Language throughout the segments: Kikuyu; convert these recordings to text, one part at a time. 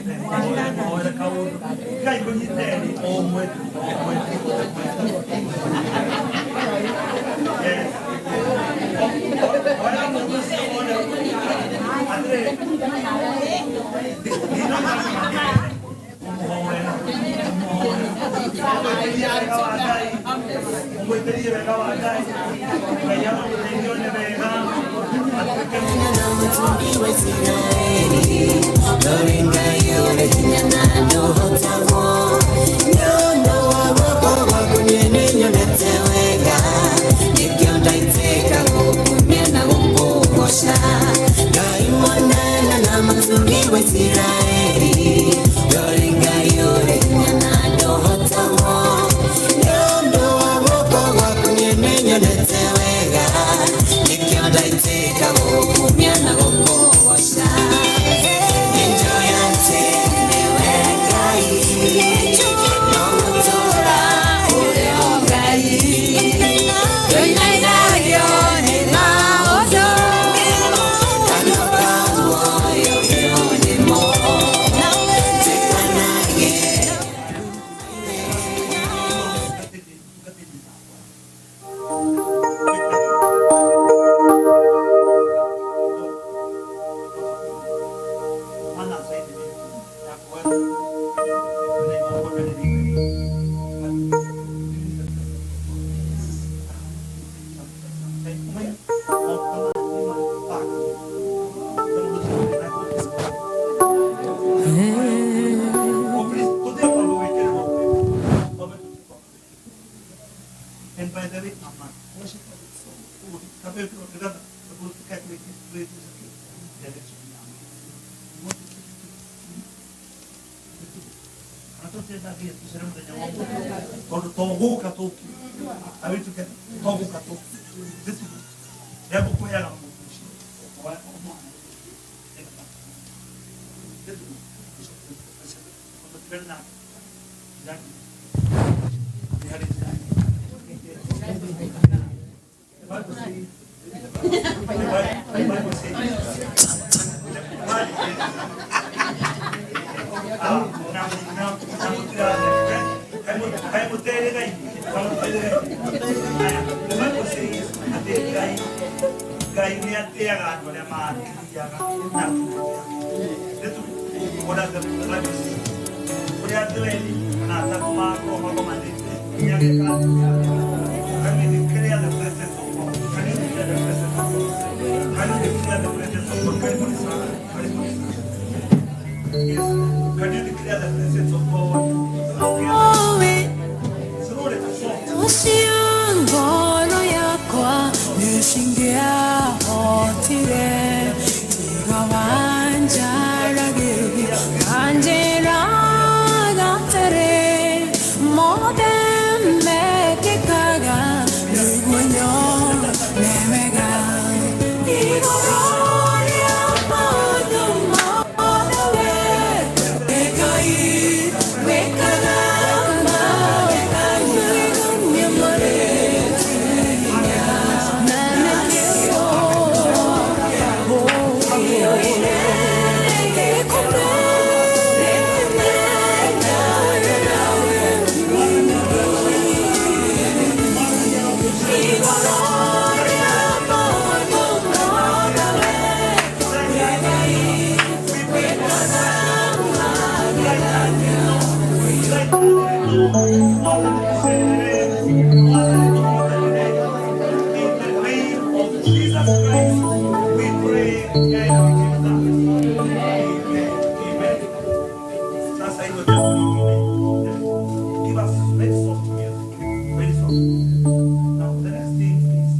Mũhoere kaũndũ. Ngai kũnyiteni o ũmwe o ũmwe. Yes. Hoera mũndũ ũcio wone atĩrĩrĩ, mũhoera mũhoera wega wa Ngai, ũmwĩtĩrie wega wa Ngai, Ngai arogũteithia one wega atuĩke. And by the way, mama, tondũ to gũka tũki to gũka tũki egũkũheaga mũndũ ũcio. Ngai nĩ atĩaga andũ arĩa mathiaga na ũrĩa andũ erĩ kana atatũ makorwo magomanĩte nĩageka. Can you declare the presence of God? Can you declare the presence of God? Can you declare the presence of God? Karibuni sana. Karibuni sana. Yes. Can you declare the presence of God? Slowly, soft. Ũcio ngoro yakwa nĩcingĩahotire tiga wanjaragĩria wanjĩraga atĩrĩ mothe mekĩkaga nĩguo nyone wega igũrũ rĩa maũndũ mothe we Ngai wĩkaga magegania marĩ na nĩkĩo ũiyũire In the name of Jesus Christ, we pray and we give thanks. Amen. Amen. Sasa hilo jambo lingine. Give us very soft music. Very soft. Now the next thing is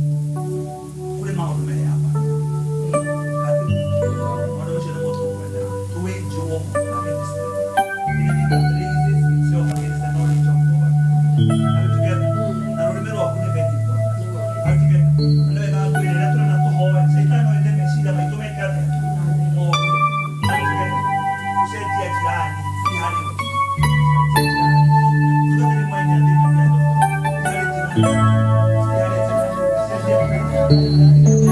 kule maũndũ mere hapa. Kati maũndũ macio nĩmo tũkwenda to wage war against them. Anything that raises itself against the knowledge of God. Are we together? Na rũrĩmĩ rwaku nĩ very important. Are we together? Na nĩ wega twĩre rĩrĩa tũrenda tũhoe, Shaitani no ende meciria maitũ meke atĩa? Moru. Are we together? Ũcenjia jirani nĩ harĩ we. Cenjia jirani. Tungatĩri mwene athĩna nĩ andũ. Nĩ harĩ jirani. Nĩ harĩ jirani. Cenjia jirani.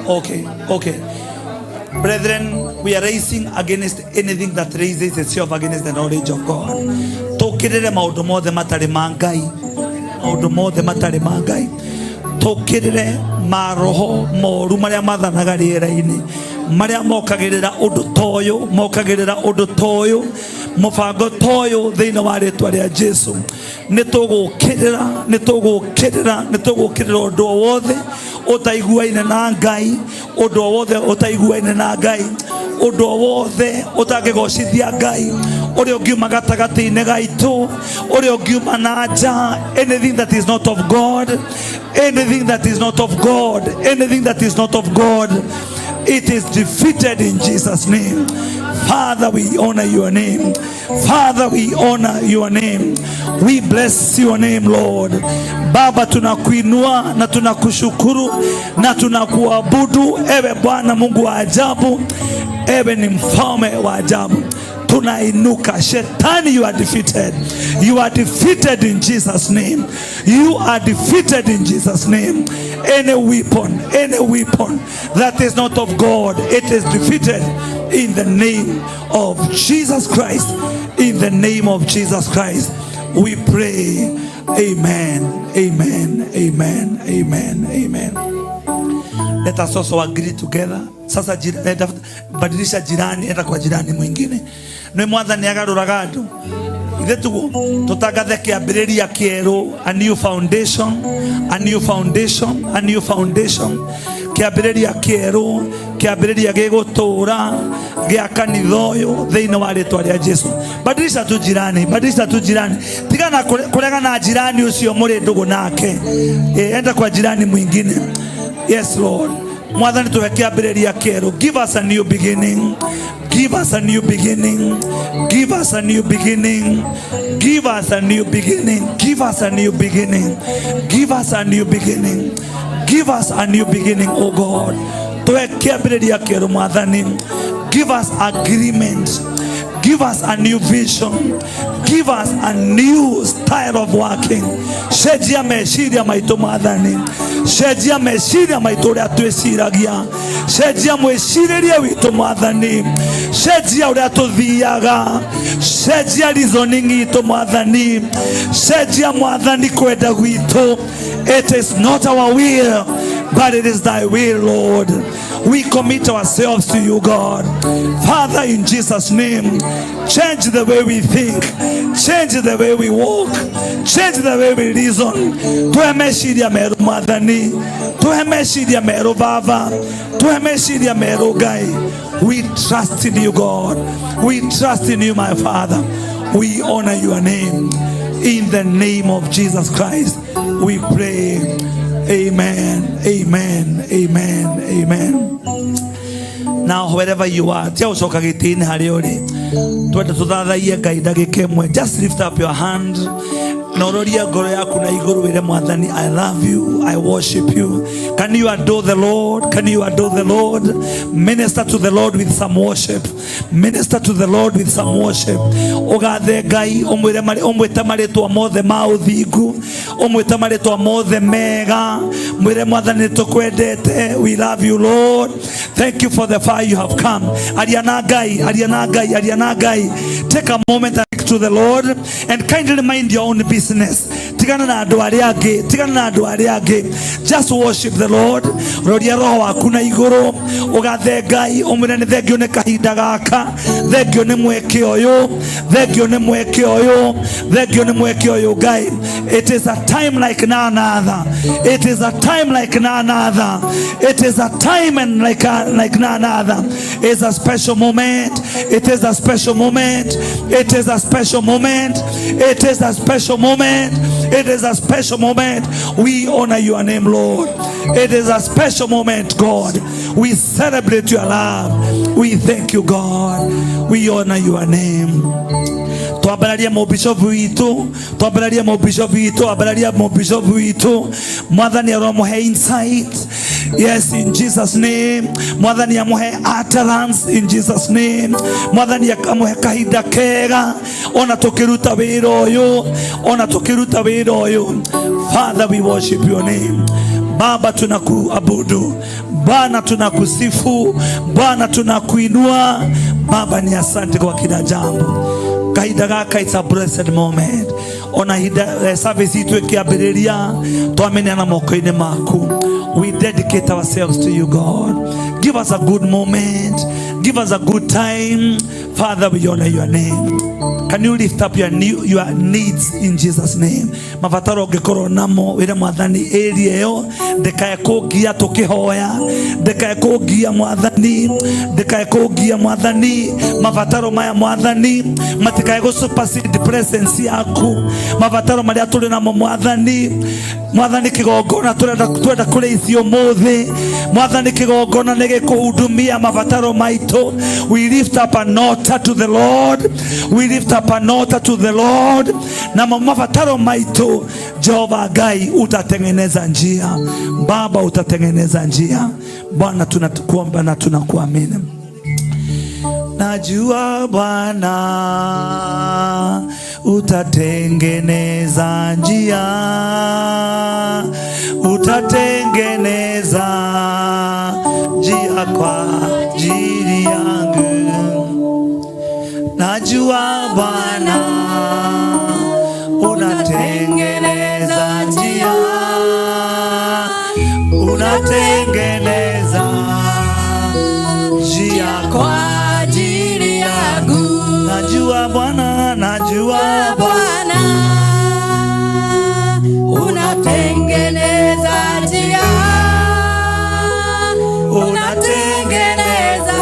Okay, okay. Brethren, we are racing against anything that raises itself against the knowledge of God. Tũkĩrĩre maũndũ mothe matarĩ ma Ngai, maũndũ mothe matarĩ ma Ngai. Tũkĩrĩre maroho moru marĩa mathanaga rĩera-inĩ, marĩa mokagĩrĩra ũndũ ta ũyũ, mokagĩrĩra ũndũ ta ũyũ, mũbango ta ũyũ thĩinĩ wa rĩtwa rĩa Jesu. Nĩ tũgũkĩrĩra, nĩ tũgũkĩrĩra, nĩ tũgũkĩrĩra ũndũ o wothe ũtaiguaine na Ngai, ũndũ o wothe ũtaiguaine na Ngai, ũndũ o wothe ũtangĩgocithia Ngai, ũrĩa ũngiuma gatagatĩ-inĩ gaitũ, ũrĩa ũngiuma na nja, anything that is not of God, anything that is not of God, anything that is not of God, it is defeated in Jesus' name. Father, we honor your name. Father, we honor your name. We bless your name, Lord. Baba, tunakuinua na tunakushukuru na tunakuabudu, ewe Bwana Mungu wa ajabu, ewe ni mfalme wa ajabu. Tunainuka. Shetani, you are defeated. You are defeated in Jesus' name. You are defeated in Jesus' name. Any weapon, any weapon that is not of God, it is defeated in the name of Jesus Christ. In the name of Jesus Christ, we pray. Amen. Amen. Amen. Amen. Amen. Let us also agree together. Sasa badilisha jirani, enda kwa jirani mwingine. Nĩ mwathani agarũraga andũ. Ithe tuguo tũtangathe kĩambĩrĩria kĩerũ, a new foundation, a new foundation, a new foundation. Kĩambĩrĩria kĩerũ, kĩambĩrĩria gĩgũtũra gĩa kanitha ũyũ thĩinĩ wa rĩtwa rĩa Jesu. Badilisha tu jirani, badilisha tu jirani. Tigana kũregana na jirani ũcio mũrĩ ndũgũ nake. Enda kwa jirani mwingine. Yes, Lord. Mwathani tuhe kĩambĩrĩria kĩerũ. Give us a new beginning. Give us a new beginning. Give us a new beginning. Give us a new beginning. Give us a new beginning. Give us a new beginning. Give us a new beginning, oh God. Tuhe kĩambĩrĩria kĩerũ Mwathani. Give us agreement. Give us a new vision. Give us a new style of working. Cenjia meciria maitũ Mwathani. Cenjia meciria maitũ ũrĩa twĩciragia. Cenjia mwĩcirĩrie witũ Mwathani. Cenjia ũrĩa tũthiaga. Cenjia reasoning itũ Mwathani. Cenjia Mwathani kwenda gwitũ. It is not our will, but it is thy will, Lord. We commit ourselves to you, God. Father, in Jesus' name, change the way we think, change the way we walk, change the way we reason. Tuhe meciria merũ Mwathani, tuhe meciria merũ Baba, tuhe meciria merũ Ngai. We trust in you, God. We trust in you, my Father. We honor your name. In the name of Jesus Christ, we pray. Amen. Amen. Amen. Amen. Now, wherever you are, tia ũcoka gĩtĩ-inĩ harĩa ũrĩ, twende tũthathaiye Ngai ndagĩka ĩmwe. Just lift up your hand na ũrorie ngoro yaku na igũrũ wĩre Mwathani, I love you, I worship you. Can you adore the Lord? Can you adore the Lord? Minister to the Lord with some worship. Minister to the Lord with some worship. Ũgathe Ngai, ũmwĩre ũmwĩte marĩtwa mothe ma ũthingu, ũmwĩte marĩtwa mothe mega, mwĩre Mwathani nĩtũkwendete. We love you, Lord. Thank you for the far you have come. Aria na Ngai, aria na Ngai, aria na Ngai. Take a moment and speak to the Lord and kindly mind your own business. Tigana na andũ arĩa angĩ, tigana na andũ arĩa angĩ. Just worship the Lord. Roria roho waku na igũrũ, ũgathe Ngai, ũmwĩre nĩ thengio nĩ kahinda gaka, thengio nĩ mweke ũyũ, thengio nĩ mweke ũyũ, thengio nĩ mweke ũyũ Ngai. It is a time like none other. It is a time like none other. It is a time and like none other. It's a special moment. It is a special moment. It is a special moment. It is a special moment. It is a special moment. We honor your name, Lord. It is a special moment, God. We celebrate your love. We thank you, God. We honor your name. Twambararie mũbishopu witũ, twambararie mũbishopu witũ, ambararia mũbishopu witũ. Mwathani aromũhe insight, yes, in Jesus' name. Mwathani amũhe utterance in Jesus' name. Mwathani amũhe kahinda kega ona tũkĩruta wĩra ũyũ, ona tũkĩruta wĩra ũyũ. Father, we worship your name. Baba, tunakuabudu. Bwana tunakusifu, Bwana tunakuinua. Baba ni asante kwa kila jambo. Kahinda gaka, it's a blessed moment. Ona hinda service itu ikiambĩrĩria, twamenyana moko-inĩ maku. We dedicate ourselves to you, God. Give us a good moment, give us a good time. Father, we honor your name. Can you lift up your needs in Jesus' name? Mabataro ũngĩkorwo namo, wĩre Mwathani area ĩyo ndĩkae kũngia tũkĩhoya, ndĩkae kũngia Mwathani, ndĩkae kũngia Mwathani. Mabataro maya, Mwathani, matikae gũ supersede presence yaku. Mabataro marĩa tũrĩ namo, Mwathani, Mwathani, kĩgongona tũrenda twenda kũrĩithio ũmũthĩ, Mwathani, kĩgongona nĩ gĩkũhudumia mabataro maitũ. We lift up an altar to the Lord, we lift up an altar to the Lord. Namo mabataro maitũ, Jehova Ngai, utatengeneza njia. Baba, utatengeneza njia. Bwana, tunakuomba na tunakuamini. Najua Bwana utatengeneza njia, utatengeneza njia kwa ajili yangu. Najua Bwana unatengeneza njia, unatengeneza njia kwa ajili yangu. Najua Bwana, najua Bwana unatengeneza njia, unatengeneza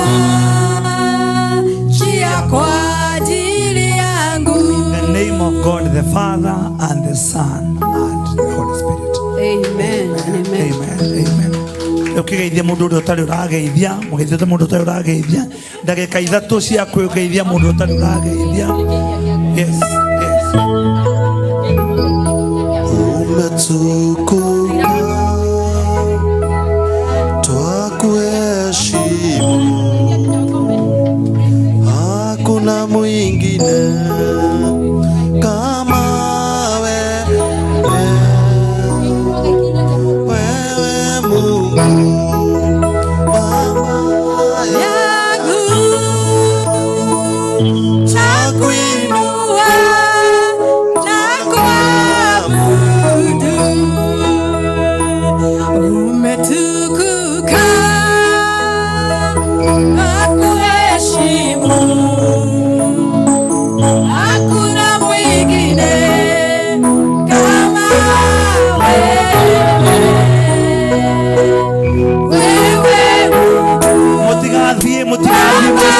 njia kwa ajili yangu. In the name of God the Father and the Son and the Holy Spirit. Amen. Amen. Amen. Amen. Ũkĩgeithia mũndũ ũrĩa ũtarĩ ũrageithia, mũgeithie mũndũ ũtarĩ ũrageithia, ndagĩka 3 cia kwĩgeithia mũndũ ũtarĩ ũrageithia. Yes. Umetukuka, twakuheshimu, hakuna mwingine kama wewe. Wewe Mungu Baba yangu, nakuinua na kuabudu. Umetukuka, nakuheshimu, hakuna mwingine kama wewe. Wewe Mungu Mũtigathiĩ, mũtigathiĩ, mũtigathiĩ.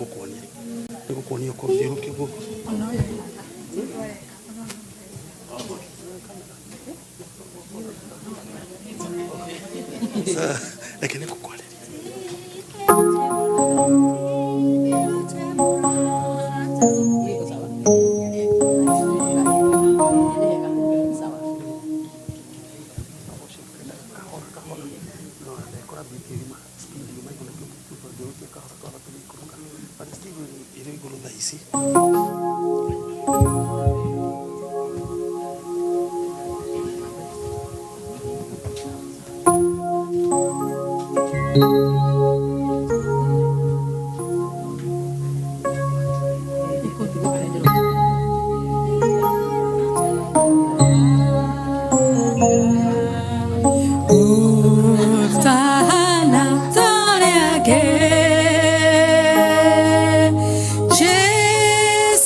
Nĩngũkuonia, nĩngũkuonia ũkũthiũrũkia guoko. Reke nĩngũkwarĩria. Kahora kahora, no ndekora biti yuma speed yuma igũrũ, tũthiũrũkie kahora kahora tũgĩikũrũka, but still ĩrĩ igũrũ thaa ici. Utahana tore yake. Jesu.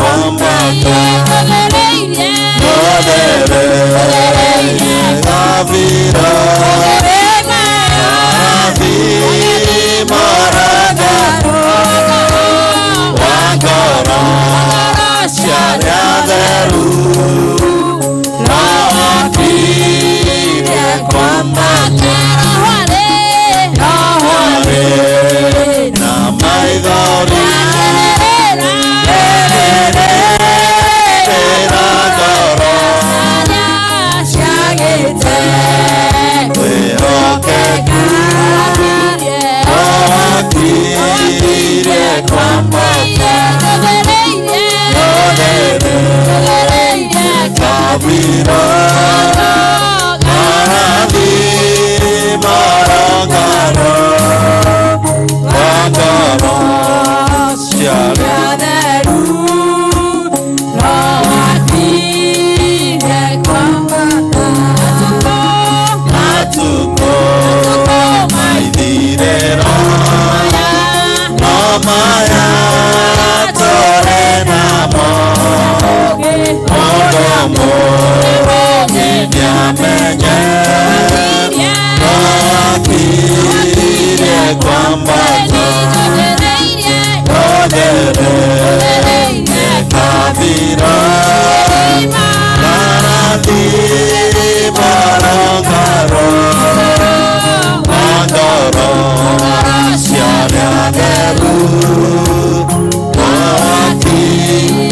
Kwambata Othereirie Gabira Marathimaranga Wa ngoro cia arĩa atheru No wakirie kwambata Roho-rĩ na maithori Rĩrĩra ngoro wĩhokeku No wakirie kwambata Othereirie Gabira Marathimarangaro Wa ngoro cia arĩa Matukũ maithirĩro no maya tũrĩ namo mũndũ mũũgĩ nĩamenye no akirie kwambata Othereirie Gabira Marathimarangaro Wa ngoro cia arĩa atheru No wakirie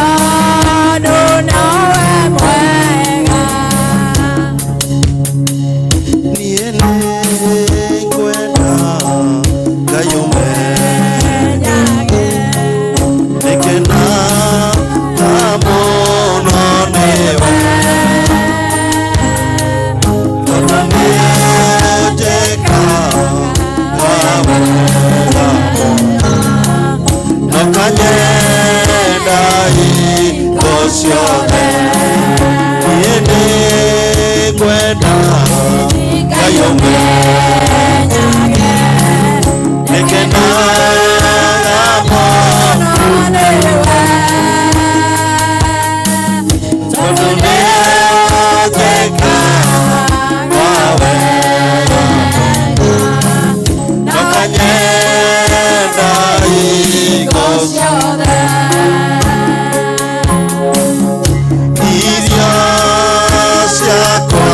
Tondũ nowe mwega Niĩ nĩngwenda Ngai ũmenyage Nĩkenaga mũno nĩwe Tondũ nĩũnjĩkaga wega mũno Na ũkanyenda hingo ciothe Niĩ nĩngwenda Ngai ũmenyage Nĩkenaga mũno Tondũ nĩũnjĩkaga wega Na ũkanyenda hingo ciothe Irio ciakwa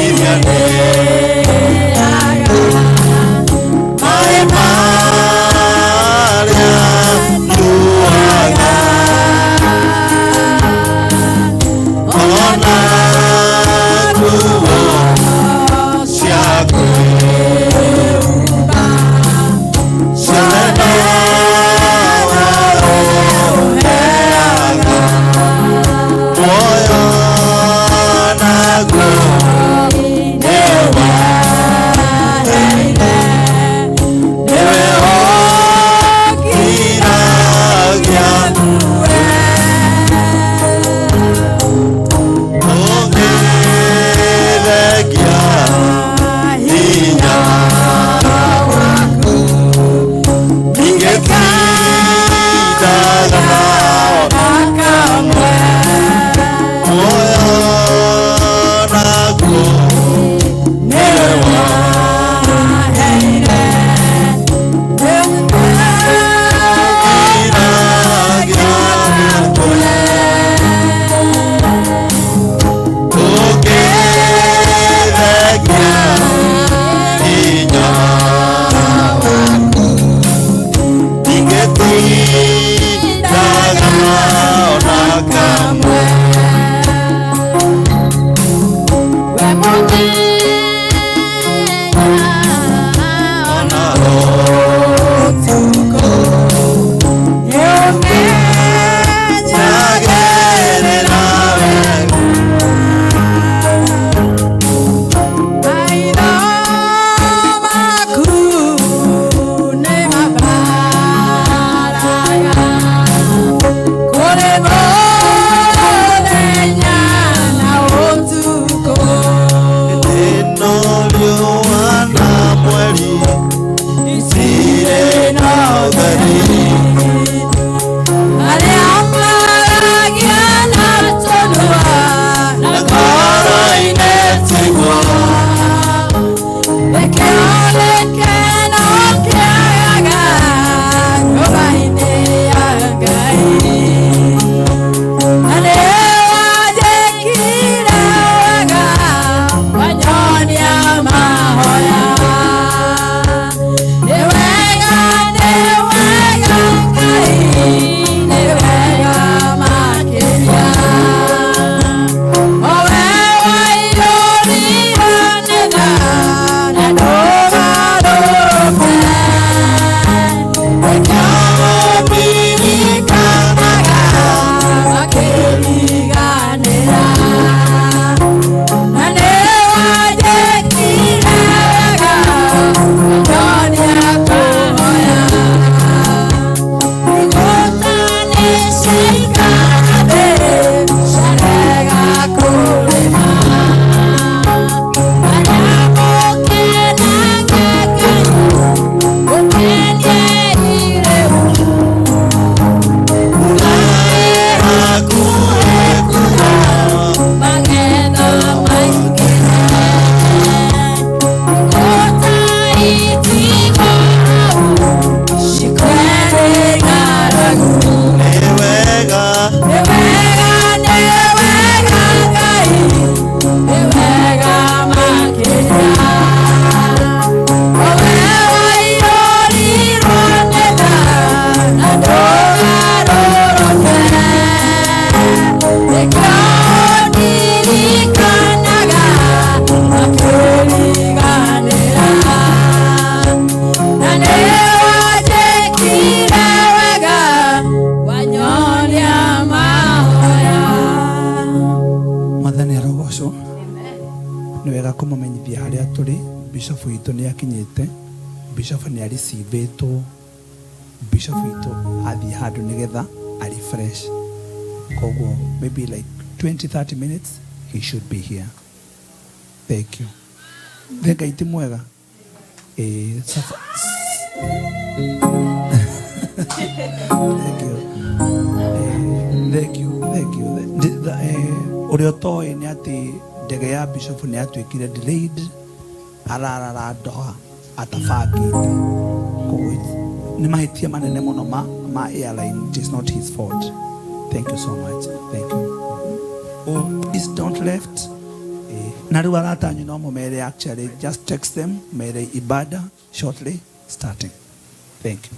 iria ndĩaga maĩ marĩa nyuaga ona nguo cia kwĩhumba ciothe nowe ũheaga muoyo naguo nĩ waku. Mwathani arogocwo. Nĩ wega kũmũmenyithia harĩa tũrĩ. Bishop witũ nĩ akinyĩte. Bishop nĩ aricivĩtwo. Bishop witũ athiĩ handũ nĩgetha a refresh. Koguo maybe like 20 30 minutes he should be here. Thank you. Ngai ti mwega. Eh, thank you. Thank you, thank you. Ũrĩa ũtoĩ nĩ atĩ ndege ya bishop nĩ yatuĩkire delayed, ararara Doha atabangĩte. Koguo nĩ mahĩtia manene mũno ma airline. It is not his fault. Thank you so much. Thank you. Oh, please don't left. Na rĩu arata anyu no mũmere, actually just text them, mere ibada shortly starting. Thank you.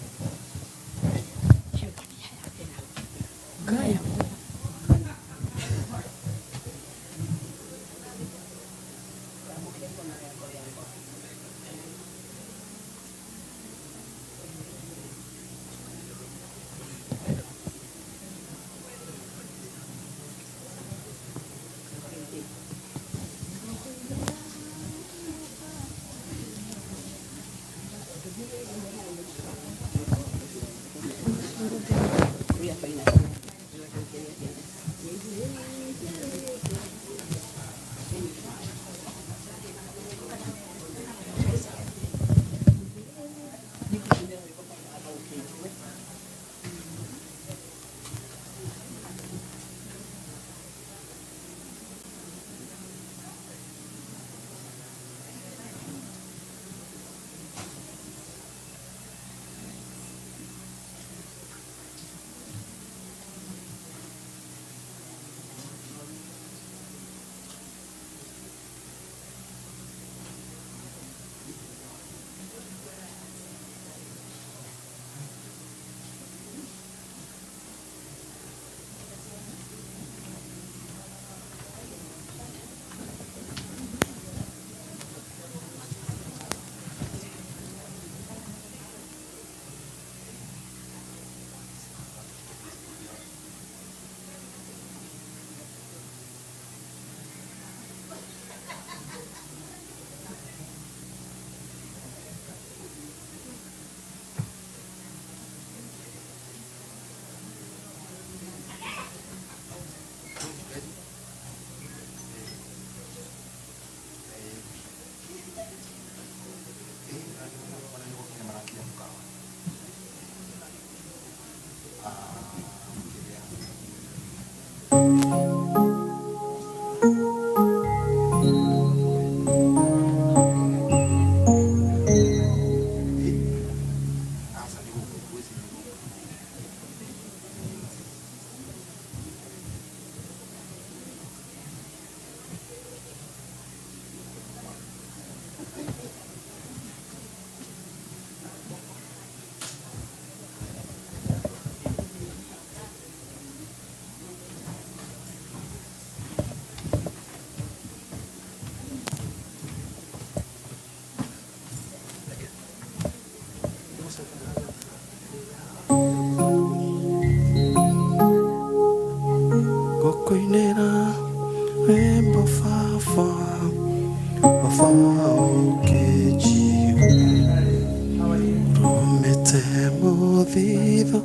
Baba ũkĩnjigua Rũmĩte mũthithũ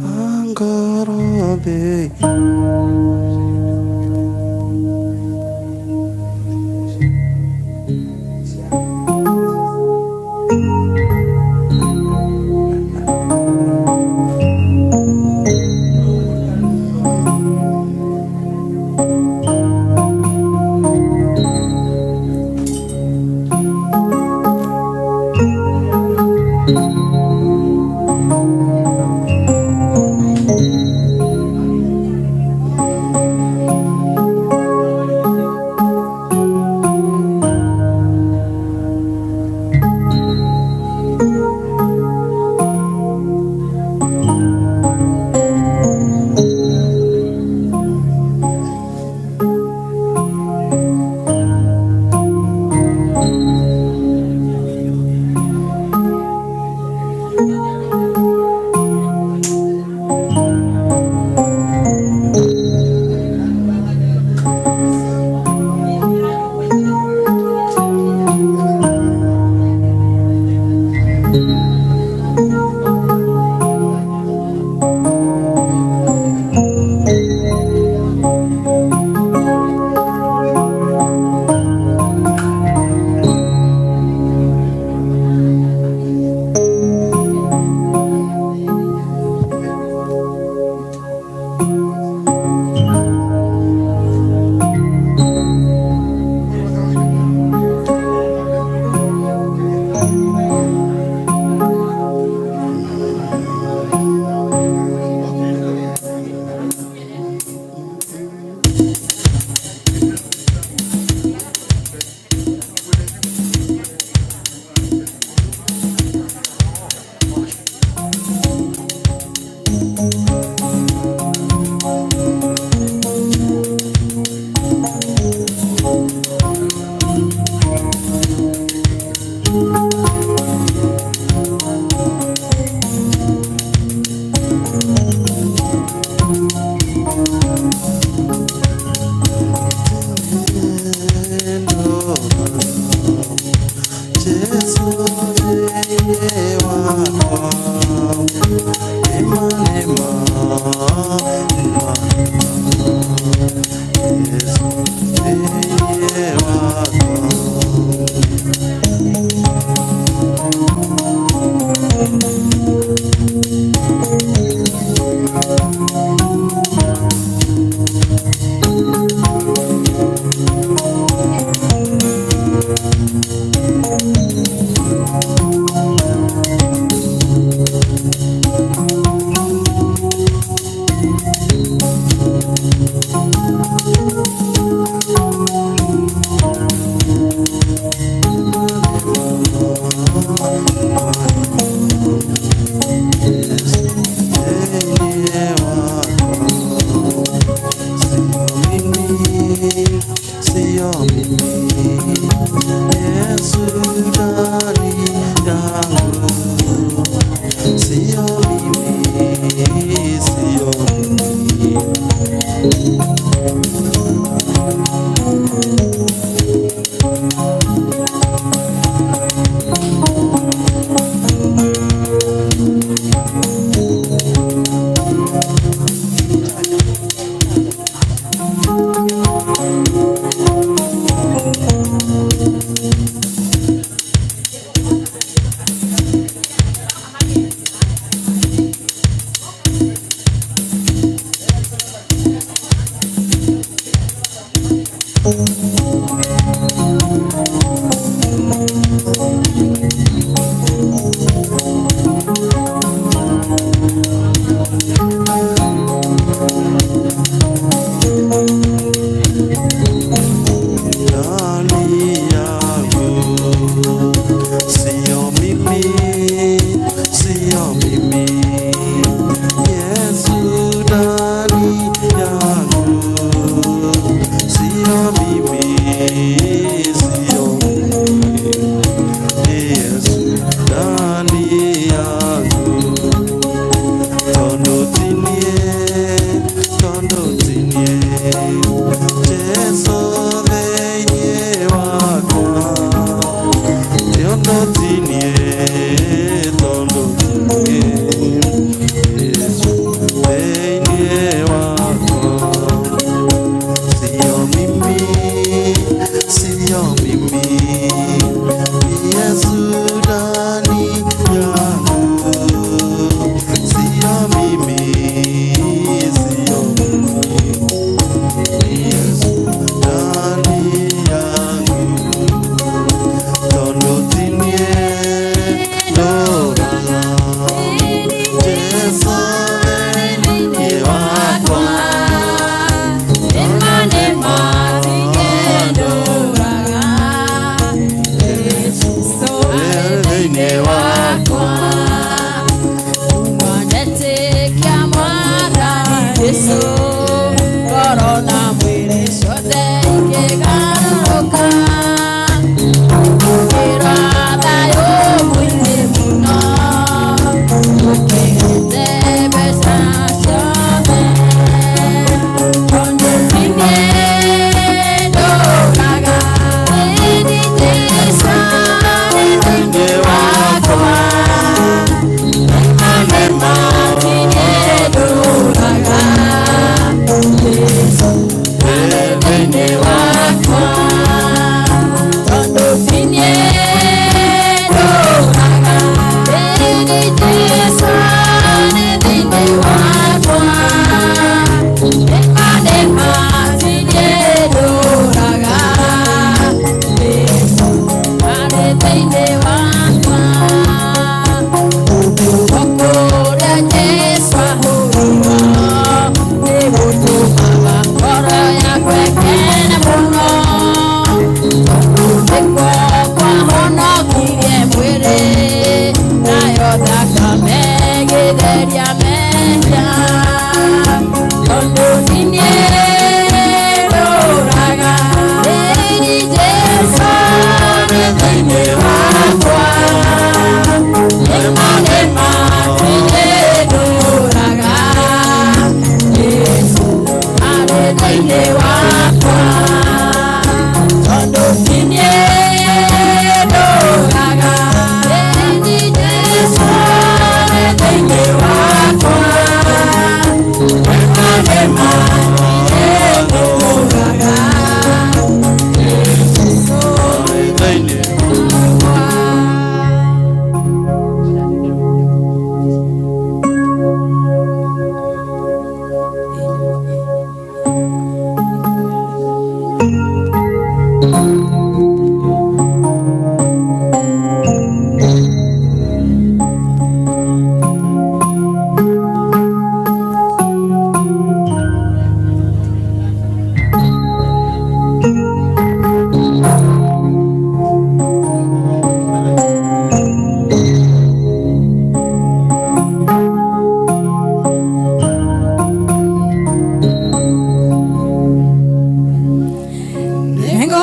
wa ngoro thĩinĩ.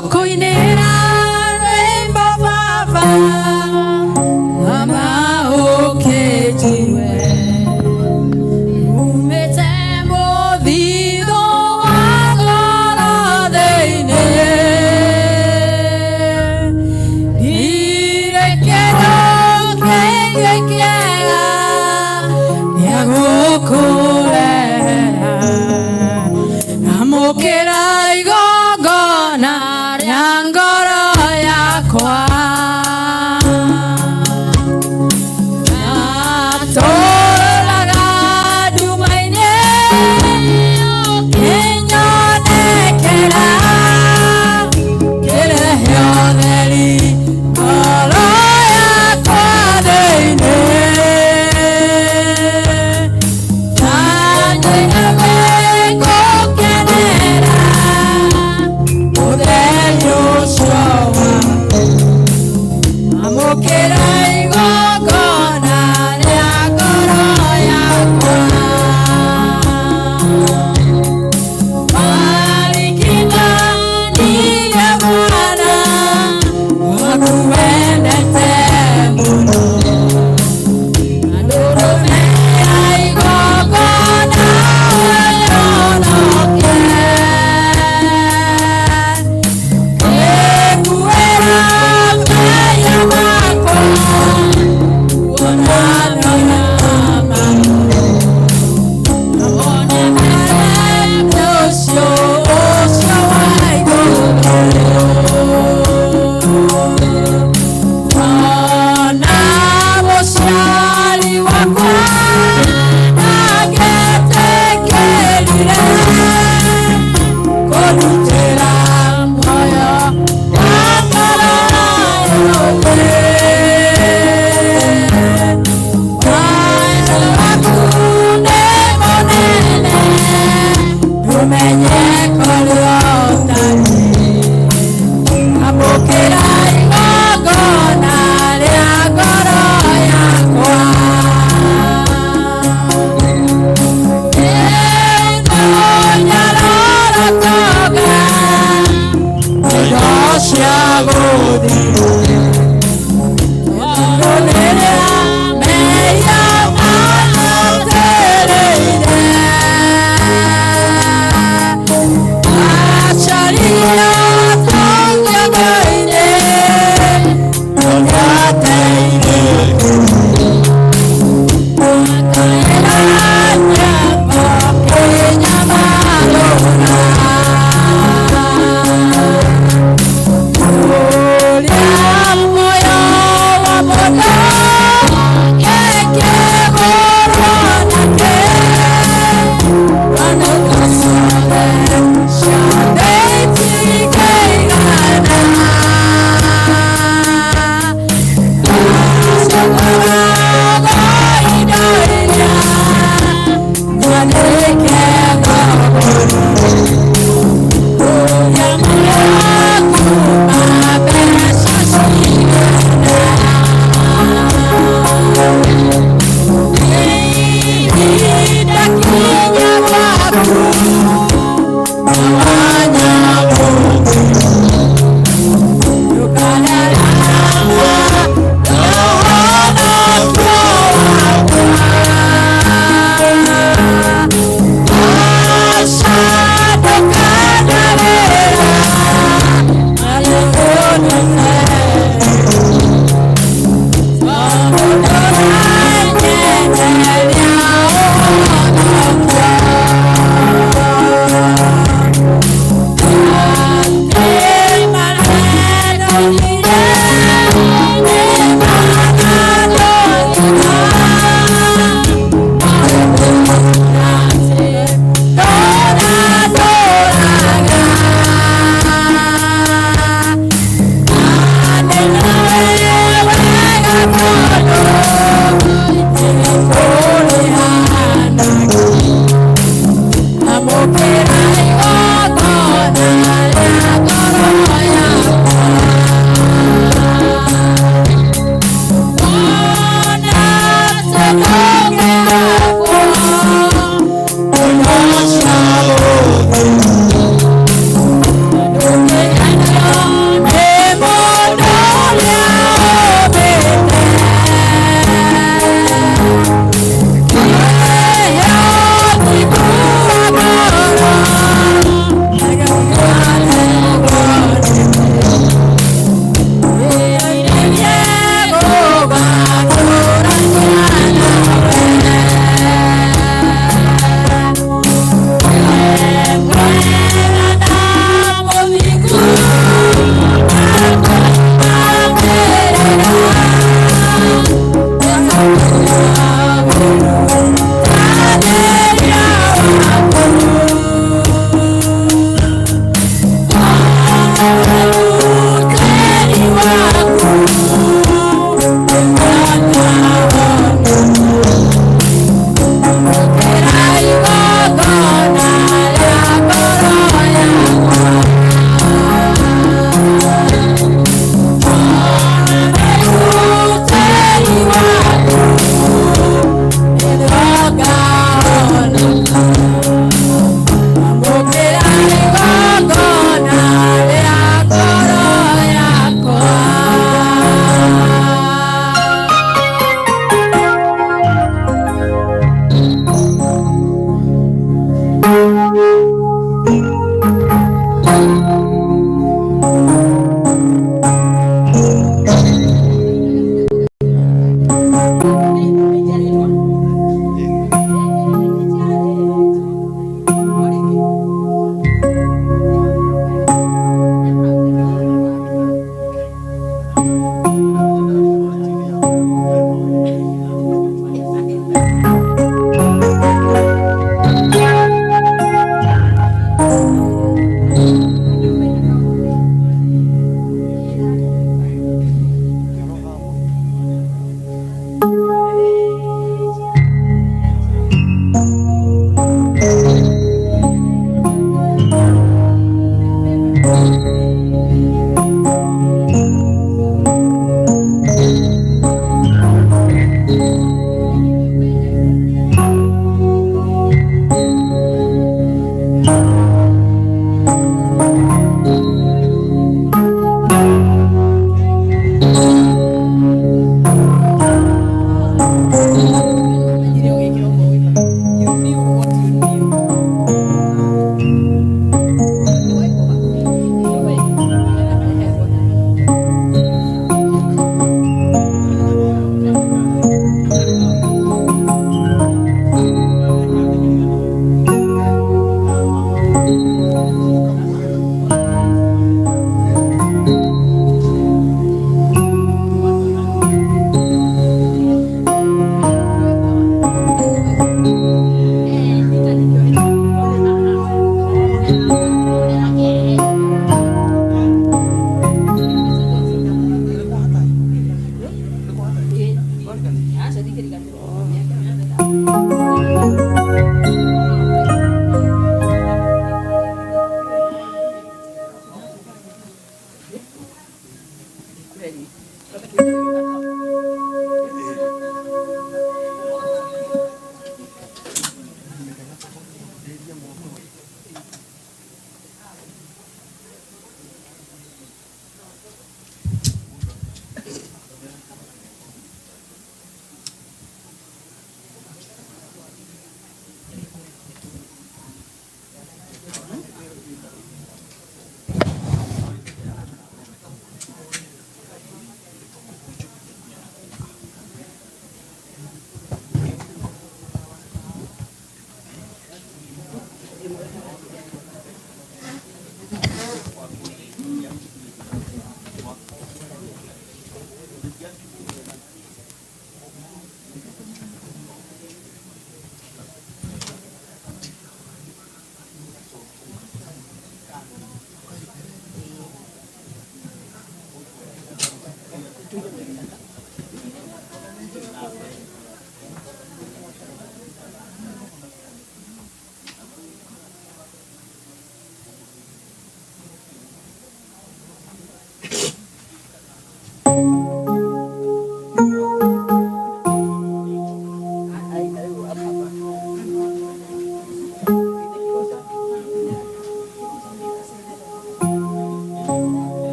Ngũkũinĩra rwĩmbo baba ama ũkĩnjigue umĩte mũthithũ wa ngoro thĩinĩ ndirĩ kĩndũ kĩngĩ kĩega gĩa gũkũrehera amũkĩra igongona rĩa ngoro yakwa natũraga nduma-inĩ ũkĩnyonekera kĩrehe ũtheri ngoro yakwa thĩinĩ Amũkĩra igongona rĩa ngoro yakwa Warikitanirie mwana waku wendete mũno Andũrũme ya igongona ũrĩhonoke Ngĩkuĩra mehia makwa kuona thona Kũrutĩra muoyo wakwa Amũkĩra igongona rĩa ngoro yakwa Yeah.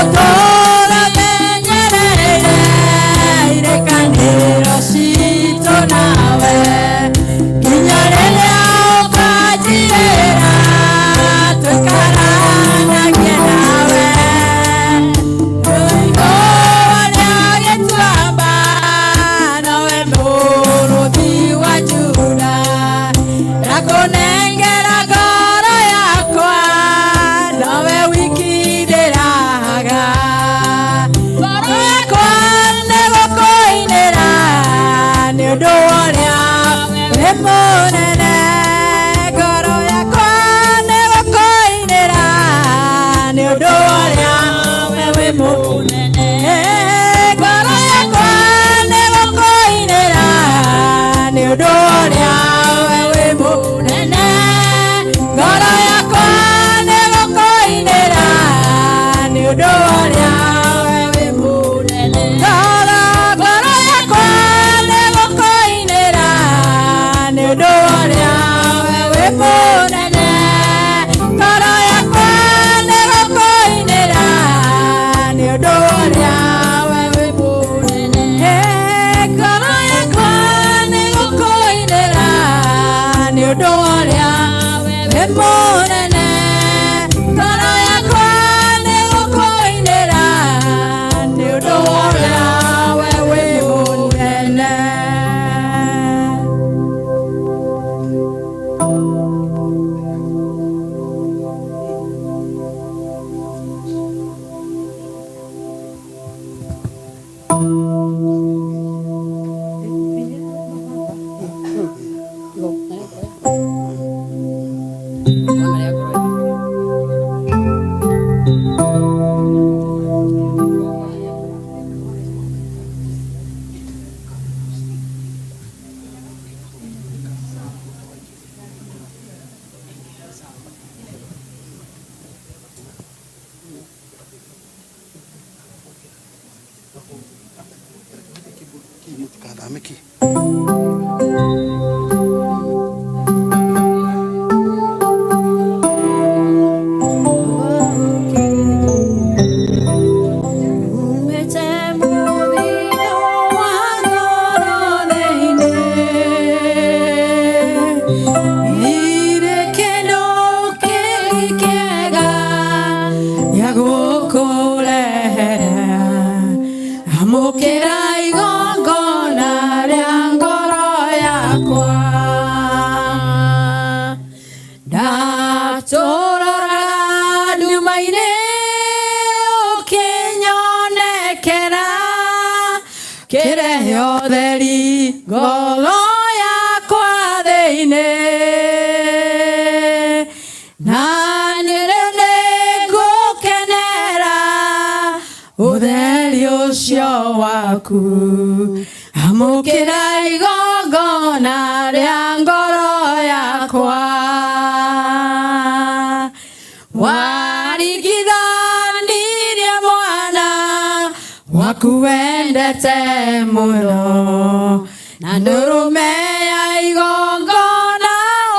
Ngũtũũra menyereire irĩkanĩro citũ nawe nginya rĩrĩa ũkanjirĩra tũikaranagie nawe. Rũigũa rĩa gĩtuamba nowe mũrũthi wa Juda, ndakũnengera ngoro yakwa nowe wiki ndĩraga. Ngoro yakwa nĩgũkũinĩra nĩ ũndũ wa ũrĩa wĩ mũnene. Ngoro yakwa nĩgũkũinĩra nĩ ũndũ wa ũrĩa we wĩ mũnene. Ngoro yakwa nĩgũkũinĩra nĩ ũndũ wa ũrĩa we wĩ mũnene. Ngoro yakwa nĩgũkũinĩra nĩ ũndũ wa ũrĩa we wĩ mũnene. Ngoro ngoro yakwa nĩgũkũinĩra nĩ ũndũ wa ũrĩa we wĩ mũnene. Ngoro yakwa nĩgũkũinĩra nĩ ũndũ wa ũrĩa we wĩ mũnene. Ngoro yakwa nĩgũkũinĩra nĩ ũndũ wa ũrĩa we wĩ mũnene. Ngoro yakwa nĩgũkũinĩra nĩ ũndũ wa ũrĩa we wĩ mũnene. Mũtikathamĩki. Umete mũthithũ wa ngoro thĩinĩ, irĩ kĩndũ kĩngĩ kĩega gĩa gũkũrehera. Amũkĩra igongona rĩa ngoro yakwa. Ndatũraga nduma-inĩ ũkĩnyonekera, kĩrehe ũtheri ngoro yakwa thĩinĩ. Na niĩ rĩu nĩngũkenera ũtheri ũcio waku. Amũkĩra igongona rĩa ngoro yakwa. Waringithanirie mwana waku wendete mũno na ndũrũme ya igongona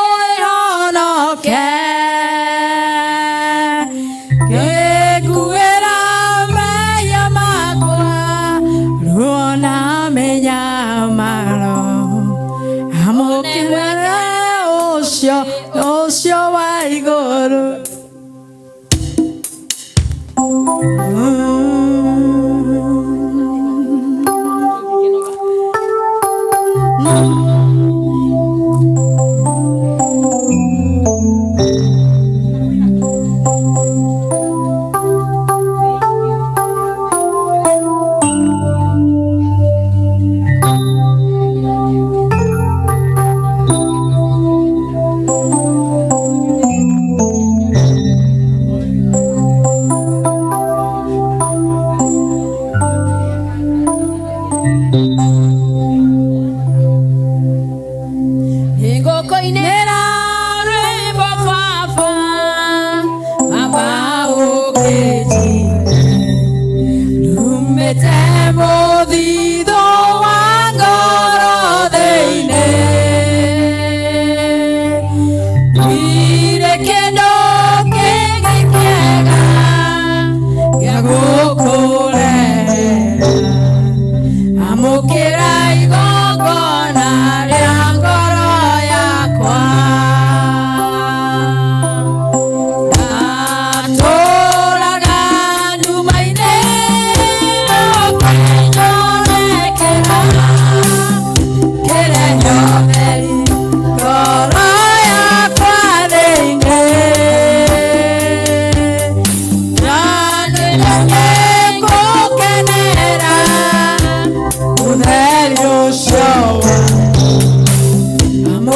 ũihonoke. Ngĩkuĩra mehia makwa ruo na mĩnyamaro, amũkĩra ũcio ũcio wa igũrũ. Nĩngũkũinĩra rwĩmbo baba, baba ũkĩnjire rumĩte mũthithũ wa ngoro thĩinĩ. Ndirĩ kĩndũ kĩngĩ kĩega gĩa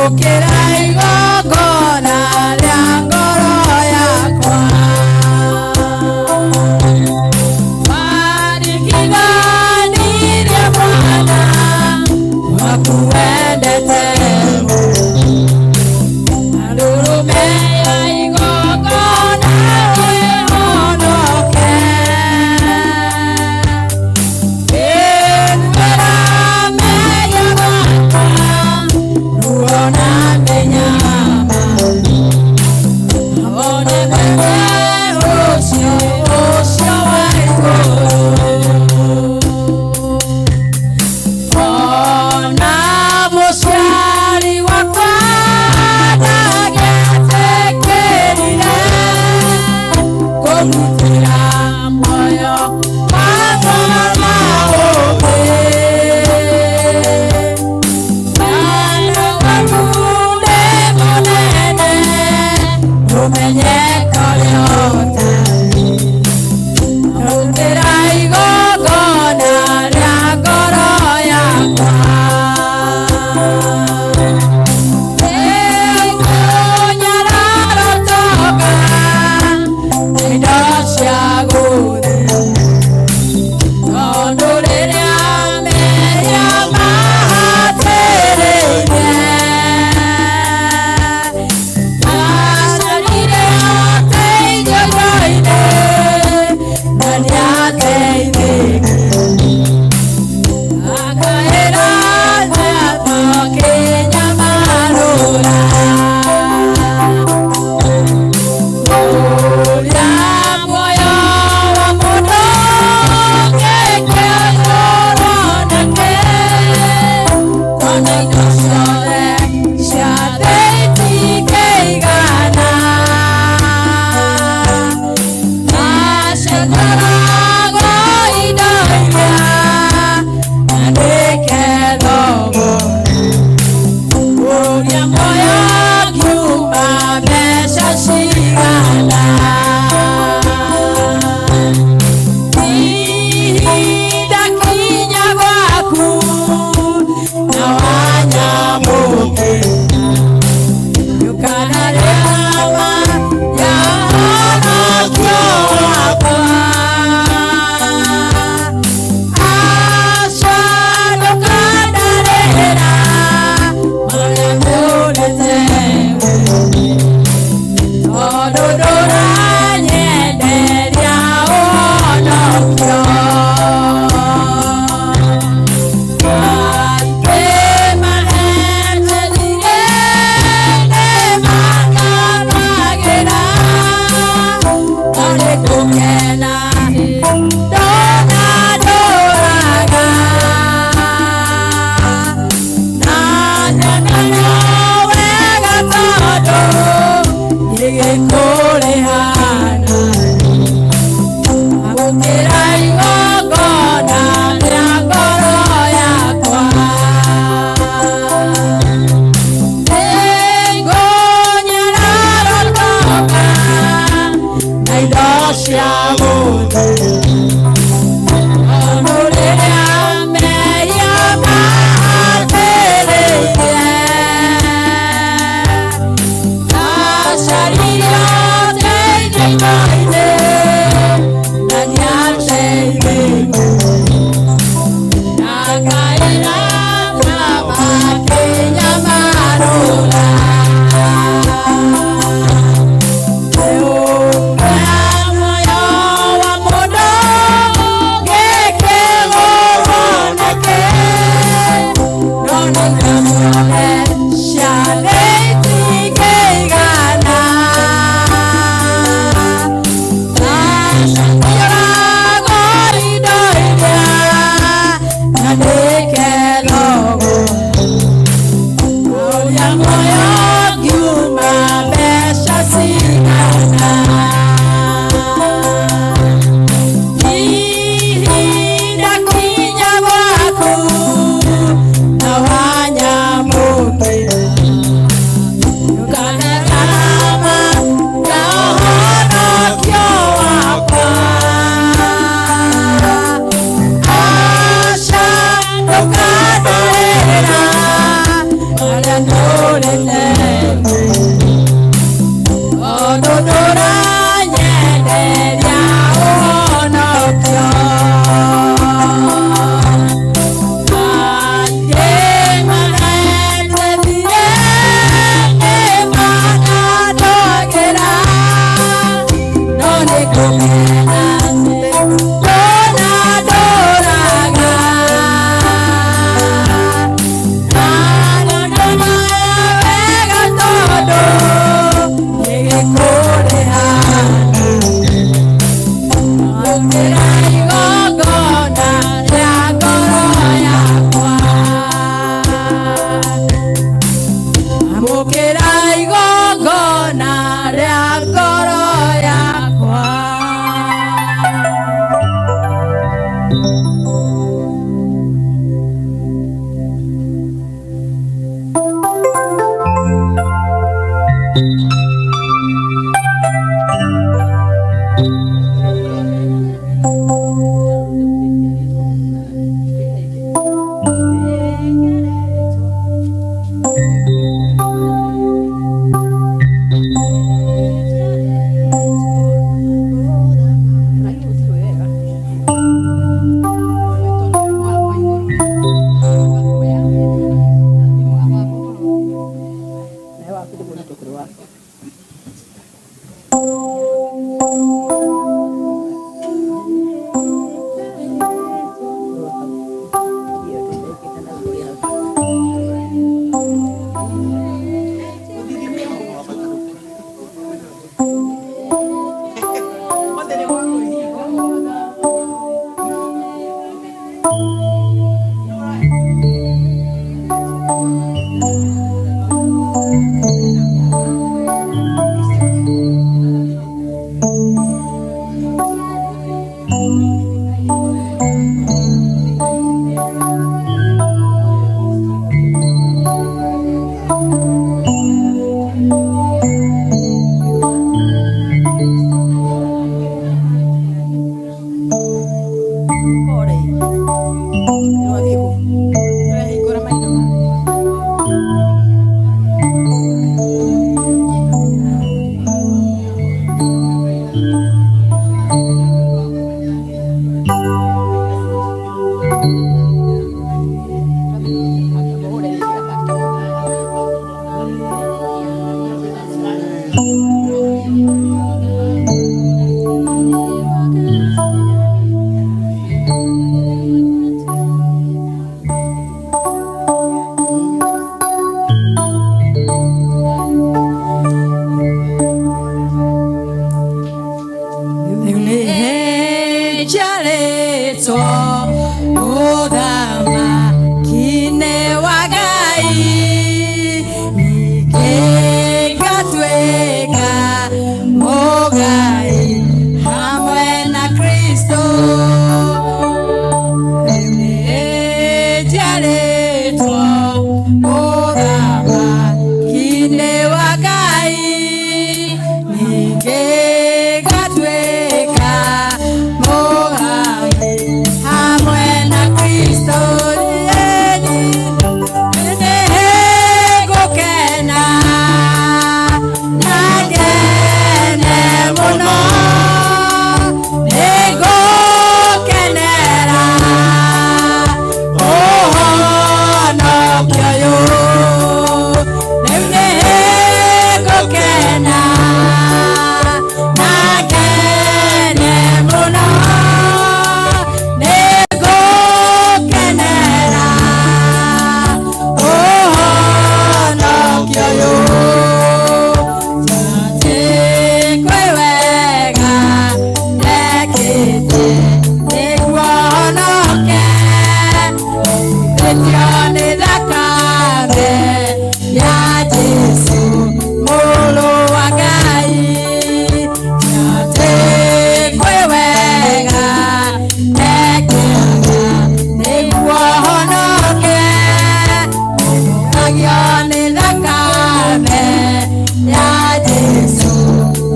Amũkĩra igongona rĩa ngoro yakwa. Warigiganirie mwana waku wendete ndũrũme ya igongona wĩhonoke. Wĩruĩra mehia makwa, ruo na mĩnyamaro.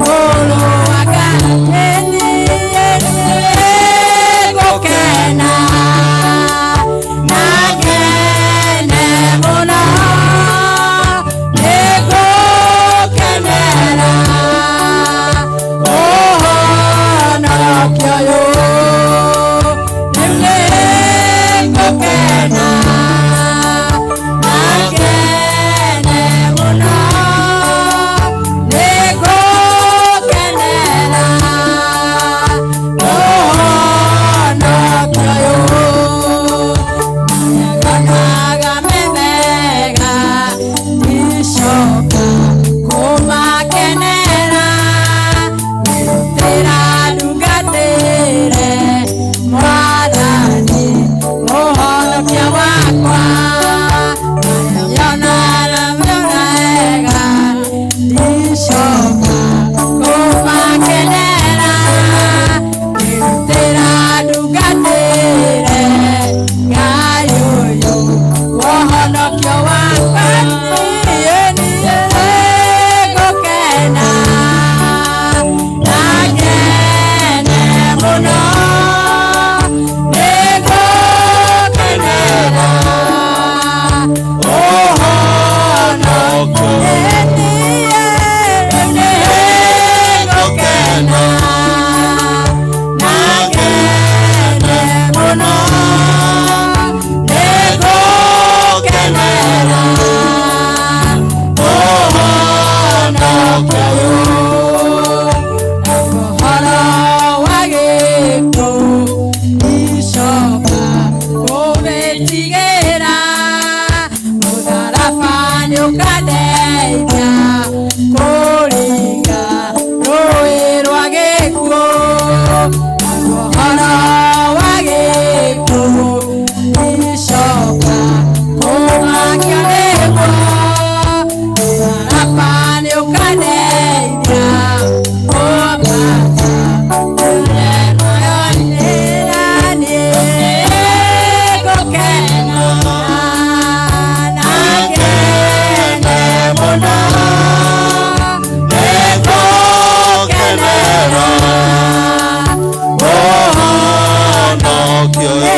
Kũrũaga niĩ nĩngũkena na ngene mũno, nĩngũkenera ũhonokio ũyũ. Rĩu nĩngũkena na ngene mũno, nĩngũkenera ũhonokio ũyũ. Nyonaga me mega, ndicoka kũmakenera, ngĩrutĩra ndungatĩre Mwathani mũhonokia wakwa. Nyonaga mega, ndicoka kũmakenera, ngĩrutĩra ndungatĩre Ngai ũyũ ũhonokio wakwa. Niĩ nĩngũkena na ngene mũno, nĩngũkenera ũhonokio. Nĩngũkena na ngene mũno, nĩngũkenera ũhonokio ũyũ. Ũhoro wa gĩkuũ ndicoka kũwĩtigĩra, mũtharaba nĩũkandeithia kũringa rũĩ rwa gĩkuũ. Ũhoro wa gĩkuũ ndicoka kũmakio nĩguo, mũtharaba nĩũkandeithia kũambata nĩngũkena na ngene mũno, nĩngũkenera ũhonokio ũyũ.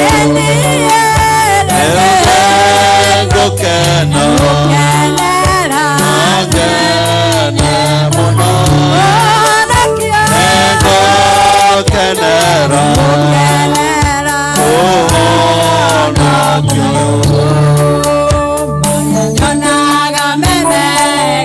Nĩngũkena na ngene mũno, nĩngũkenera ũhonokio ũyũ. Nyonaga me mega.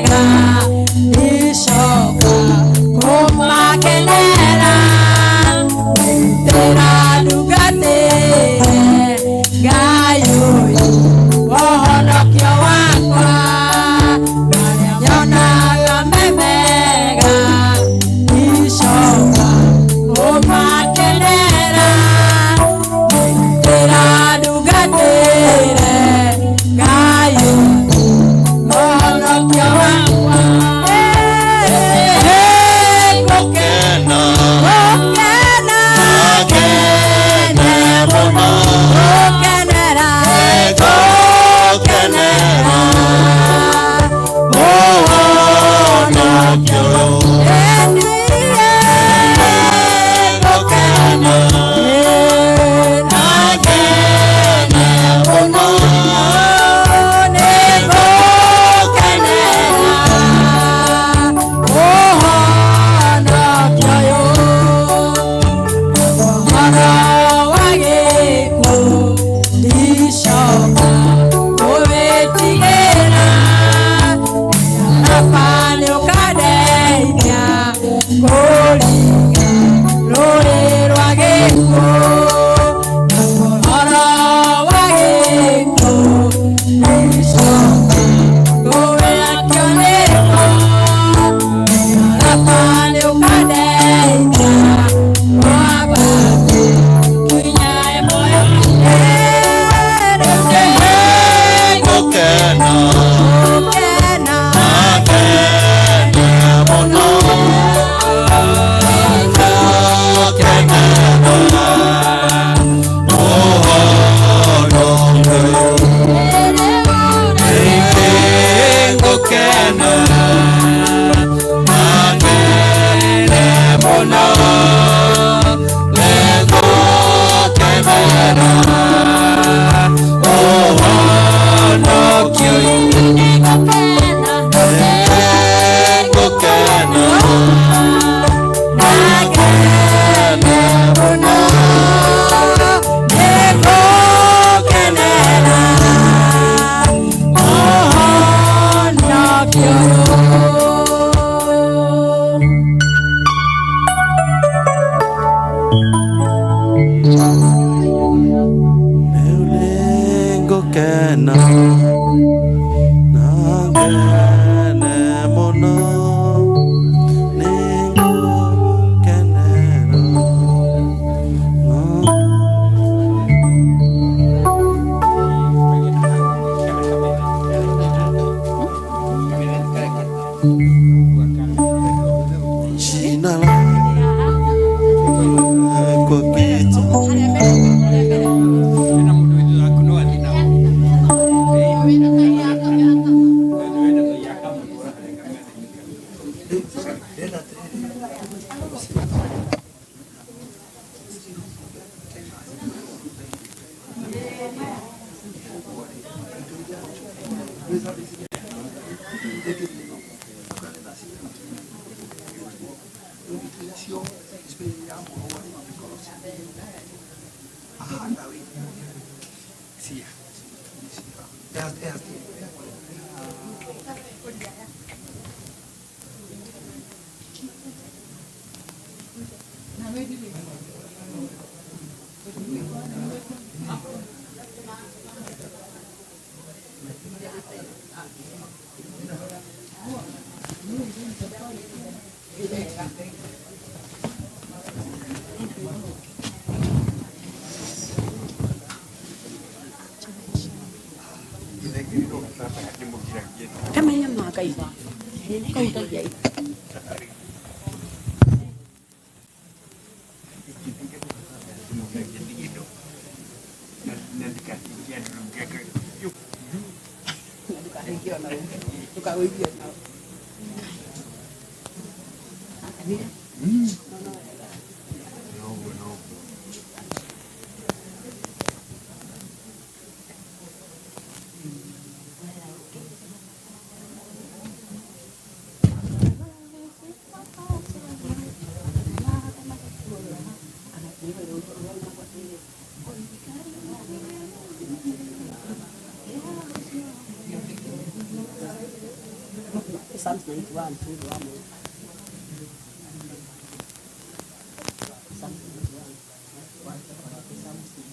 Jina lako kitu Psalms 91 fungu wa mwe. Psalms 91. Psalms 91.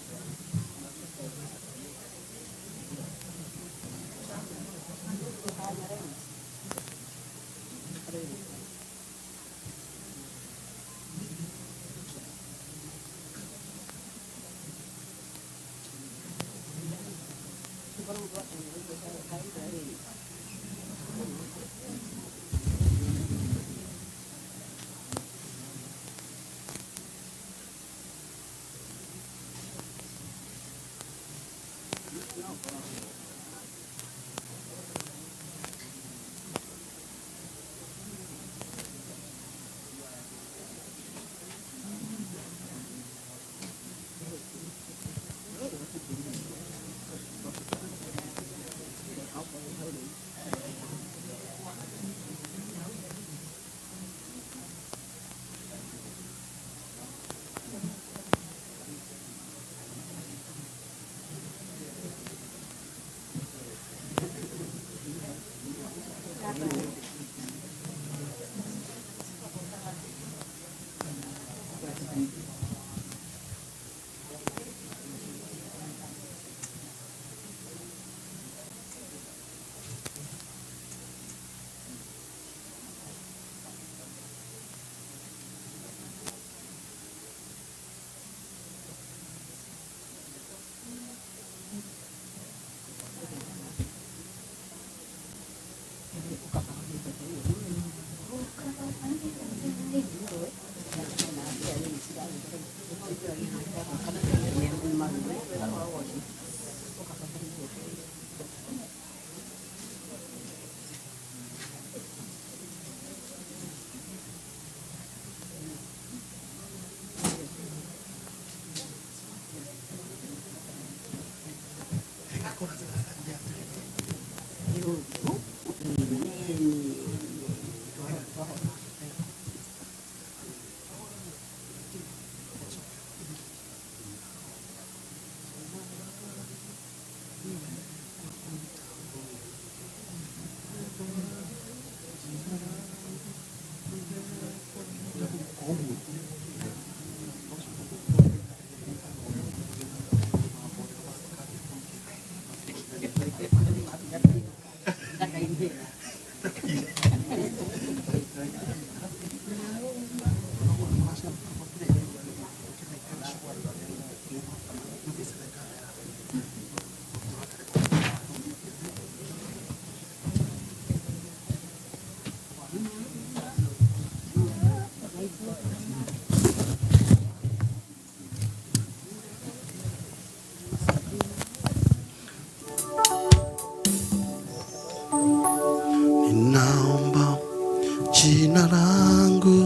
Jina langu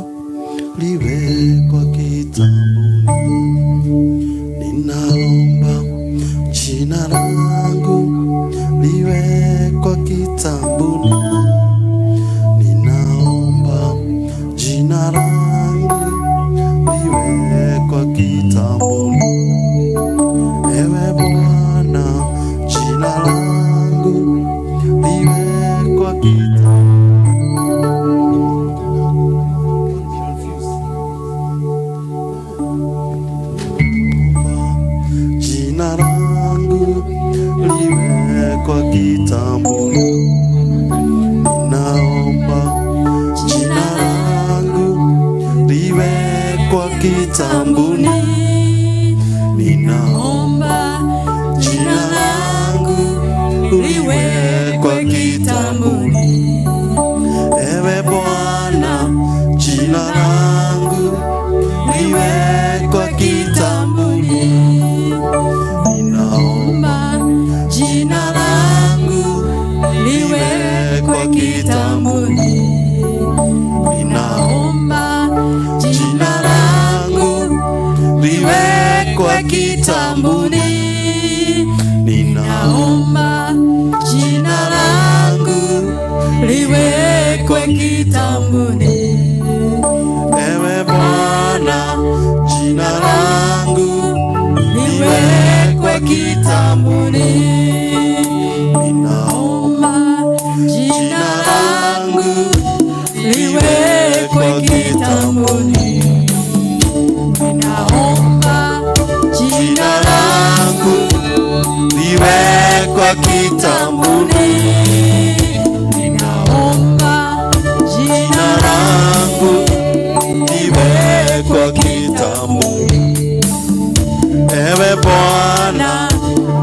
liwekwa kitabuni. Ninaomba jina langu liwekwa kitabuni. Ninaomba jina langu liwekwa kitabuni. Ewe Bwana, jina langu liwekwa kitabuni. Jina langu liwekwa kitabuni. Naomba jina langu liwekwa kitabuni. Ninaomba jina langu liwekwa kitabuni. Ewe Bwana, jina langu liwekwa kitabuni. Ninaomba jina langu liwekwa kitabuni. Ninaomba jina langu liwekwa kitabuni. Ninaomba jina langu Liwekwe kitabuni. Ewe Bwana, jina langu Liwekwe kitabuni. Ninaomba Jina langu liwekwe kitabuni. Ninaomba jina jina langu liwekwa kitabuni. Ninaomba jina Jina langu liwekwa kitabuni. Ewe Bwana,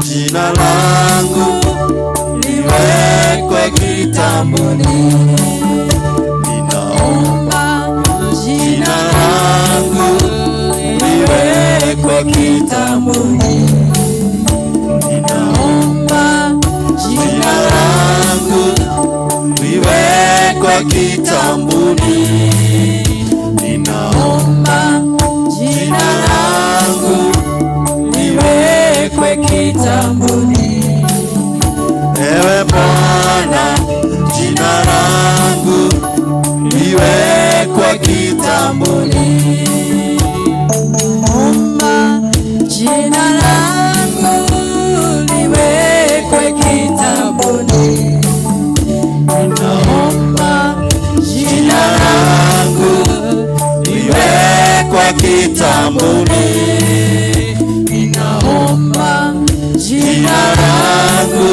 jina langu liwekwa kitabuni. Ninaomba jina jina langu liwekwa kitabuni. Ninaomba Jina jina langu liwekwa kitabuni. Ninaomba jina jina langu liwekwe kitabuni. Ewe Bwana, jina langu liwekwa kitabuni. Omba jina langu liwekwe kitabuni. Naomba jina Langu liwekwa kitabuni. Ninaomba jina Jina langu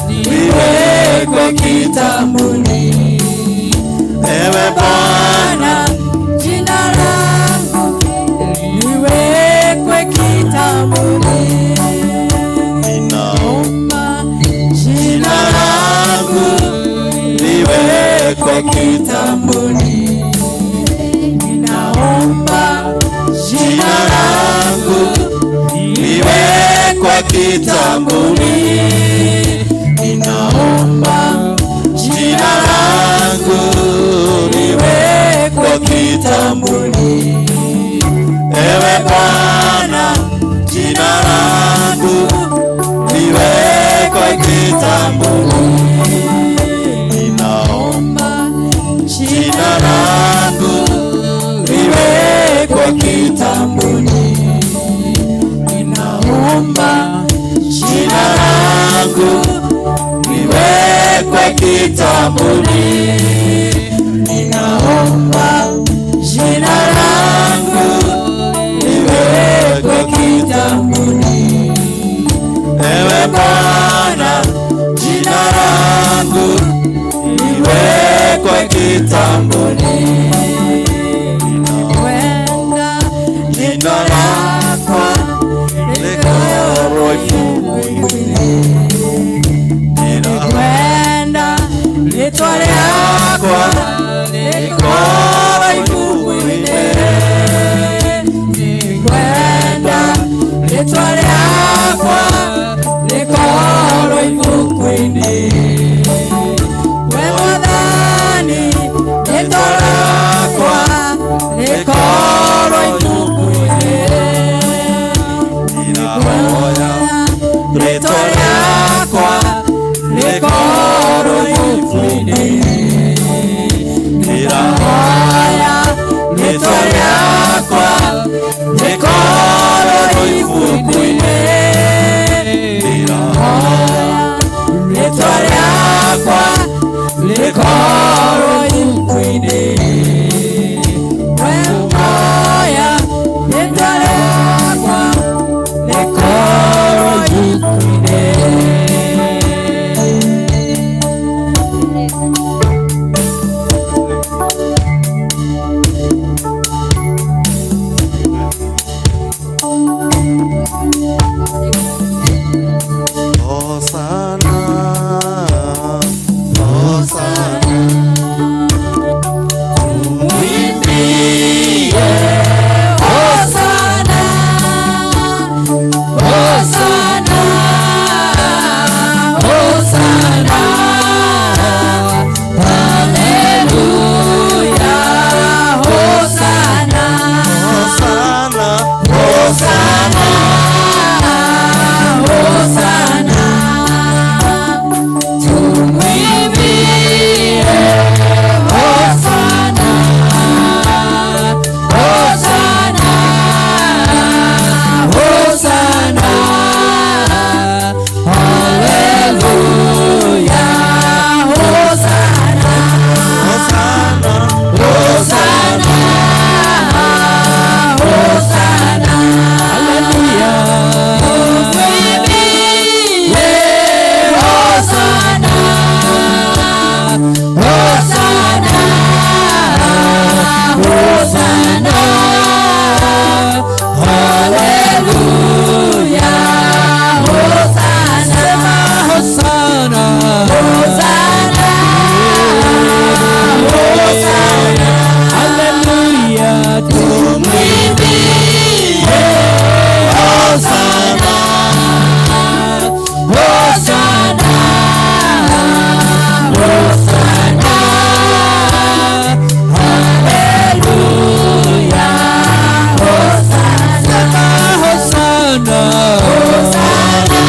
liwekwe kitabuni. Ewe Bwana, Bwana, jina langu liwekwe kitabuni. ninaomba Omba jina jina langu liwekwa kitabuni. kitabuni. Ninaomba Jina jina langu liwekwa kitabuni. Ninaomba jina jina langu liwekwa kitabuni. Ewe Bwana, jina langu liwekwa kitabuni. Ninaomba jina jina langu liwekwa kitabuni. Ninaomba Jina langu liwekwa kitabuni. Ninaomba jina langu liwekwe kitabuni. Ewe Bwana, jina langu liwekwa kitabuni. Wenda Jina lako likorwe Jina wenda litwa lako likorwe ibuku-inĩ. Kwenda rĩtwa rĩakwa rĩkorwo ibuku-inĩ. We Mwathani, rĩtwa Rĩkorwo ibuku-inĩ. We moya rĩtwa rĩakwa rĩkorwo ibuku-inĩ. Hosana, Hosana. Mwimbie Hosana, Hosana, Hosana, Haleluya, Hosana, Hosana, Hosana, Hosana, tumwimbie Hosana, Hosana, Hosana, Haleluya, Hosana, Hosana, Hosana, Hosana, Haleluya, tumwimbie Hosana, Hosana, Hosana, Haleluya, Hosana, sema Hosana, Hosana, Hosana, Haleluya, tumwimbie Hosana, Hosana, Hosana, Haleluya, Hosana, sema Hosana, Hosana,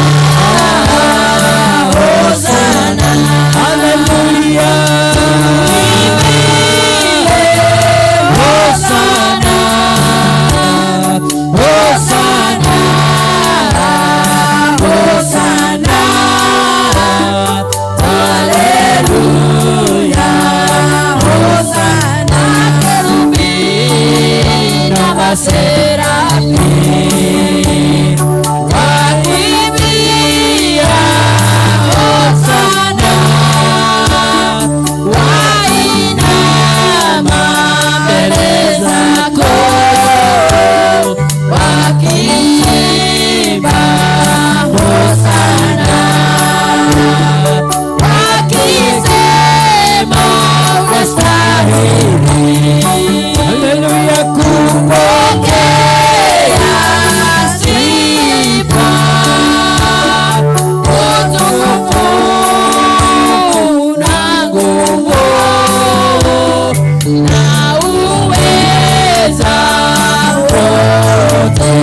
Hosana, Haleluya, Hosana, Hosana, Hosana, Haleluya, Hosana, kerubi na maserafi wakimbia Hosana, wainama mbele zako wakiimba Hosana, wakisema unastahili, haleluya, kupokea sifa, utukufu na nguvu na uweza wote.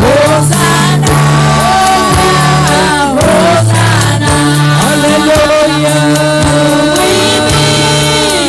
Hosana, Hosana, haleluya, tumwimbie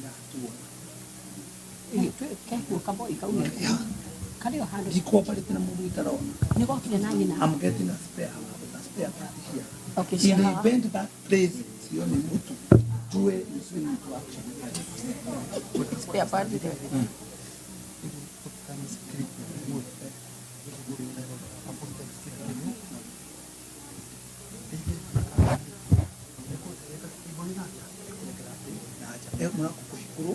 Ndiratuona. Kekuo kaboi kaumĩte karĩ o handũ. Ndikwambarĩte na mũndũ itarona. Nĩ gokire na nyina. I'm getting a spare part here. Okay, In the cia haha. event that place sioni mtu, jue you swing into action. Spare part there. Mũrango kũhingũrwo,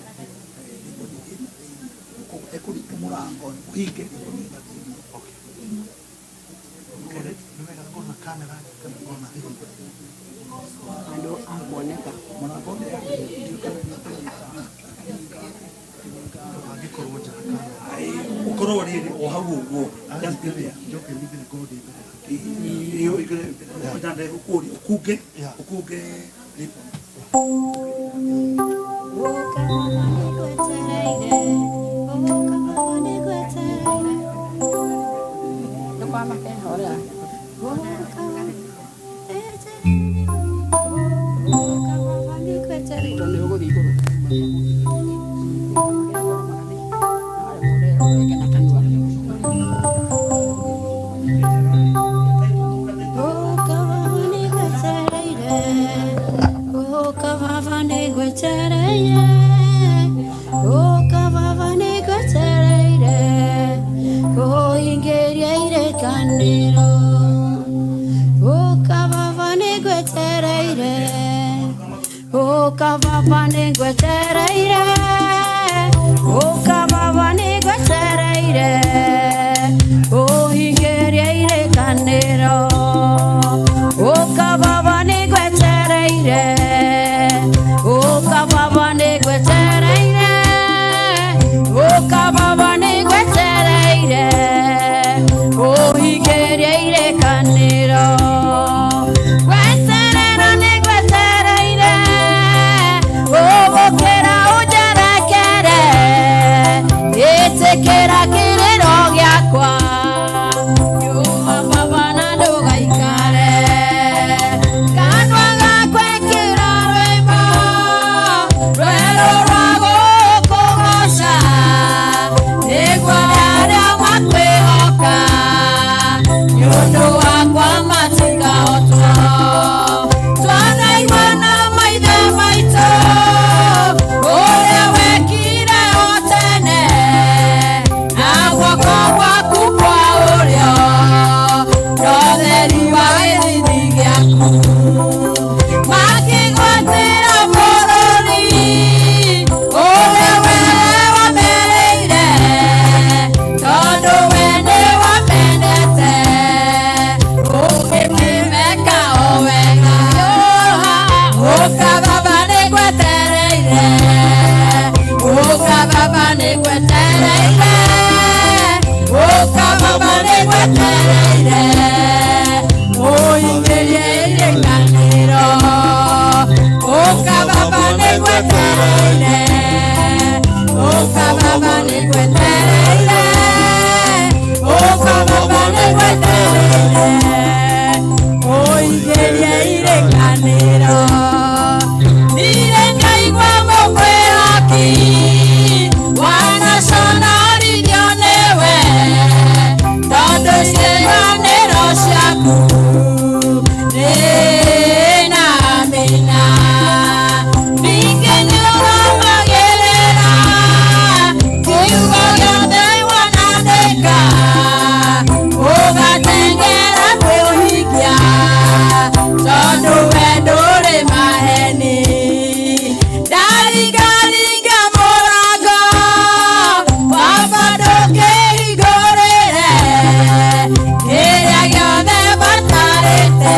riboni ĩna thĩinĩ. Koguo ekũringa mũrango ũhinge riboni ĩna thĩinĩ. Handũ a kuoneka. Mũrango ũkorwo rĩrĩ o hau ũguo, just be there. Ĩyo ndegũkũria ũkunge ũkunge riboni. Nĩ kwa makehorera. Tondũ nĩ ũgũthiĩ igũrũ. Na kanua. Ĩtĩkĩra kĩrĩro gĩakwa nyũma baba na ndũgaikare kanua gakwa ĩkĩra rwĩmbo rwerũ rwa gũkũgoca nĩguo arĩa makwĩhoka nĩ ũndũ wakwa matikahotwo. Twanaigua na maithe maitũ ũrĩa wekire o tene na guoko gwaku kwa ũrĩo na ũtheri wa gĩthithi gĩaku makĩgwatĩra bũrũri ũrĩa wewe wamerĩire tondũ we nĩwamendete ũgĩkĩmeka o wega. Ũka baba nĩngwetereire, ũka baba nĩngwetereire, ũka baba nĩngwetereire, ũingĩrie irĩkanĩro. Ũka baba nĩngwetereire, ũka baba nĩngwetereire, ũka baba nĩngwetereire, ũingĩrie irĩkanĩro. Ndirĩ ndaigua mũkwĩhoki wanaconorithio nĩwe tondũ ciĩranĩro ciaku nĩ na amina. Ningĩ nĩũrũmagĩrĩra kiugo gĩothe wanandĩka ũgateng'era kwĩũhingia tondũ we ndũrĩ maheni. Ndaringaringa mũrango baba ndũkĩhingũrĩre kĩrĩa gĩothe batarĩte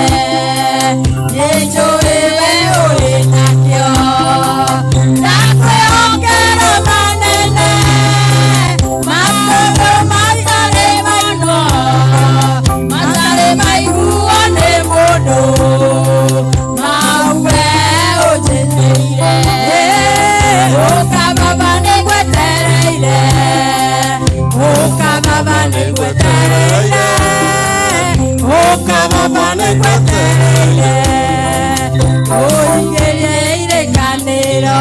nĩnjũĩ we ũrĩ nakĩo. Ndakwĩhokera manene maũndũ matarĩ maiguo matarĩ maiguo nĩ mũndũ mau we ũnjĩtĩire. Ũka baba nĩngwetereire, ũka baba nĩngwetereire, ũka baba nĩngwetereire, ũingĩrie irĩkanĩro.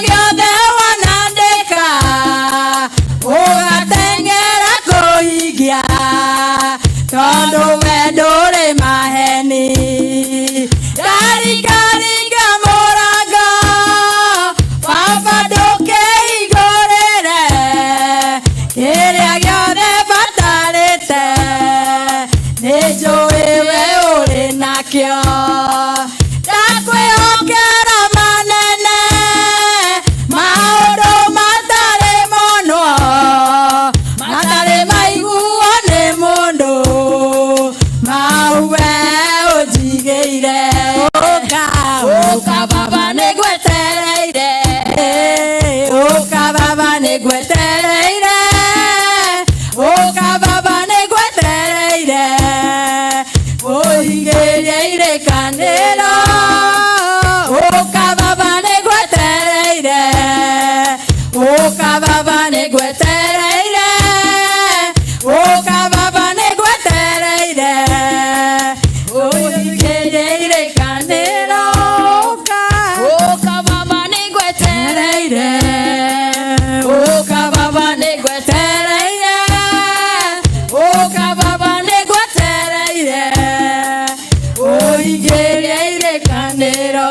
Gĩothe wanandĩka ũgateng'era kũhingia tondũ we ndũrĩ maheni. Ndaringaringa mũrango baba ndũkĩhingũrĩre kĩrĩa gĩothe batarĩte nĩ njũĩ we ũrĩ nakĩo. Ndakwĩhokera manene maũndũ matarĩ monwo matarĩ maiguo nĩ mũndũ mau we ũnjigĩire. Ũka ũka baba nĩngwetereire, ũka baba nĩngwetereire, ũka baba nĩngwetereire, ũhingĩrie irĩkanĩro, ũka baba nĩngwetereire, ũka baba nĩngwetereire, ũka baba nĩngwetereire, ũhingĩrie irĩkanĩro, ũka Ũka baba nĩngwetereire, ũka baba nĩngwetereire, ũka baba nĩngwetereire, ũhingĩrie irĩkanĩro.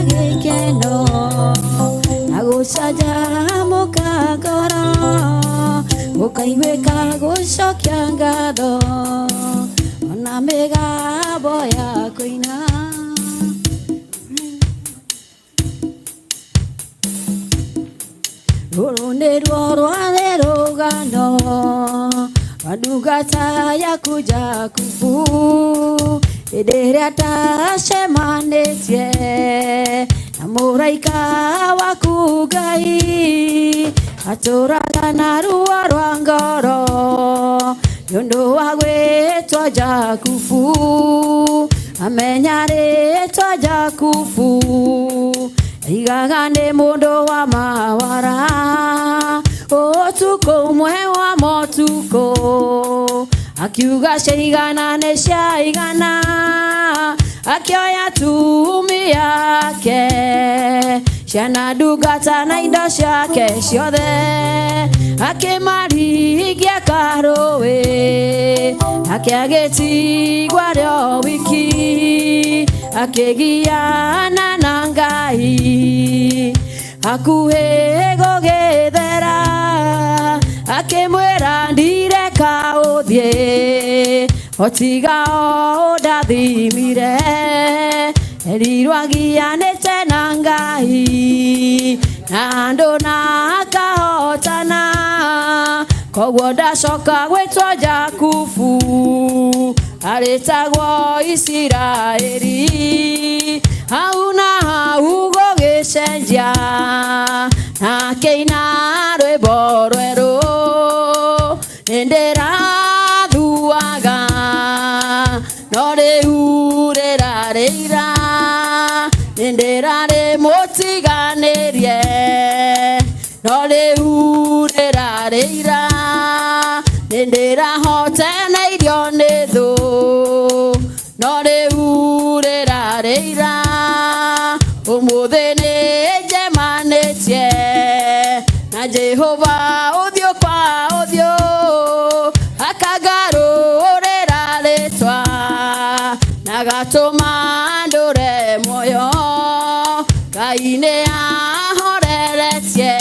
Gĩkeno na gũcanjamũka ngoro, gũkaiguĩka gũcokia ngatho ona mĩgambo ya kũina. Rũrũ nĩruo rwarĩ rũgano rwa ndungata yaku Jakubu, hĩndĩ ĩrĩa ndacemanĩtie na mũraika waku Ngai, atũraga na ruo rwa ngoro nĩ ũndũ wa gwĩtwo Jakubu. Amenya rĩtwa Jakubu, aigaga nĩ mũndũ wa mawara. Ũtukũ ũmwe wa motukũ akiuga ciaigana nĩ ciaigana, akĩoya tumia ake, ciana, ndungata na indo ciake ciothe, akĩmaringia karũĩ, ake agĩtigwo arĩ o wiki, akĩgiana na Ngai hakuhĩ gũgĩthera, akĩmwĩra ndireka ũthiĩ otiga o ũndathimire. Erirwo agianĩte na Ngai na andũ na akahotana, koguo ndacoka gwĩtwo Jakubu, arĩtagwo Isiraeli. Hau na hau gũgĩcenjia, na akĩina rwĩmbo rwerũ, nĩndĩrathuaga no rĩu rĩrarĩira, nĩndĩrarĩ mũtiganĩrie no rĩu rĩrarĩira, nĩndĩrahotanĩirio nĩ thũ no rĩu rĩrarĩira, ũmũthĩ nĩnjemanĩtie na Jehova ũthiũ kwa ũthiũ, akangarũrĩra rĩtwa na gatũma ndũre muoyo. Ngai nĩ ahoreretie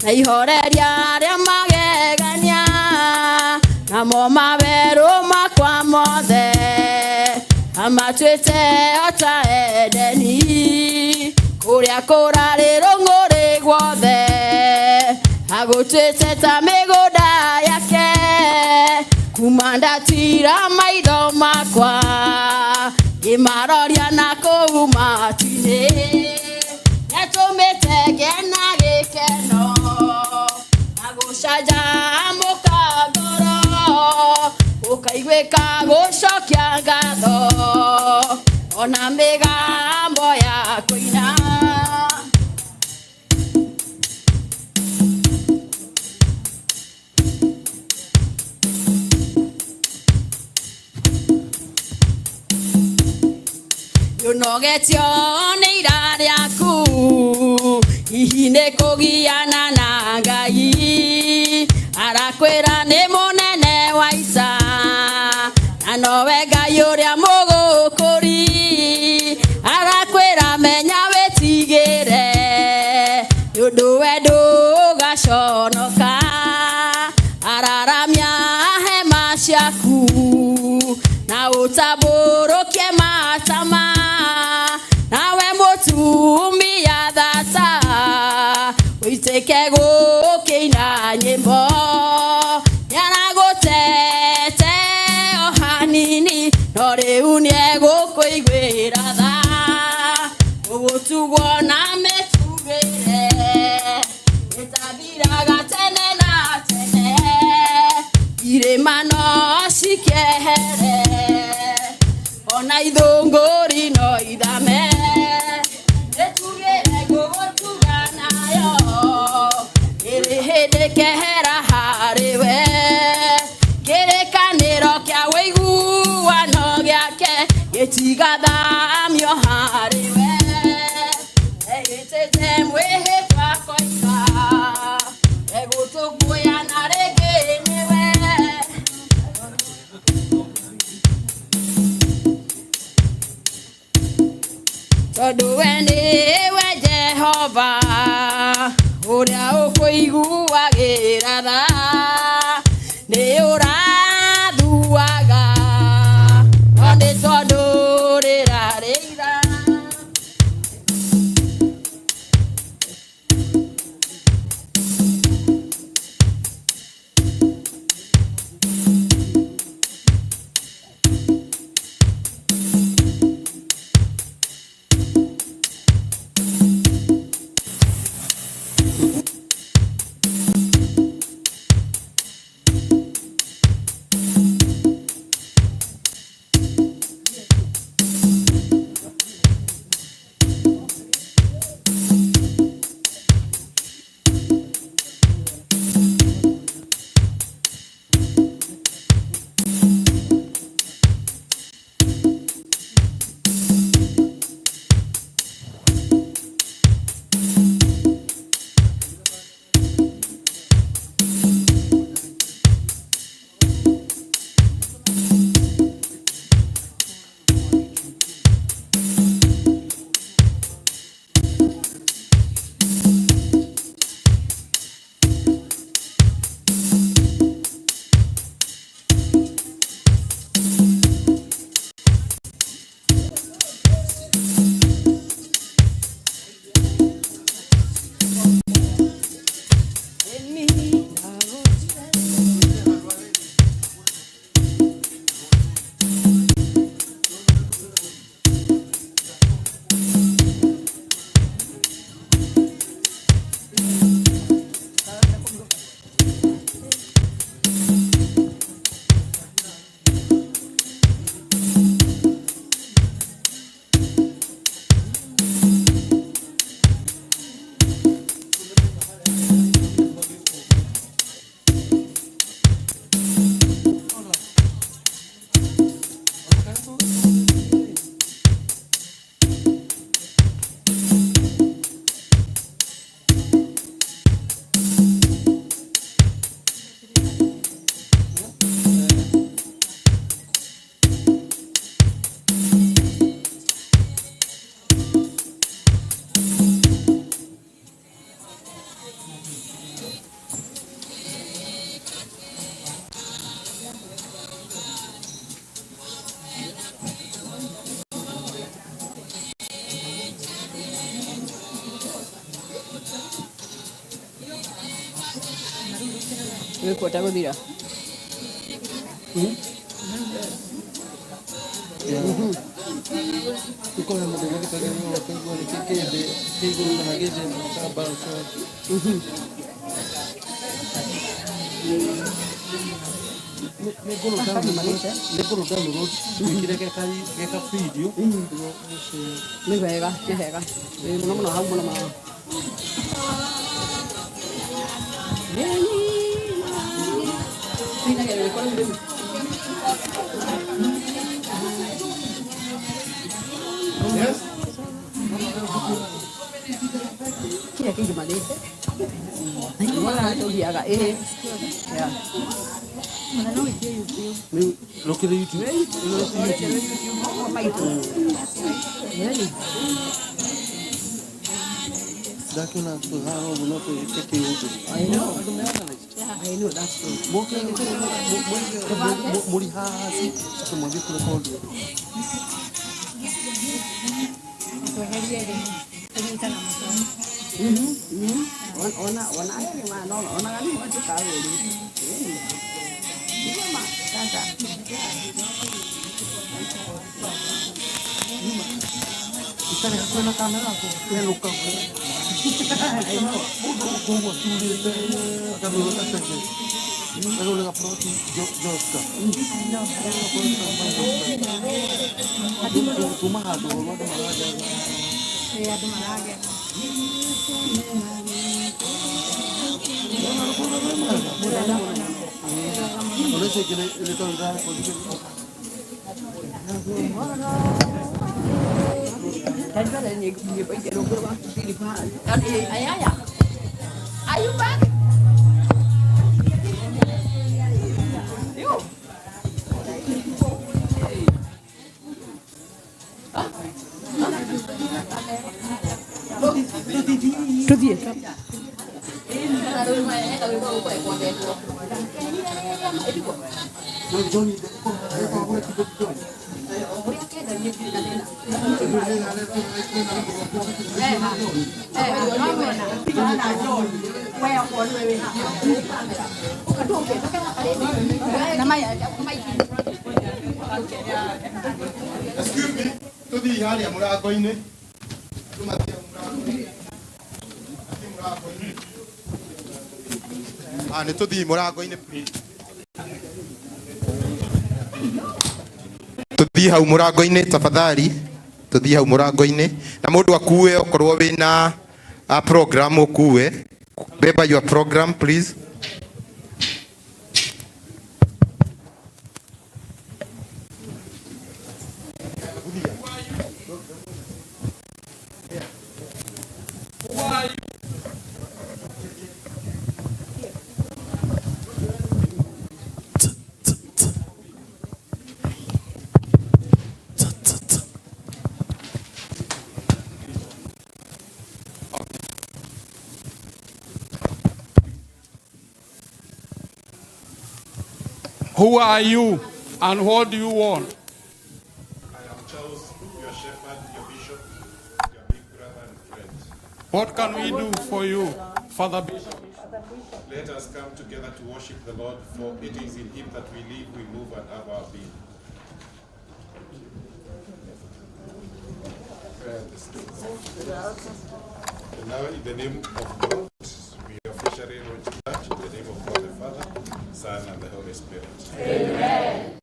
na ihoreria rĩa magegania, namo mawerũ makwa mothe amatuĩte o ta Edeni, kũrĩa kũrarĩ rũng'ũrĩ guothe agũtuĩte ta mĩgũnda yake. Kuma ndatira maitho makwa ngĩmaroria na kũu matu-inĩ, nĩatũmĩte ngĩe na gĩkeno na gũcanjamũka ngoro, gũkaiguĩka gũcokia ngatho ona mĩgambo ya kũina. Ũnogetio nĩ ira rĩaku, hihi nĩ kũgiana na Ngai, arakwĩra nĩ mũnene wa ita na nowe Ngai ũrĩa mũgũkũri, arakwĩra menya wĩtigĩre nĩ ũndũ we ndũgaconoka, araramia hema ciaku na ũtambũrũkie matama, nawe mũtumia thata ũitĩke gũkĩina nyĩmbo. Nĩaragũtete o hanini no rĩu nĩegũkũiguĩra tha, ũgũtugwo na mĩtugĩre ĩtathiraga tene na tene, irĩma no cikĩehere ona ithũngũri no ithame, mĩtugĩre ngũgũtuga nayo ĩrĩ hĩndĩ kehera harĩ we, kĩrĩkanĩro kĩa wĩiguano gĩake gĩtigathamio harĩ we, ehĩtĩte mwĩhĩtwa koiga egũtũguoyana rĩngĩ nĩwe. Tondũ we Nĩwe Jehova ũrĩa ũkũiguagĩra tha, nĩ ũrathuaga no nĩ tondũ rĩrarĩira. Nĩkwenda gũthira. Ukona mũndũ ũgũthikagĩrĩria ũkaigua nĩ kĩ kĩ thĩ kĩ igũrũ kana gĩ thĩ ka balance. Nĩ ngũrũ download wĩkĩre geka video nĩguo mũshare. Nĩ wega, nĩ wega. Ĩ, mũno mũno hau mũno mũno. Tuinage rwĩmbo rũu rĩu. Kĩrĩa kĩngimanĩte. Nĩwona tũgiaga, ĩ. Yeah. Rũkĩrĩ YouTube. Ĩno ti YouTube. Maitũ. Really? Ndakĩona tũhana ũguo no twĩke kĩũndũ. I know. Andũ me organized. I know that's true. Moke mũri haha coke mwambie kũrekondi. Tweherie thimũ kũnyitana mũtwe. Ona ona arĩa ma no ona gani mwatuĩka ũru. Sasa. Itarĩ hakuhĩ na kamera kenũka mũndũ koguo aturĩte akamĩona gatege agũre gaploti Joska tuma handũ horu andũ maragera. Ĩ, andũ maragera. Ona icio ingĩ nĩ tondũ ndĩrarekondire. Ayaya. Are you back? You. Tuthiĩ. Excuse me, tuthii haria murango-inĩ. Andũ mathiĩ hau mũrango-inĩ. Mathiĩ mũrango-inĩ. Ah, nĩ tũthiĩ mũrango-inĩ please. Tũthiĩ hau mũrango-inĩ tafadhali, tũthiĩ hau mũrango-inĩ na mũndũ akue okorwo wĩna a program ũkue. Beba your program please. Who are you and what do you want? I am Charles, your shepherd, your bishop, your big brother and friend. What can we do for you, Father Bishop? Let us come together to worship the Lord, for it is in him that we live, we move, and have our being. And now, in the name of God, we officially launch the church in the name of God the Father, Son, and the Holy Spirit. Amen.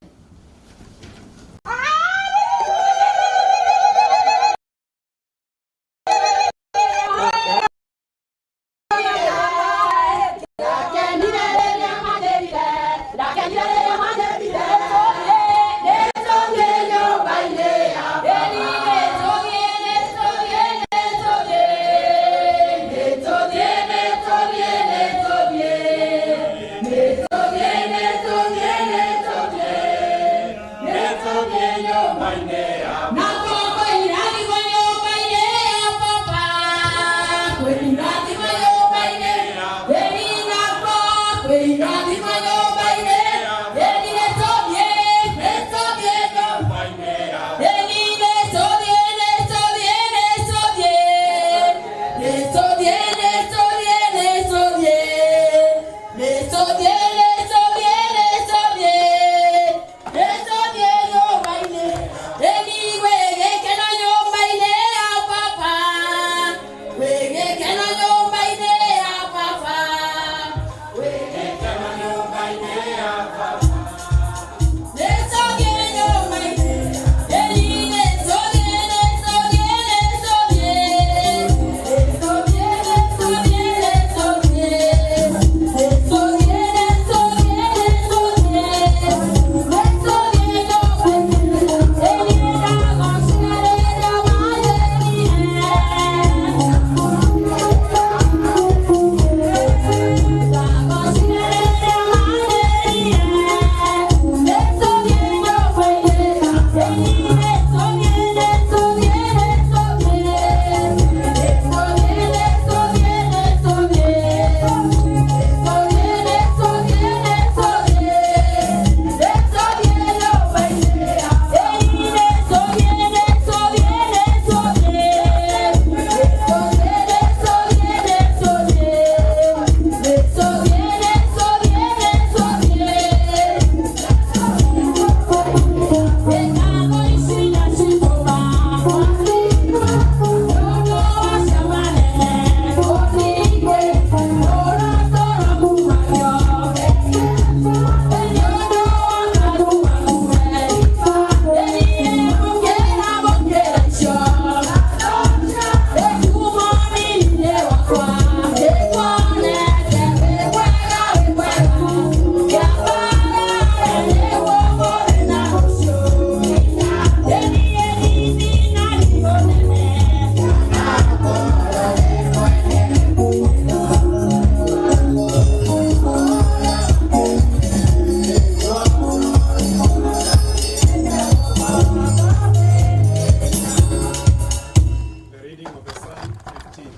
15.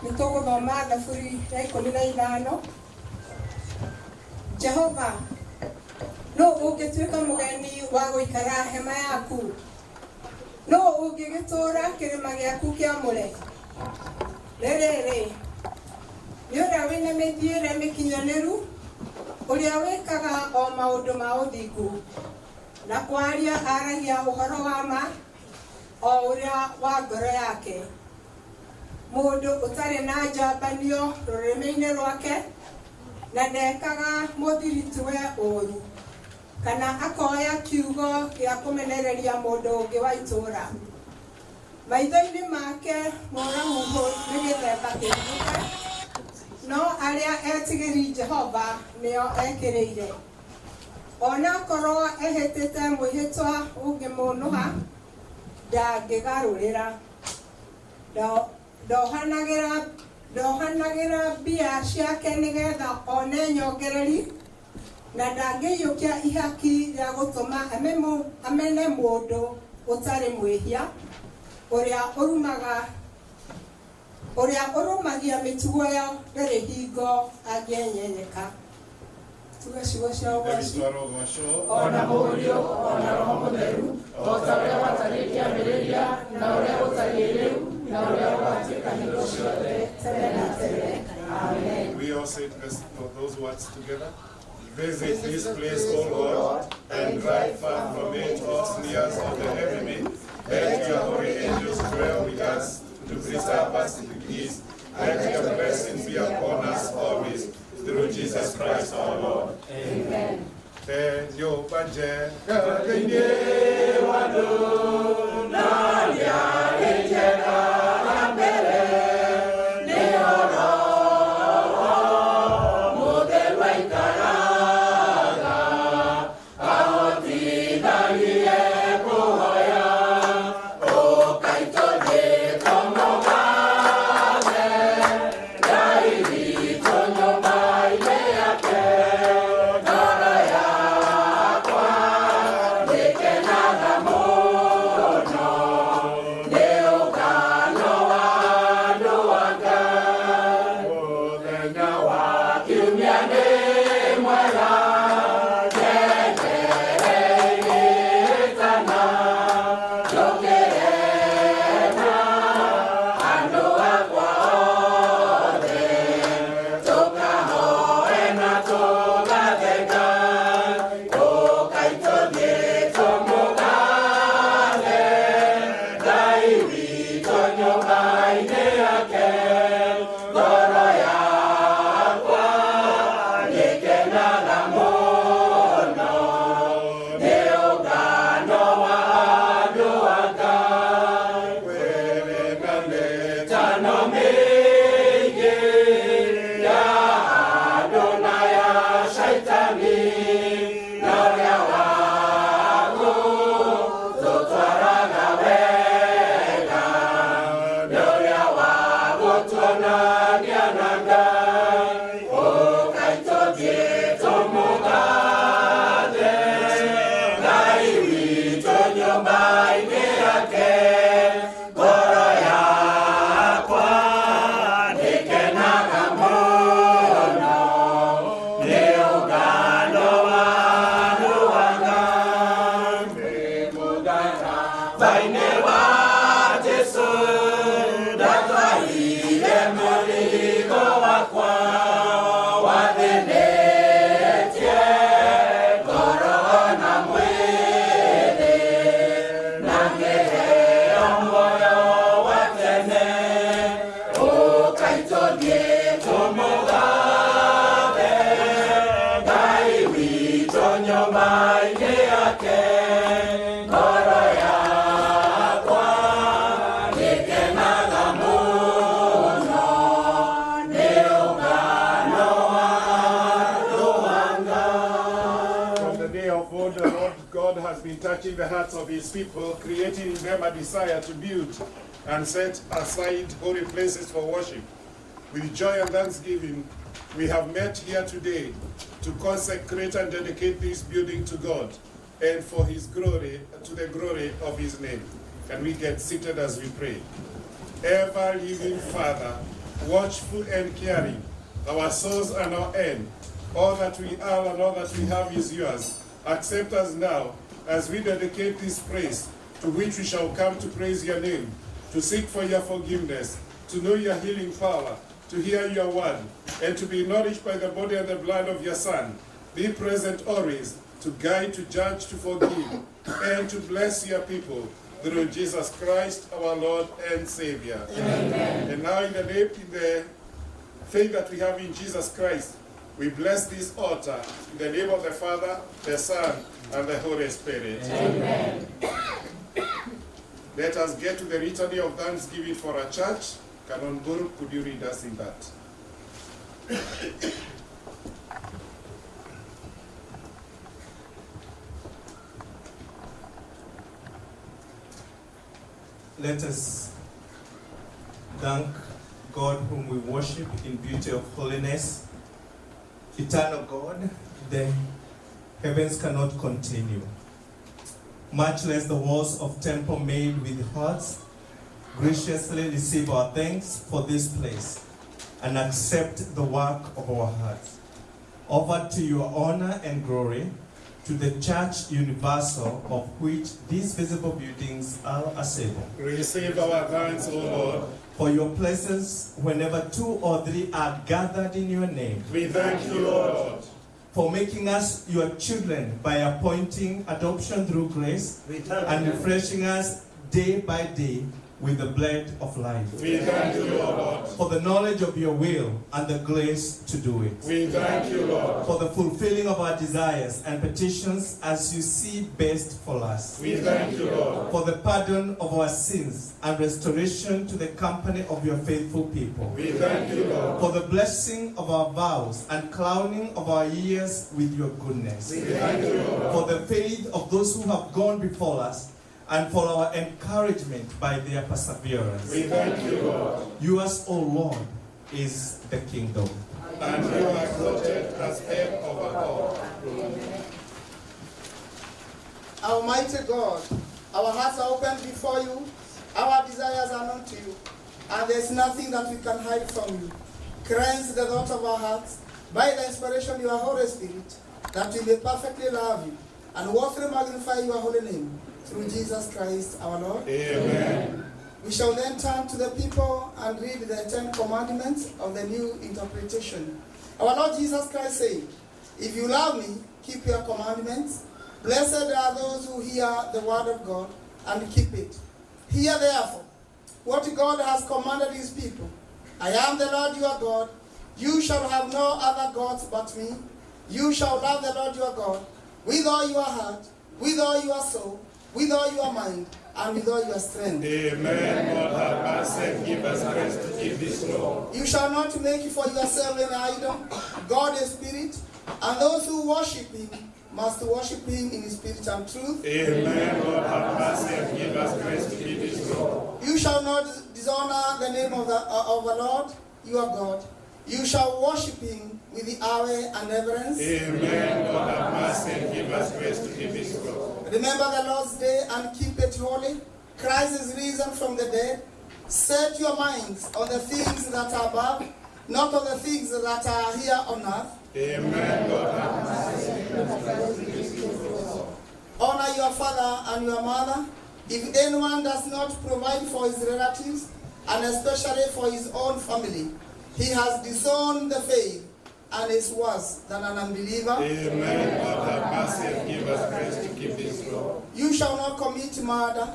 Nĩ tũgũthoma thaburi ya 15. Jehova, nũ ũngĩtuĩka mũgeni wa gũikara hema yaku? Nũ ũngĩgĩtũũra kĩrĩma gĩaku kĩamũre? Rĩrĩrĩ, nĩ ũrĩa wĩna mĩthiĩre mĩkinyanĩru, ũrĩa wĩkaga o maũndũ ma ũthingu, na kwaria aragia ũhoro wa ma o ũrĩa wa ngoro yake, mũndũ ũtarĩ na njambanio rũrĩmĩ-inĩ rwake, na ndekaga mũthirituwe ũũru, kana akoya kiugo gĩa kũmenereria mũndũ ũngĩ wa itũũra. Maitho-inĩ make mũrahũhũ nĩ gĩthemba kĩhũthĩke, no arĩa etigĩri Jehova nĩo ekĩrĩire. Onakorwo ehĩtĩte mwĩhĩtwa ũngĩmũnũha, ndangĩgarũrĩra. Ndohanagĩra mbia ciake nĩgetha one nyongereri, na ndangĩiyũkia ihaki rĩa gũtũma amene mũndũ ũtarĩ mwĩhia, ũrĩa ũrũmagia mĩtugo ĩyo ndarĩ hingo angĩenyenyeka. Tuge ciugo cia ũgoci. Ona Mũriũ ona Roho Mũtheru, o ta ũrĩa gwatariĩ kĩambĩrĩria, na ũrĩa gũtariĩ rĩu, na ũrĩa gũgatuĩka hingo ciothe, tene na tene. Amen. We all said those words together. Visit this place, O Lord, and drive far from it all snares of the enemy. Let your holy angels dwell with us to preserve us in peace. Let your blessings be upon us always, through Jesus Christ our Lord. Amen. Touching the hearts of his people, creating in them a desire to build and set aside holy places for worship. With joy and thanksgiving, we have met here today to consecrate and dedicate this building to God and for his glory, to the glory of his name. Can we get seated as we pray? Ever living Father, watchful and caring, our source and our end, all that we are and all that we have is yours. Accept us now as we dedicate this praise, to which we shall come to praise your name, to seek for your forgiveness, to know your healing power, to hear your word, and to be nourished by the body and the blood of your Son. Be present always to guide, to judge, to forgive, and to bless your people through Jesus Christ, our Lord and Savior. Amen. And now in the name, in the faith that we have in Jesus Christ, we bless this altar in the name of the Father, the Son, and the Holy Spirit. Amen. Let us get to the litany of thanksgiving for our church. Canon Guru, could you read us in that? Let us thank God whom we worship in beauty of holiness. Eternal God, the heavens cannot contain you, much less the walls of temple made with hearts. Graciously receive our thanks for this place and accept the work of our hearts. Offered to your honor and glory, to the Church Universal, of which these visible buildings are a symbol. Receive our thanks, O Lord. For your presence whenever two or three are gathered in your name. We thank you, Lord. For making us your children by appointing adoption through grace and refreshing us day by day with the bread of life. We thank you, Lord. For the knowledge of your will and the grace to do it. We thank you, Lord. For the fulfilling of our desires and petitions as you see best for us. We thank you, Lord. For the pardon of our sins and restoration to the company of your faithful people. We thank you, Lord. For the blessing of our vows and crowning of our years with your goodness. We thank you, Lord. For the faith of those who have gone before us and for our encouragement by their perseverance. We thank you, Lord. Yours, O Lord, is the kingdom. And you are exalted as head over all. Almighty God, our hearts are open before you, our desires are known to you, and there is nothing that we can hide from you. Cleanse the thought of our hearts by the inspiration of your Holy Spirit, that we may perfectly love you and worthily magnify your holy name. Through Jesus Christ our Lord. Amen. We shall then turn to the people and read the 10 Commandments of the New Interpretation. Our Lord Jesus Christ said, "If you love me, keep your commandments. Blessed are those who hear the word of God and keep it. Hear therefore what God has commanded his people. I am the Lord your God. You shall have no other gods but me. You shall love the Lord your God with all your heart, with all your soul, with all your mind, and with all your strength." Amen. God have mercy, give us grace to keep this law. You shall not make for yourself an idol. God is spirit, and those who worship him must worship him in spirit and truth. Amen. God have mercy and give us grace to keep this law. You shall not dishonor the name of the Lord your God. You shall worship him with the awe and reverence. Amen. God have mercy and give us grace to keep this law. Remember the Lord's day and keep it holy. Christ is risen from the dead. Set your minds on the things that are above, not on the things that are here on earth. Amen. God have mercy. Honor your father and your mother. If anyone does not provide for his relatives, and especially for his own family, he has disowned the faith and is worse than an unbeliever. Amen. God have mercy and give us grace to keep this law. You shall not commit murder.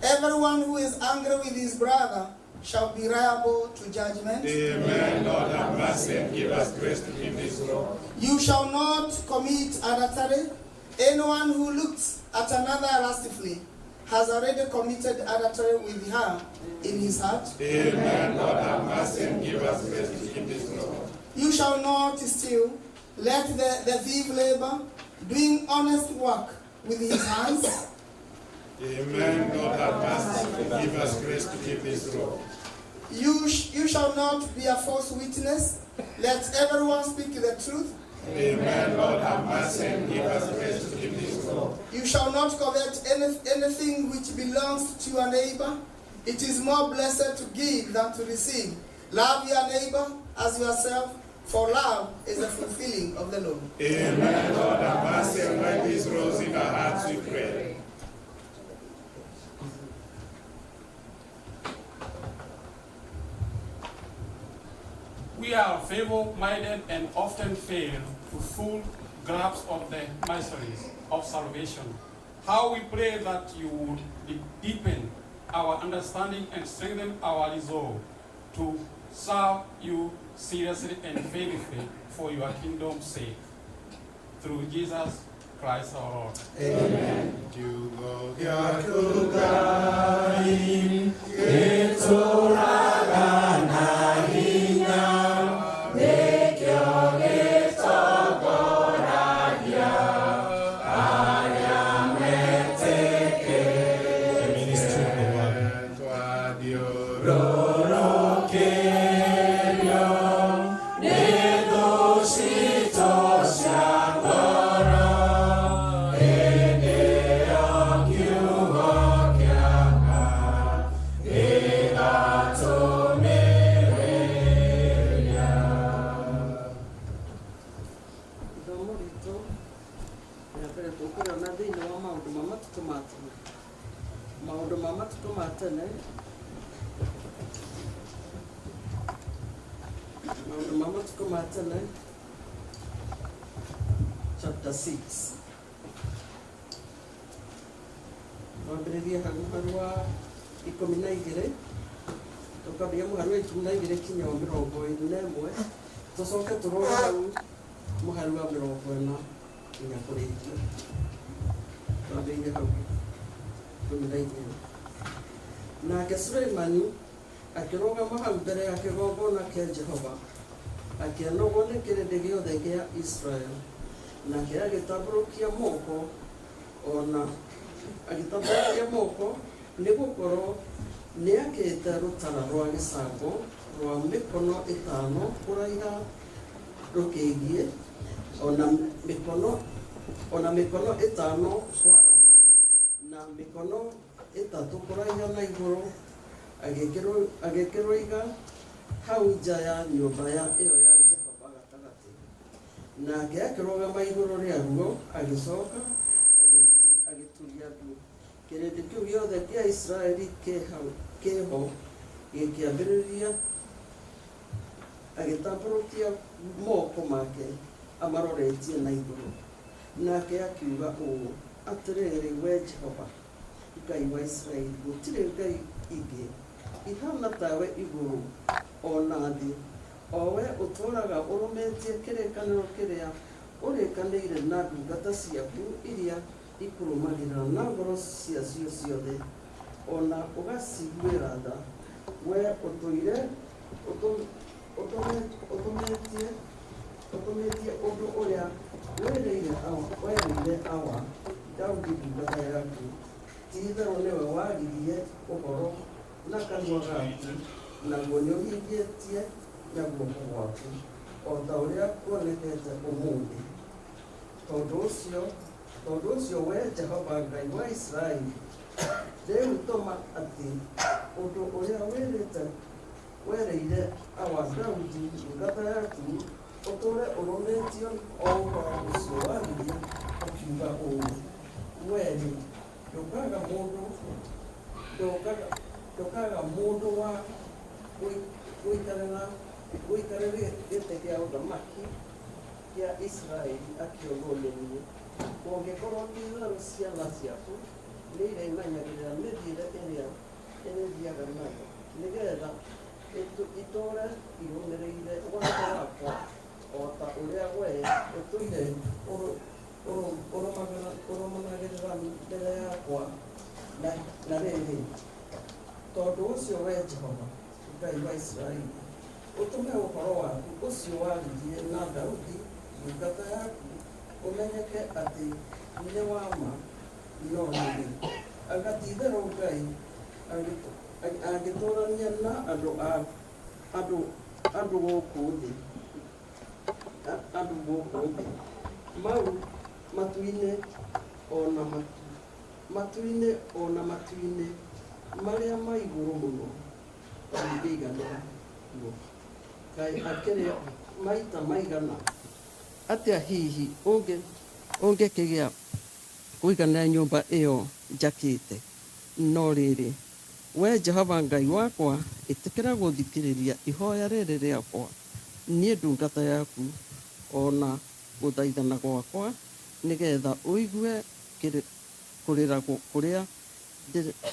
Everyone who is angry with his brother shall be liable to judgment. Amen. Lord have mercy and give us grace to keep this law. You shall not commit adultery. Anyone who looks at another lustfully has already committed adultery with her in his heart. Amen. Lord have mercy and give us grace to keep this law. You shall not steal. Let the thief labor, doing honest work with his hands. Amen. God have mercy and give us grace to keep this law. You shall not be a false witness. Let everyone speak the truth. Amen. Lord have mercy and give us grace to keep this law. You shall not covet anything which belongs to your neighbor. It is more blessed to give than to receive. Love your neighbor as yourself, for love is the fulfilling of the law. Amen. Lord, have mercy and light these rose in our hearts, we pray. We are feeble-minded and often fail to full grasp of the mysteries of salvation. How we pray that you would deepen our understanding and strengthen our resolve to serve you seriously and faithfully for your kingdom's sake. Through Jesus Christ our Lord. Amen. The ministry of the word. Ithomo ritũ rĩa mbere tũkũrĩona thĩinĩ wa maũndũ ma matukũ ma tene, maũndũ ma matukũ ma tene, maũndũ ma matukũ ma tene chapter 6, twambĩrĩrie hau mũhari wa 12, tũkambĩrĩria mũhari wa 12 kinya wa 21, tũcoke tũrore hau mũhari wa 40 nginya kũrĩkia. Twambĩrĩrie hau 12. Nake Suleimani akĩrũgama hau mbere ya kĩgongona kĩa Jehova, akĩanogwo nĩ kĩrĩndĩ gĩothe kĩa Israel. Nake agĩtambũrũkia moko, ona agĩtambũrũkia moko, nĩ gũkorwo nĩakĩte rũtara rwa gĩcango rwa mĩkono 5 kũraiha rũkĩgiĩ, ona mĩkono 5 kwarama, na mĩkono 3 kũraiha na igũrũ, agĩkĩrũiga hau nja ya nyũmba ya ĩyo ya Jehova gatagatĩ. Nake akĩrũgama igũrũ rĩaruo, agĩcoka agĩturia ndu. Kĩrĩndĩ kĩu gĩothe kĩa Isiraeli kĩho gĩkĩambĩrĩria, agĩtambũrũkia moko make amaroretie na igũrũ. Nake akiuga ũũ: "Atĩrĩrĩ, we Jehova Ngai wa Isiraeli, gũtirĩ ngai ingĩ ihana tawe igũrũ ona thĩ, o we ũtũũraga ũrũmĩtie kĩrĩkanĩro kĩrĩa ũrĩkanĩire na ndungata ciaku iria ikũrũmagĩrĩra na ngoro ciacio ciothe, ona ũgaciguĩra tha. We ũtũire ũtũmĩtie ũndũ ũrĩa werĩire awa Daudi ndungata yaku. Ti-itherũ nĩwe waririe ũhoro na kanua gaku, naguo nĩũhingĩtie na guoko gwaku, o ta ũrĩa kuonekete ũmũthĩ. Tondũ ũcio, we Jehova Ngai wa Isiraeli, rĩu tũma atĩ ũndũ ũrĩa werĩire awa Daudi ndungata yaku ũtũũre ũrũmĩtio, o ũhoro ũcio waririe ũkiuga ũũ: 'Wee-rĩ, ndũkaga mũndũ wa gũikarĩra gĩtĩ kĩa ũthamaki kĩa Isiraeli akĩonwo nĩ niĩ, kũngĩkorwo ti-itherũ ciana ciaku nĩirĩmenyagĩrĩra mĩthiĩre ĩrĩa ĩrĩthiiaga nayo, nĩgeetha itũũre irũmĩrĩire watho wakwa o ta ũrĩa wee ũtũire ũrũmanagĩrĩra mbere yakwa." Na rĩrĩ, tondũ ũcio, wee Jehova Ngai wa Isiraeli, ũtũme ũhoro waku ũcio waririe na Daudi ndungata yaku ũmenyeke atĩ nĩ wa ma. No rĩrĩ, anga ti-itherũ Ngai angĩtũũrania na andũ gũkũ thĩ? Mau matu-inĩ, ona matu-inĩ, ona matu-inĩ. Marĩa ma igũrũ mũno ndingĩiganĩra kuo. Kaĩ akĩrĩ maita maigana atĩa hihi ũngĩkĩgĩa kũiganĩra nyũmba ĩyo njakĩte? No rĩrĩ, Wee Jehova Ngai wakwa, ĩtĩkĩra gũthikĩrĩria ihooya rĩrĩ rĩakwa, niĩ ndungata yaku, o na gũthaithana gwakwa, nĩgeetha ũigue kũrĩra kũrĩa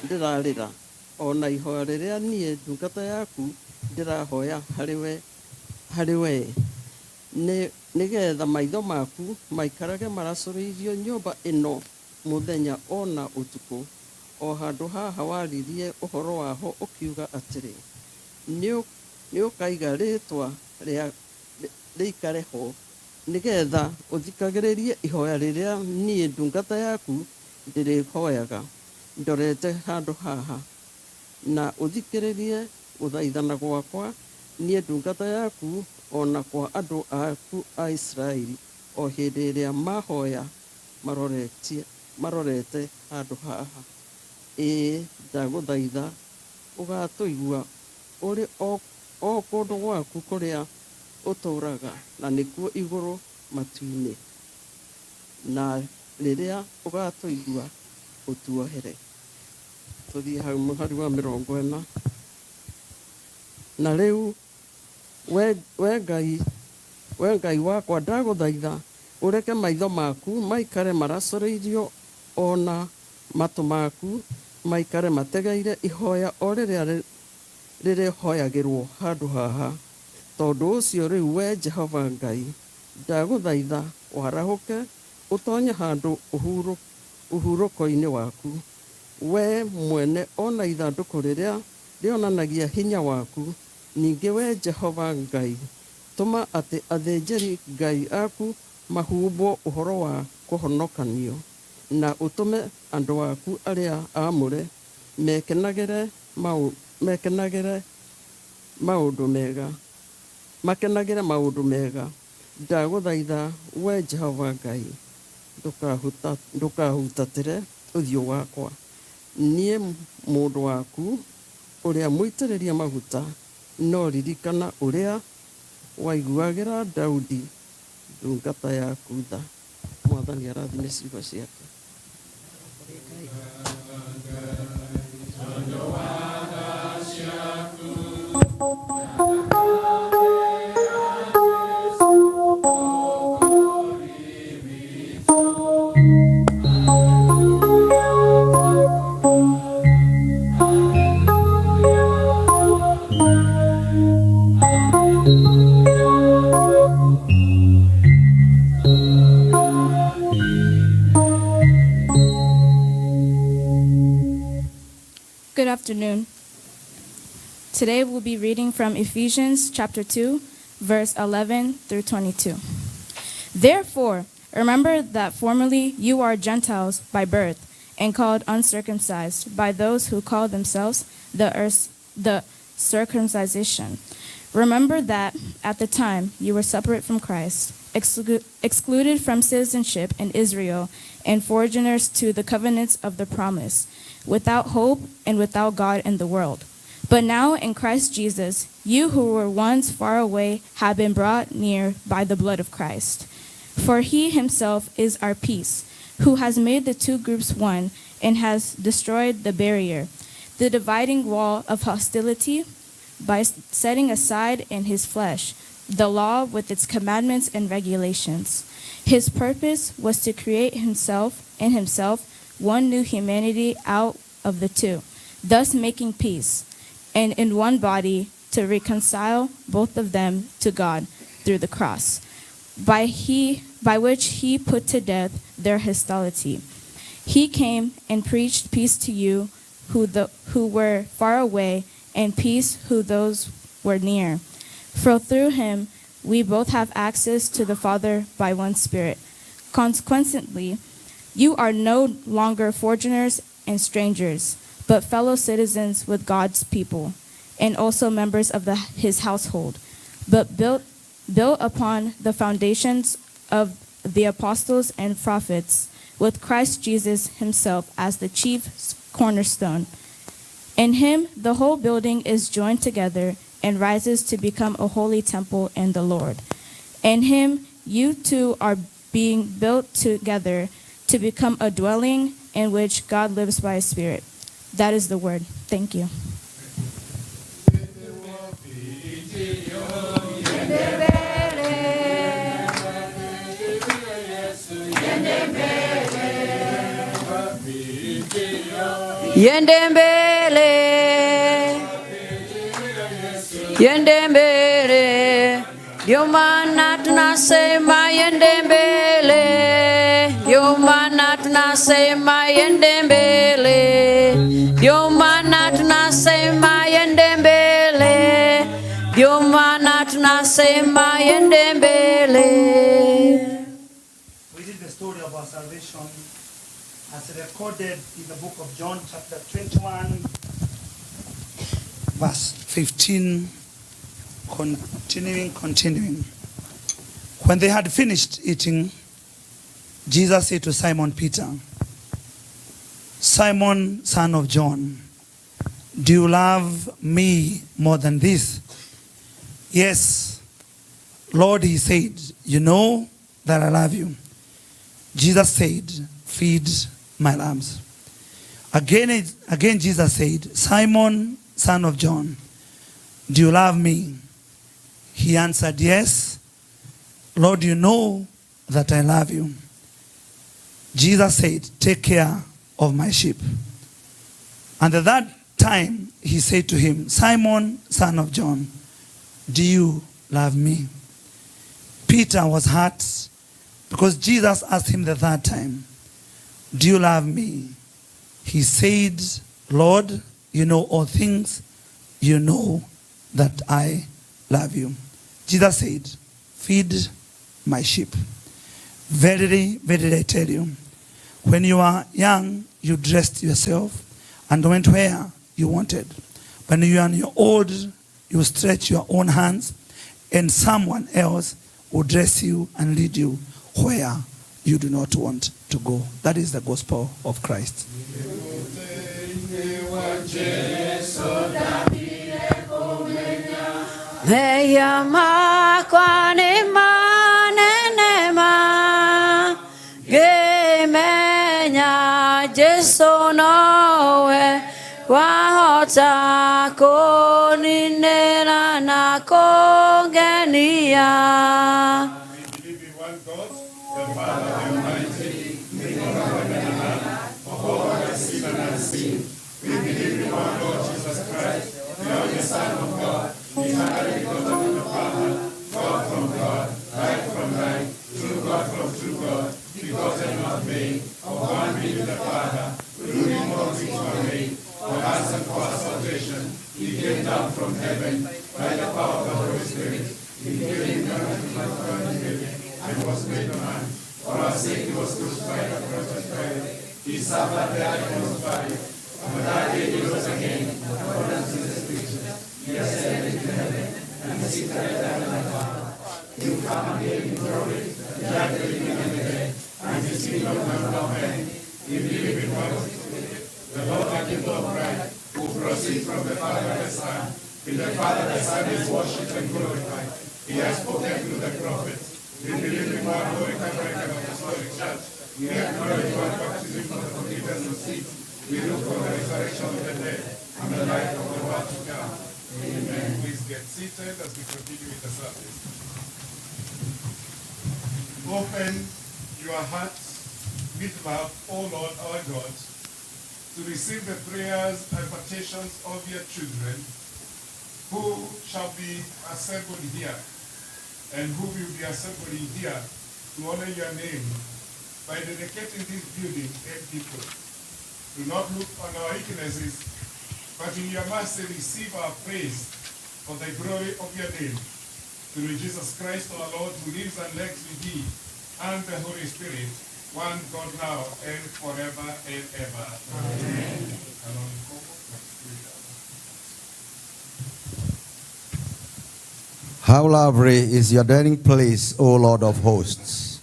ndĩrarĩra, o na ihooya rĩrĩa niĩ ndungata yaku ndĩrahooya harĩ wee, nĩgeetha maitho maku maikarage maracũrĩirio nyũmba ĩno mũthenya o na ũtukũ, o handũ haha waririe ũhoro waho ũkiuga atĩrĩ, 'Nĩũkaiga Rĩĩtwa rĩikare ho,' nĩgeetha ũthikagĩrĩrie ihooya rĩrĩa niĩ ndungata yaku ndĩrĩhooyaga ndorete handũ haha, na ũthikĩrĩrie gũthaithana gwakwa niĩ ndungata yaku o na kwa andũ aku a Isiraeli o hĩndĩ ĩrĩa mahooya marorete handũ haha. Ĩĩ, ndagũthaitha ũgatũigua ũrĩ o kũndũ gwaku kũrĩa ũtũũraga, na nĩkuo igũrũ matu-inĩ, na rĩrĩa ũgaatũigua, ũtuohere. Tũthiĩ hau mũhari wa 40. Na rĩu, Wee Ngai wakwa, ndagũthaitha ũreke maitho maku maikare maracũrĩirio o na matũ maku maikare mategeire ihooya o rĩrĩa rĩrĩhooyagĩrwo handũ haha. Tondũ ũcio rĩu, Wee Jehova Ngai, ndagũthaitha warahũke ũtoonye handũ ũhurũko-inĩ waku, Wee mwene o na ithandũkũ rĩrĩa rĩonanagia hinya waku. Ningĩ Wee Jehova Ngai, tũma atĩ athĩnjĩri-Ngai aku mahumbwo ũhoro wa kũhonokanio, na ũtũme andũ aku arĩa aamũre mekenagĩre maũndũ mega. Makenagĩre maũndũ mega. Ndagũthaitha, Wee Jehova Ngai, ndũkahutatĩre ũthiũ wakwa, niĩ mũndũ waku ũrĩa mũitĩrĩrie maguta, no ririkana ũrĩa waiguagĩra Daudi ndungata yaku tha. Mwathani arathime ciugo ciake. Good afternoon. Today we'll be reading from Ephesians chapter 2, verse 11 through 22. Therefore, remember that formerly you are Gentiles by birth and called uncircumcised by those who call themselves the circumcision. Remember that at the time you were separate from Christ, excluded from citizenship in Israel, and foreigners to the covenants of the promise, without hope and without God in the world. But now in Christ Jesus, you who were once far away have been brought near by the blood of Christ. For he himself is our peace, who has made the two groups one and has destroyed the barrier, the dividing wall of hostility, by setting aside in his flesh the law with its commandments and regulations. His purpose was to create himself in himself one new humanity out of the two, thus making peace, and in one body to reconcile both of them to God through the cross, by which he put to death their hostility. He came and preached peace to you who were far away, and peace who those were near. For through him we both have access to the Father by one Spirit. Consequently, you are no longer foreigners and strangers, but fellow citizens with God's people, and also members of his household, but built upon the foundations of the apostles and prophets, with Christ Jesus himself as the chief cornerstone. In him, the whole building is joined together and rises to become a holy temple in the Lord. In him, you too are being built together to become a dwelling in which God lives by his Spirit. That is the word. Thank you. Yende mbele, yende mbele, ndio maana tunasema yende mbele, ndio maana tunasema yende mbele, ndio maana tunasema yende mbele, ndio maana tunasema yende mbele. We read the story of our salvation as recorded in the book of John, chapter 21, verse 15, continuing. When they had finished eating, Jesus said to Simon Peter, "Simon, son of John, do you love me more than this?" "Yes, Lord," he said, "you know that I love you." Jesus said, "Feed my lambs." Again, Jesus said, "Simon, son of John, do you love me?" He answered, "Yes, Lord, you know that I love you." Jesus said, "Take care of my sheep." And at that time he said to him, "Simon, son of John, do you love me?" Peter was hurt because Jesus asked him the third time, "Do you love me?" He said, "Lord, you know all things. You know that I love you." Jesus said, "Feed my sheep. Verily, verily, I tell you, when you are young, you dressed yourself and went where you wanted. When you are old, you stretch your own hands, and someone else will dress you and lead you where you do not want to go." That is the gospel of Christ. Mehia makwa nĩ manene ma ngĩmenya Jesũ nowe wahota kũninĩra na kũngenia. We believe in one God, the Father, the Almighty, maker of heaven and earth, of all that is seen and unseen. We believe in one Lord Jesus Christ, the only Son of God, eternally begotten of the Father, God from God, light from light, true God from true God, begotten not made, of one being with the Father, through him all things were made. For us and for our salvation, he came down from heaven by the power of the Holy Spirit. He became incarnate by the Virgin and was made a man. For our sake he was crucified at Pontius Pilate. He suffered, died, and was buried. On the third day he rose again, according to the Scriptures. He ascended into heaven and is seated at the right hand of the Father. He will come again in glory to judge the living and the dead, and his kingdom will have no end. We believe in one Holy Spirit, the Lord and giver of life, who proceeds from the Father and the Son. With the Father and the Son is worshipped and glorified. He has spoken through the prophets. We believe in one holy Catholic and Apostolic Church. We acknowledge one baptism for the forgiveness of sins. We look for the resurrection of the dead and the life of the world to come. Amen. Please get seated as we continue with the service. Open your hearts with love, O Lord our God, to receive the prayers and petitions of your children who shall be assembled here and who will be assembling here to honor your name by dedicating this building and people. Do not look on our weaknesses, but in your mercy receive our praise for the glory of your name. Through Jesus Christ our Lord, who lives and reigns with thee and the Holy Spirit, one God now and forever and ever. Amen. How lovely is your dwelling place, O Lord of hosts.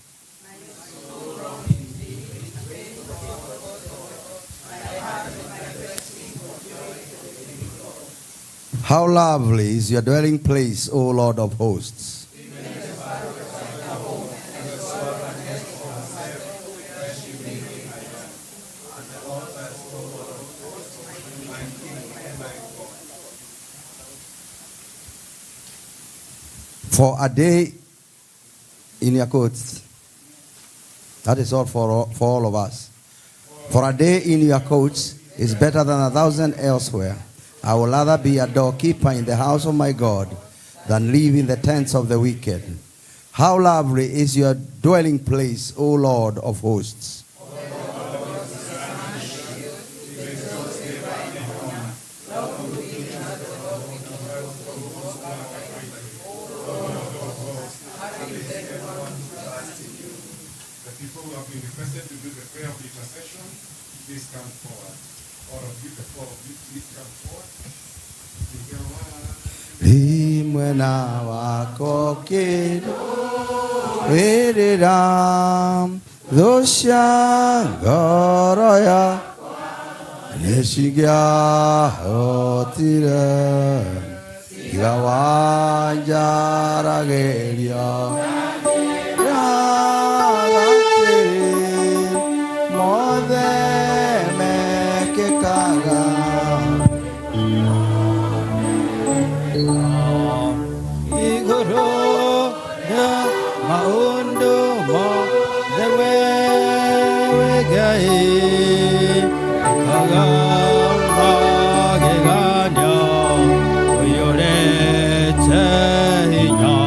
How lovely is your dwelling place, O Lord of hosts. For a day in your courts. That is all for all of us. For a day in your courts is better than 1,000 elsewhere. I would rather be a doorkeeper in the house of my God than live in the tents of the wicked. How lovely is your dwelling place, O Lord of hosts. The people who have been requested to do the prayer of intercession, please come forward. All of you, the four of you, please come forward. Ĩ mwena wako kĩndũ wĩrĩra thũ cia ngoro yakwa nĩcingĩahotire tiga wanjaragĩria atĩrĩ mothe mekĩkaga. Igũrũ na maũndũ mothe we wĩ Ngai ĩkaga magegania ũiyũrĩte hinya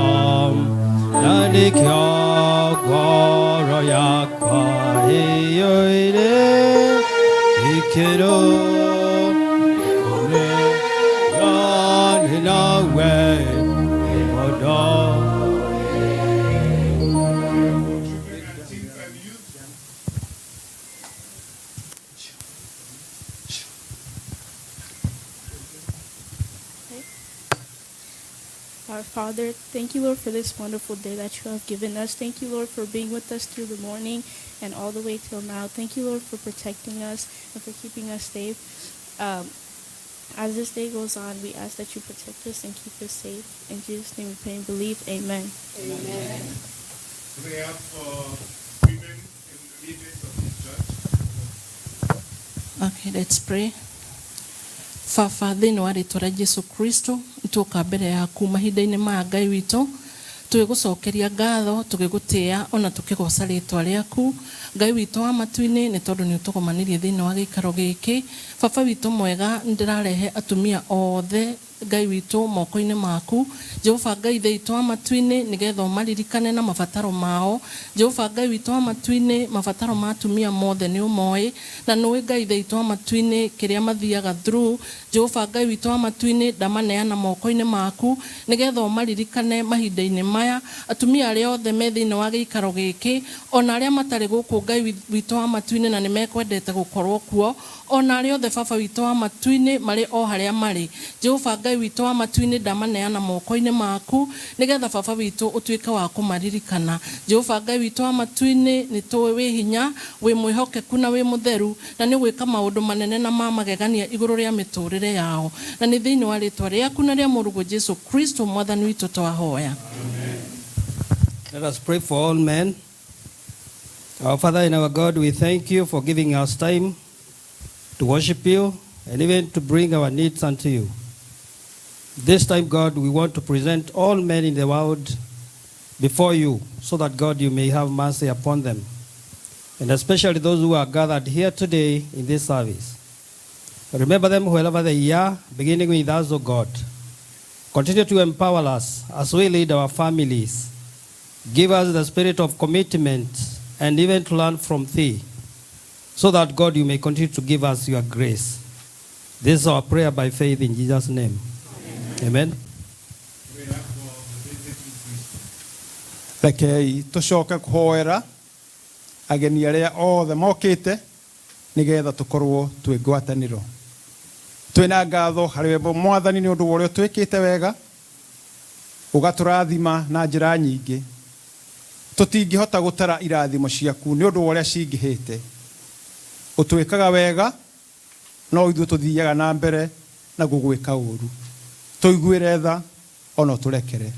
na nĩkĩo ngoro yakwa ĩiyũire ikĩro nĩ nawe mũno. Teens and youth. Our Father, thank you, Lord, for this wonderful day that you have given us. Thank you, Lord, for being with us through the morning and all the way till now. Thank you, Lord, for protecting us and for keeping us safe. As this day goes on, we ask that you protect us and keep us safe. In Jesus' name we pray and believe. Amen. Amen. Prayer for women and leaders of this church. Okay, let's pray. Baba, thĩinĩ wa rĩtwa rĩa Jesu Kristo, tuoka mbere yaku mahinda-inĩ maya, Ngai witũ, tũgĩgũcokeria ngatho, tũgĩgũtĩa ona tũkĩgoca rĩtwa rĩaku, Ngai witũ wa matu-inĩ, nĩ tondũ nĩ ũtũgomanĩrie thĩinĩ wa gĩikaro gĩkĩ. Baba witũ mwega, nĩ ndĩrarehe atumia othe, Ngai witũ, moko-inĩ maku, Jehova Ngai ithe witũ wa matu-inĩ, nĩgetha ũmaririkane na mabataro mao. Jehova Ngai witũ wa matu-inĩ, mabataro ma atumia mothe nĩ ũmoĩ na nĩũĩ, Ngai ithe witũ wa matu-inĩ, kĩrĩa mathiaga through. Jehova Ngai witũ wa matu-inĩ, ndamaneana moko-inĩ maku nĩgetha ũmaririkane mahinda-inĩ maya, atumia arĩa othe me thĩinĩ wa gĩikaro gĩkĩ ona arĩa matarĩ gũkũ, Ngai witũ wa matu-inĩ, na nĩ mekwendete gũkorwo kuo, ona arĩa othe, Baba witũ wa matu-inĩ, marĩ o harĩa marĩ. Jehova Ngai witũ wa matu-inĩ, ndamaneana moko-inĩ maku nĩgetha Baba witũ ũtuĩke wa kũmaririkana. Jehova Ngai witũ wa matu-inĩ, nĩ tũĩ wĩ hinya, wĩ mwĩhokeku na wĩ mũtheru, na nĩ gwĩka maũndũ manene na ma magegania igũrũ rĩa mĩtũrĩre yao, na nĩ thĩinĩ wa rĩtwa rĩaku na rĩa mũrũguo Jesu Kristo Mwathani witũ twahoya. Let us pray for all men. Our Father and our God, we thank you for giving us time to worship you and even to bring our needs unto you. This time, God, we want to present all men in the world before you so that, God, you may have mercy upon them, and especially those who are gathered here today in this service. Remember them wherever they are, beginning with us, O God. Continue to empower us as we lead our families. Give us the spirit of commitment and even to learn from thee, so that, God, you may continue to give us your grace. This is our prayer by faith in Jesus' name. Amen. Prayer for the visiting priest. Rekei tũcoke kũhoera ageni arĩa othe mokĩte nĩgetha tũkorwo twĩ ngwatanĩro. Twĩna ngatho harĩ we, Mwathani, nĩ ũndũ wa ũrĩa ũtwĩkĩte wega, ũgatũrathima na njĩra nyingĩ. Tũtingĩhota gũtara irathimo ciaku nĩ ũndũ wa ũrĩa cingĩhĩte. Ũtwĩkaga wega, no ithuĩ tũthiaga na mbere na gũgwĩka ũru. Tũiguĩre tha ona ũtũrekere.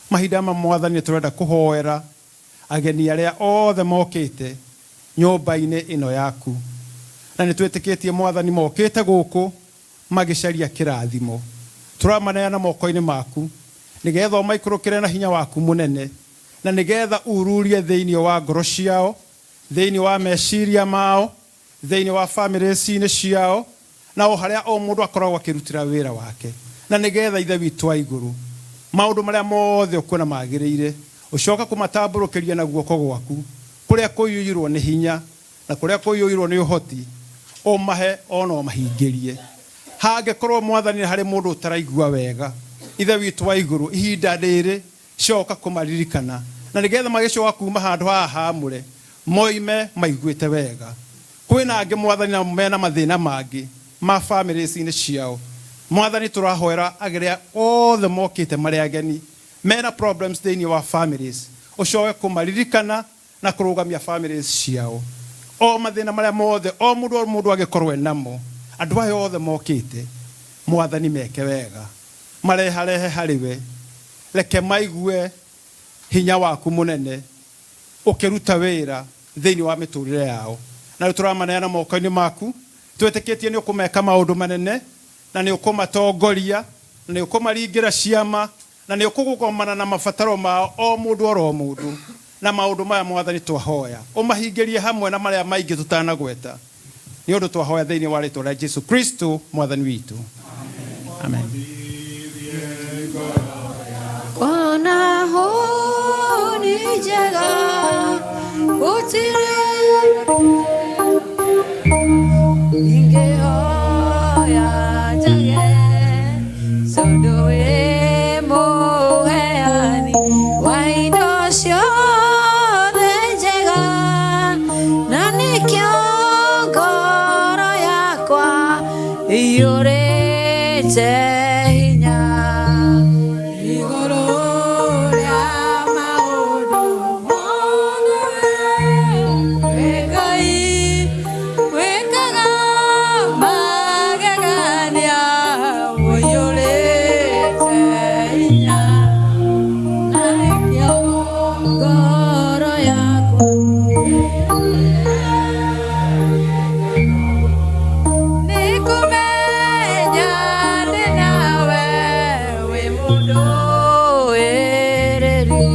Mahinda ma Mwathani tũrenda kũhoera ageni arĩa othe mokĩte nyũmba-inĩ ĩno yaku. Na nĩ twĩtĩkĩtie Mwathani mokĩte gũkũ magĩcaria kĩrathimo. Tũramaneana moko-inĩ maku nĩgetha ũmaikũrũkĩre na hinya waku mũnene na nĩgetha ururie thĩinĩ wa ngoro ciao, thĩinĩ wa meciria mao, thĩinĩ wa famĩlĩ-inĩ ciao, na o harĩa o mũndũ akoragwo akĩrutĩra wĩra wake, na nĩgetha Ithe witũ wa igũrũ maũndũ marĩa mothe ũkuona magĩrĩire ũcoke kũmatambũrũkĩria na guoko gwaku kũrĩa kũiyũirwo nĩ hinya na kũrĩa kũiyũirwo nĩ ũhoti, ũmahe ona ũmahingĩrie. Hangĩkorwo Mwathani harĩ mũndũ ũtaraigua wega, Ithe witũ wa igũrũ ihinda rĩrĩ coka kũmaririkana na nĩgetha magĩcoka kuma handũ haha hamũre moime maiguĩte wega. Kwĩna angĩ Mwathani na mena mathĩna mangĩ ma famĩlĩ-inĩ ciao. Mwathani tũrahoera arĩa othe mokĩte marĩ ageni mena problems thĩinĩ wa families, ũcoke kũmaririkana na kũrũgamia families ciao. O mathĩna marĩa mothe o mũndũ o mũndũ angĩkorwo enamo, andũ aya othe mokĩte Mwathani meke wega, mareharehe harĩ we, reke maigue hinya waku mũnene ũkĩruta wĩra thĩinĩ wa mĩtũrĩre yao. Na rĩu tũramaneana moko-inĩ maku, twĩtĩkĩtie nĩ ũkũmeka maũndũ manene na nĩ ũkũmatongoria na nĩ ũkũmaringĩra ciama na nĩ ũkũgũgomana na mabataro mao o mũndũ oro mũndũ. Na maũndũ maya Mwathani twahoya ũmahingĩrie hamwe na marĩa maingĩ tũtanagweta, nĩ ũndũ twahoya thĩinĩ wa rĩtwa rĩa Jesu Kristo Mwathani witũ, amen. Ona hũni njega gũtirĩ ingĩhoya njage, tondũ wĩ mũheani wa indo ciothe njega, na nĩkĩo ngoro yakwa iyũrĩte hinya igũrũ rĩa maũndũ mothe. Wĩ Ngai wĩkaga magegania, ũiyũrĩte hinya, na nĩkĩo ngoro yakwa nĩkũmenya ndĩ nawe wĩ mũndũ wĩrĩri.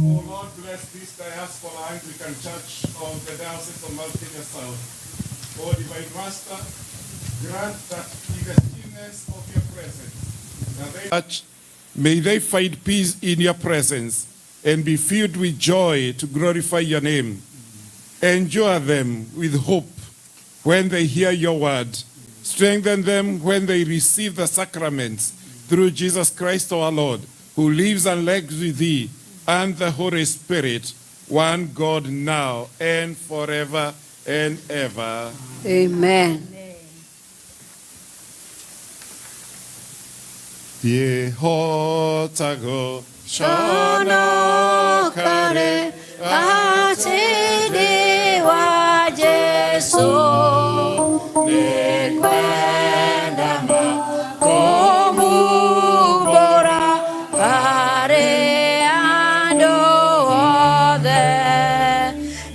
O Lord, bless this diaspora Anglican Church of the Diocese of Mount Kenya South. O Divine Master, grant that in the stillness of your presence, that they Church, may they find peace in your presence and be filled with joy to glorify your name. Endure them with hope when they hear your word. Strengthen them when they receive the sacraments through Jesus Christ our Lord, who lives and reigns with thee and the Holy Spirit, one God, now and forever and ever. Amen. Yehotago Shonokare atĩ ndĩ wa Jesu, nĩngwenda kũmumbũra harĩ andũ othe.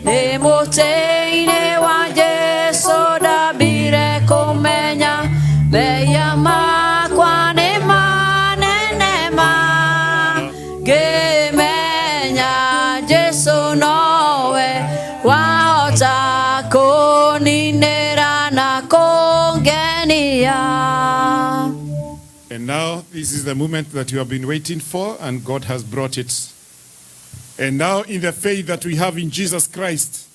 Nĩ mũtĩ-inĩ wa Jesu ndambire kũmenya mehia makwa nĩ manene ma, ngĩmenya Jesu nowe wahota kũninĩra na kũngenia. And now, this is the moment that you have been waiting for, and God has brought it. And now, in the faith that we have in Jesus Christ,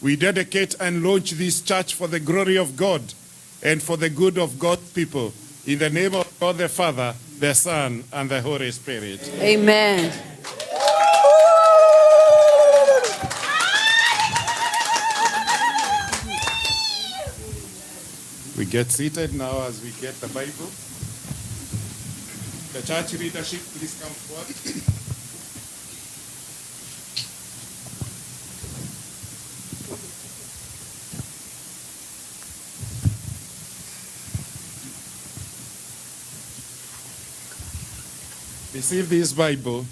we dedicate and launch this church for the glory of God and for the good of God's people. In the name of God the Father, the Son, and the Holy Spirit. Amen. We get seated now as we get the Bible. The church leadership, please come forward. Receive this Bible.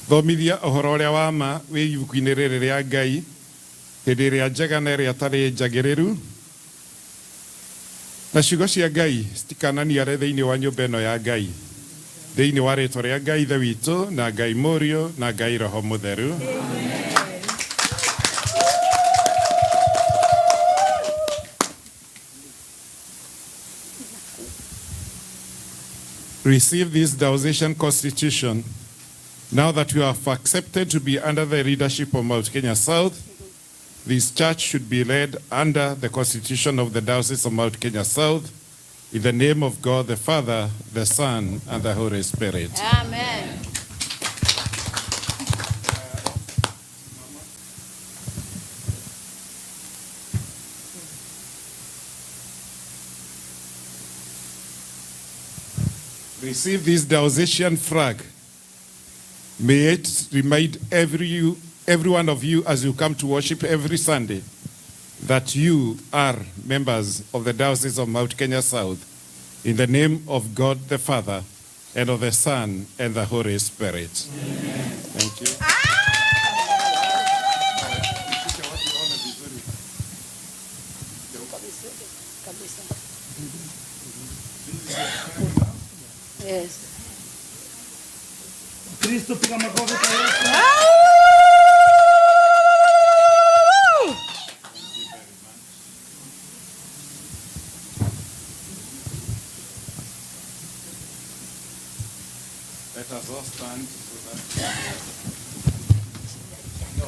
Thomithia ũhoro ũrĩa wa ma wĩ ibuku-inĩ rĩrĩ rĩa Ngai hĩndĩ ĩrĩa njega na ĩrĩa ĩtarĩ njagĩrĩru. Na ciugo cia Ngai citikananiare thĩinĩ wa nyũmba ĩno ya Ngai. Thĩinĩ wa rĩtwa rĩa Ngai Ithe witũ na Ngai Mũriũ na Ngai Roho Mũtheru. Receive this diocesan constitution now that you have accepted to be under the leadership of Mount Kenya South. This church should be led under the constitution of the Diocese of Mount Kenya South, in the name of God the Father, the Son, and the Holy Spirit. Amen. Receive this diocesan flag. May it remind every one of you as you come to worship every Sunday that you are members of the Diocese of Mount Kenya South, in the name of God the Father, and of the Son, and the Holy Spirit. Amen. Thank you. Yes. Kristo, piga makofi kwa Yesu. Let us all stand so that no,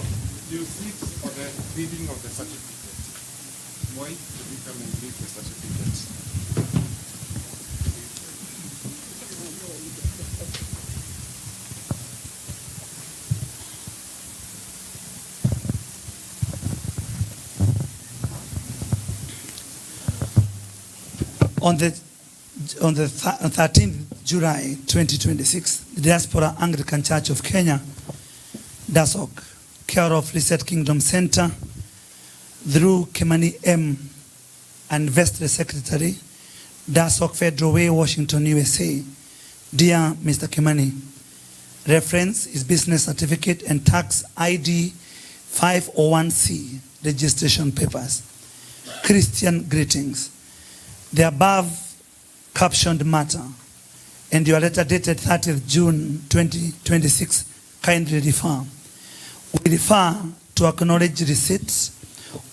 you sit for the reading of the certificate. Moi, you come and read the certificate. On the 13th July 2026, the Diaspora Anglican Church of Kenya, DASOK, care of Reset Kingdom Center, through Kimani M. and Vestry Secretary, DASOK Federal Way, Washington, USA. Dear Mr. Kimani, reference is business certificate and tax ID 501C registration papers. Christian greetings. The above captioned matter and your letter dated 30th June 2026 kindly refer. We refer to acknowledge receipt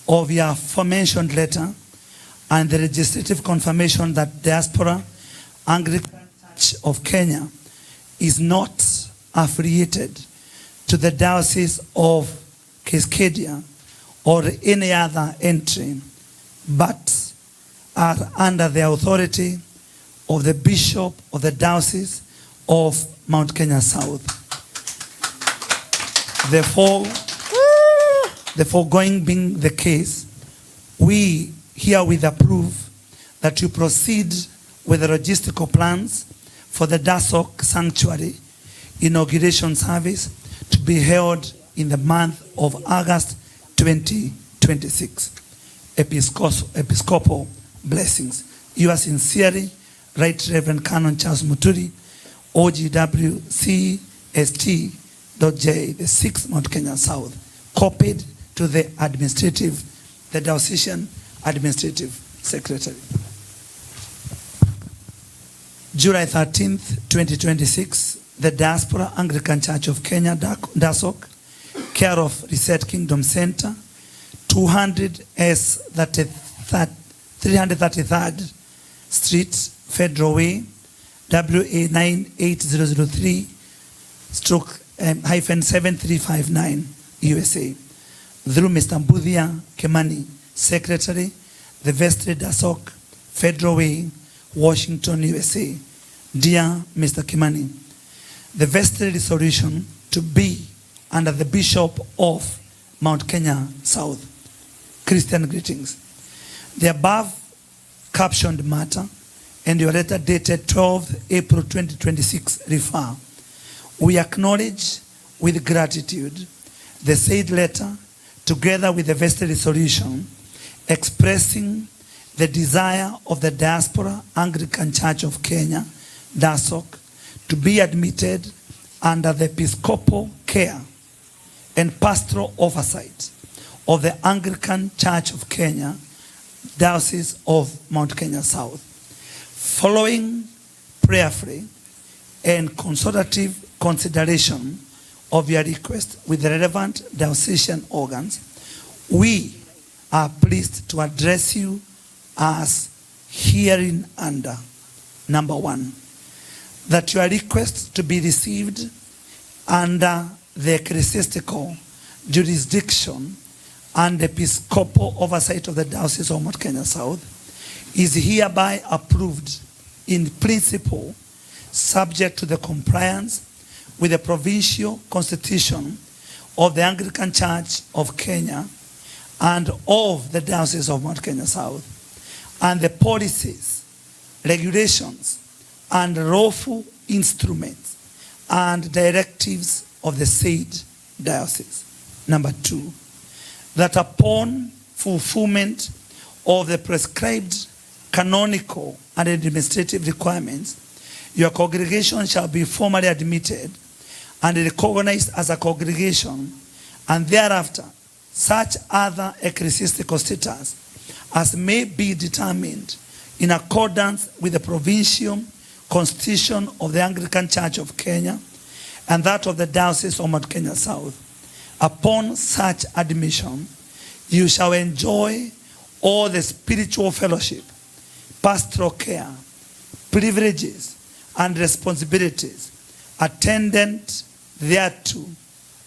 of your aforementioned letter and the legislative confirmation that Diaspora Anglican Church of Kenya is not affiliated to the Diocese of Cascadia or any other entry, but are under the authority of the Bishop of the Diocese of Mount Kenya South. Therefore, the foregoing being the case, we herewith approve that you proceed with the logistical plans for the DASOK Sanctuary inauguration service to be held in the month of August 2026. Episcopal blessings. Yours sincerely, Right Reverend Canon Charles Muturi, OGWCST.J, the 6th Mount Kenya South, copied to the administrative, the Diocesan Administrative Secretary. July 13th, 2026, the Diaspora Anglican Church of Kenya, DASOK, care of Reset Kingdom Center, 200 S 333rd Street, Federal Way, WA 98003 stroke hyphen 7359 USA, through Mr. Mbuthia Kimani, Secretary, the Vestry DASOK, Federal Way, Washington, USA. Dear Mr. Kimani, the vestry resolution to be under the Bishop of Mount Kenya South. Christian greetings. The above captioned matter and your letter dated 12th April 2026 refer. We acknowledge with gratitude the said letter together with the vestry resolution expressing the desire of the Diaspora Anglican Church of Kenya, DASOK, to be admitted under the episcopal care and pastoral oversight of the Anglican Church of Kenya, Diocese of Mount Kenya South, following prayerfully and consultative consideration of your request with the relevant diocesan organs, we are pleased to address you as herein under. Number one, that your request to be received under the ecclesiastical jurisdiction and episcopal oversight of the Diocese of Mount Kenya South is hereby approved in principle, subject to the compliance with the provincial constitution of the Anglican Church of Kenya and of the Diocese of Mount Kenya South, and the policies, regulations, and lawful instruments and directives of the said diocese. Number two, that upon fulfillment of the prescribed canonical and administrative requirements, your congregation shall be formally admitted and recognized as a congregation, and thereafter such other ecclesiastical status as may be determined in accordance with the provincial constitution of the Anglican Church of Kenya and that of the Diocese of Mount Kenya South. Upon such admission, you shall enjoy all the spiritual fellowship, pastoral care, privileges, and responsibilities attendant thereto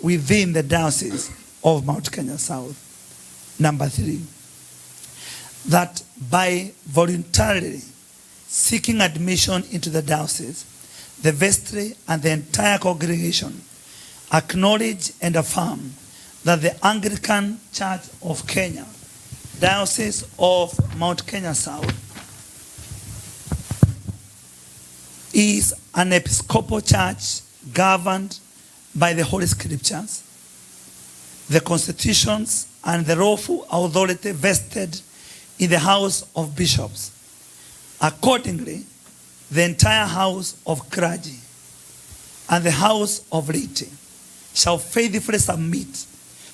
within the Diocese of Mount Kenya South. Number three, that by voluntarily seeking admission into the diocese, the vestry and the entire congregation acknowledge and affirm that the Anglican Church of Kenya, Diocese of Mount Kenya South, is an episcopal church governed by the Holy Scriptures, the constitutions, and the lawful authority vested in the House of Bishops. Accordingly, the entire house of clergy and the house of laity shall faithfully submit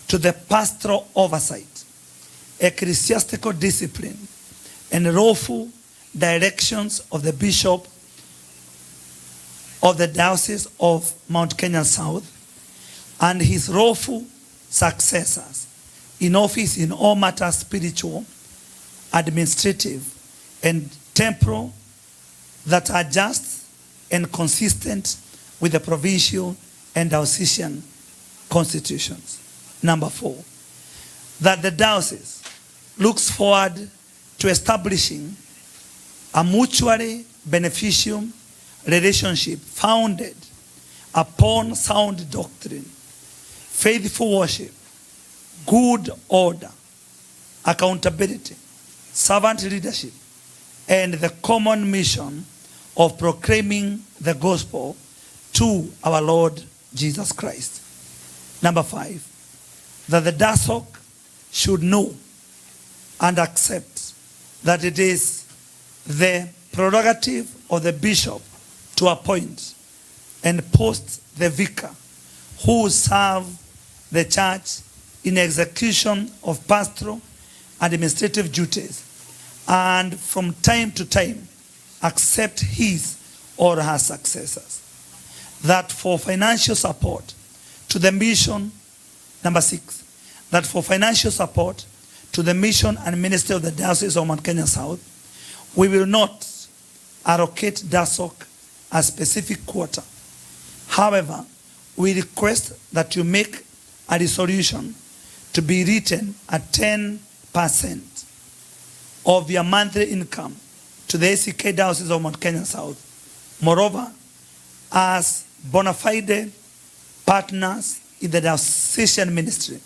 to the pastoral oversight, ecclesiastical discipline, and lawful directions of the bishop of the Diocese of Mount Kenya South and his lawful successors in office in all matters spiritual, administrative, and temporal that are just and consistent with the provincial and diocesan constitutions. Number four, that the diocese looks forward to establishing a mutually beneficial relationship founded upon sound doctrine, faithful worship, good order, accountability, servant leadership, and the common mission of proclaiming the gospel to our Lord Jesus Christ. Number five, that the DASOC should know and accept that it is the prerogative of the bishop to appoint and post the vicar who serve the church in execution of pastoral administrative duties and from time to time accept his or her successors. That for financial support to the mission, number six, that for financial support to the mission and ministry of the Diocese of Mount Kenya South, we will not allocate DASOC a specific quota. However, we request that you make a resolution to be written at 10% of your monthly income to the ACK Diocese of Mount Kenya South. Moreover, as bona fide partners in the diocesan ministry,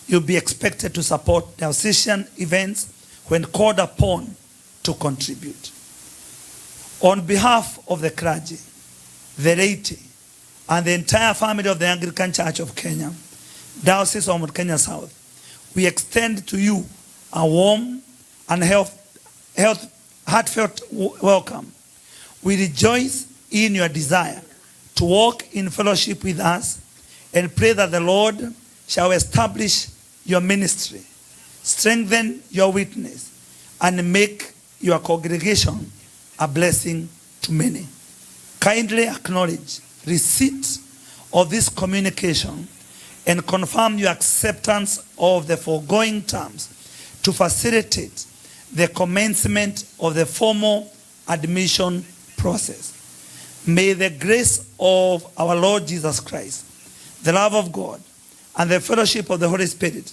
you'll be expected to support diocesan events when called upon to contribute. On behalf of the clergy, the laity, and the entire family of the Anglican Church of Kenya, Diocese of Mount Kenya South, we extend to you a warm and heartfelt welcome. We rejoice in your desire to walk in fellowship with us and pray that the Lord shall establish your ministry, strengthen your witness, and make your congregation a blessing to many. Kindly acknowledge receipt of this communication and confirm your acceptance of the foregoing terms to facilitate the commencement of the formal admission process. May the grace of our Lord Jesus Christ, the love of God, and the fellowship of the Holy Spirit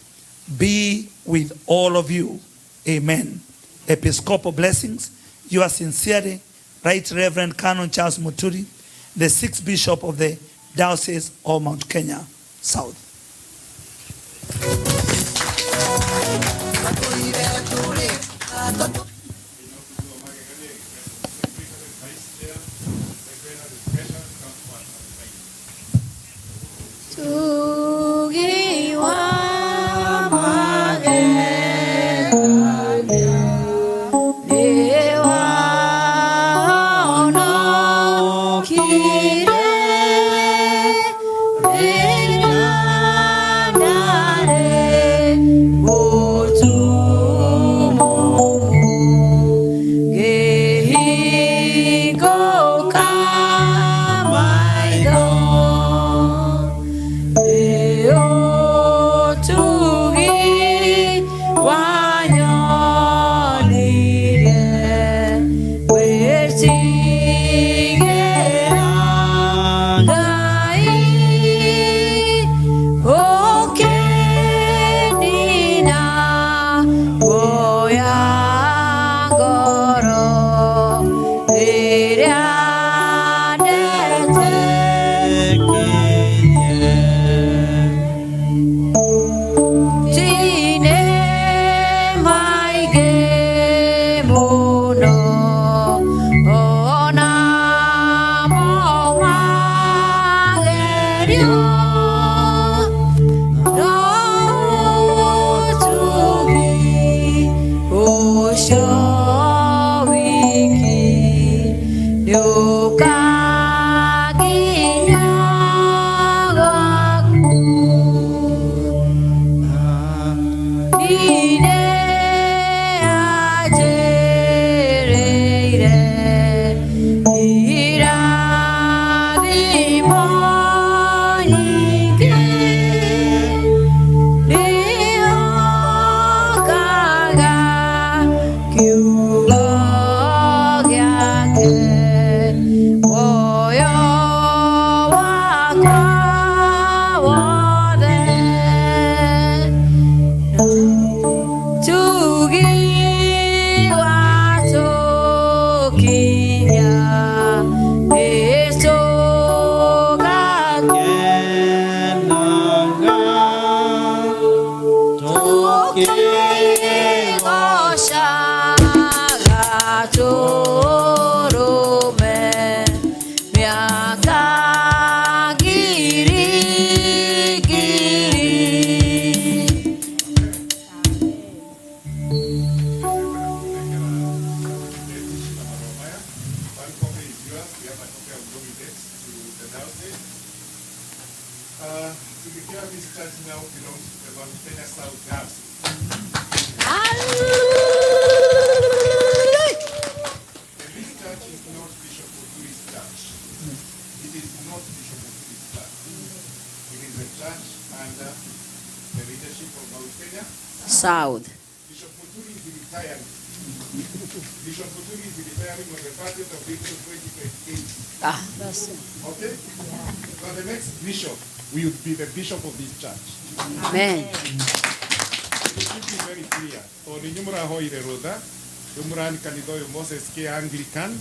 be with all of you. Amen. Episcopal blessings. You are sincerely, Right Reverend Canon Charles Muturi, the sixth bishop of the Diocese of Mount Kenya South. South. Bishop Muturi is retiring. Bishop Muturi is retiring on the 30th of April 2028. Ah, that's it. Okay? Yeah. So the next bishop will be the bishop of this church. Amen. It should be very clear. Tondũ inyuĩ mũrahoire rũtha rĩu mũrani kanitha ũyũ Moses K Anglican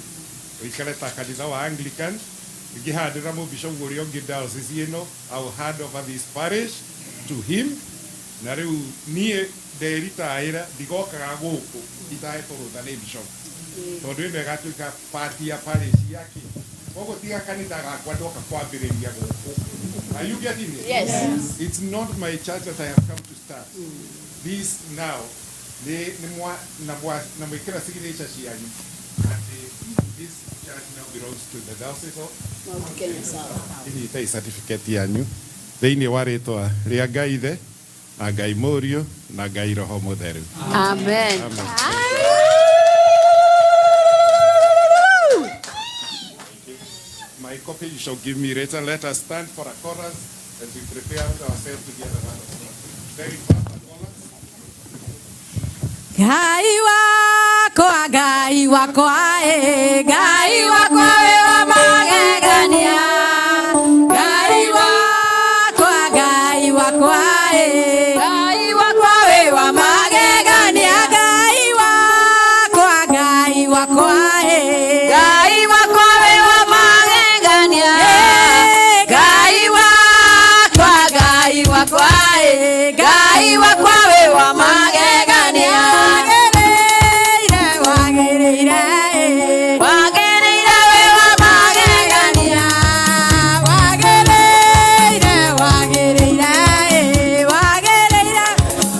ũikare ta kanitha wa Anglican ngĩhandĩra mũbishop ũrĩa ũngĩ diocese ĩno I will hand over this parish to him na rĩu niĩ nderitaĩra ndigokaga gũkũ itahetwo rũtha nĩ bishop tondũ ĩno ĩgatuĩka part ya parish yake koguo tiga kanitha gakwa ndoka kwambĩrĩria gũkũ. Are you getting it? Yes. Yes. It's not my church that I have come to start. This now, nĩ nĩ mwa na mwa na mwĩkĩra signature cianyu atĩ this Church now belongs to the Diocese of Mount Kenya South. Inyitei certificate yanyu thĩinĩ wa rĩtwa rĩa Ngai Ithe na Ngai Mũriũ na Ngai Roho Mũtheru. Amen. Amen. My copy you shall give me later. Let us stand for a chorus as we prepare ourselves to hear the word of God. Very fast, a chorus. Ngai wakwa, Ngai wakwa, eh, Ngai wakwa we wa magegania. Ngai wakwa, Ngai wakwa, eh, Ngai wakwa we wa magegania. Ngai wakwa, Ngai wakwa, eh, Ngai wakwa we wa magegania. Eh, Ngai wakwa, Ngai wakwa, eh, Ngai wakwa we wa magegania. Wagĩrĩire, wagĩrĩire, wagĩrĩire we wa magegania. Wagĩrĩire, wagĩrĩire, wagĩrĩire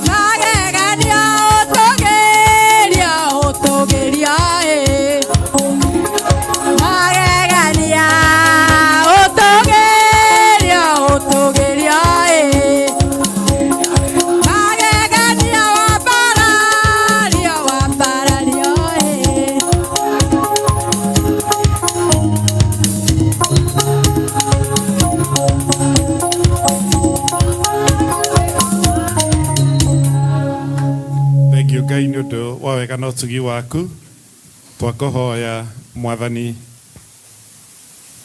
magegania. Ũtũgĩrio, ũtũgĩrio, magegania. Ũtũgĩrio, ũtũgĩrio, magegania. Wambarario, wambarario, Thank you Ngai nĩ ũndũ wa wega na ũtugi waku twakũhoya mwathani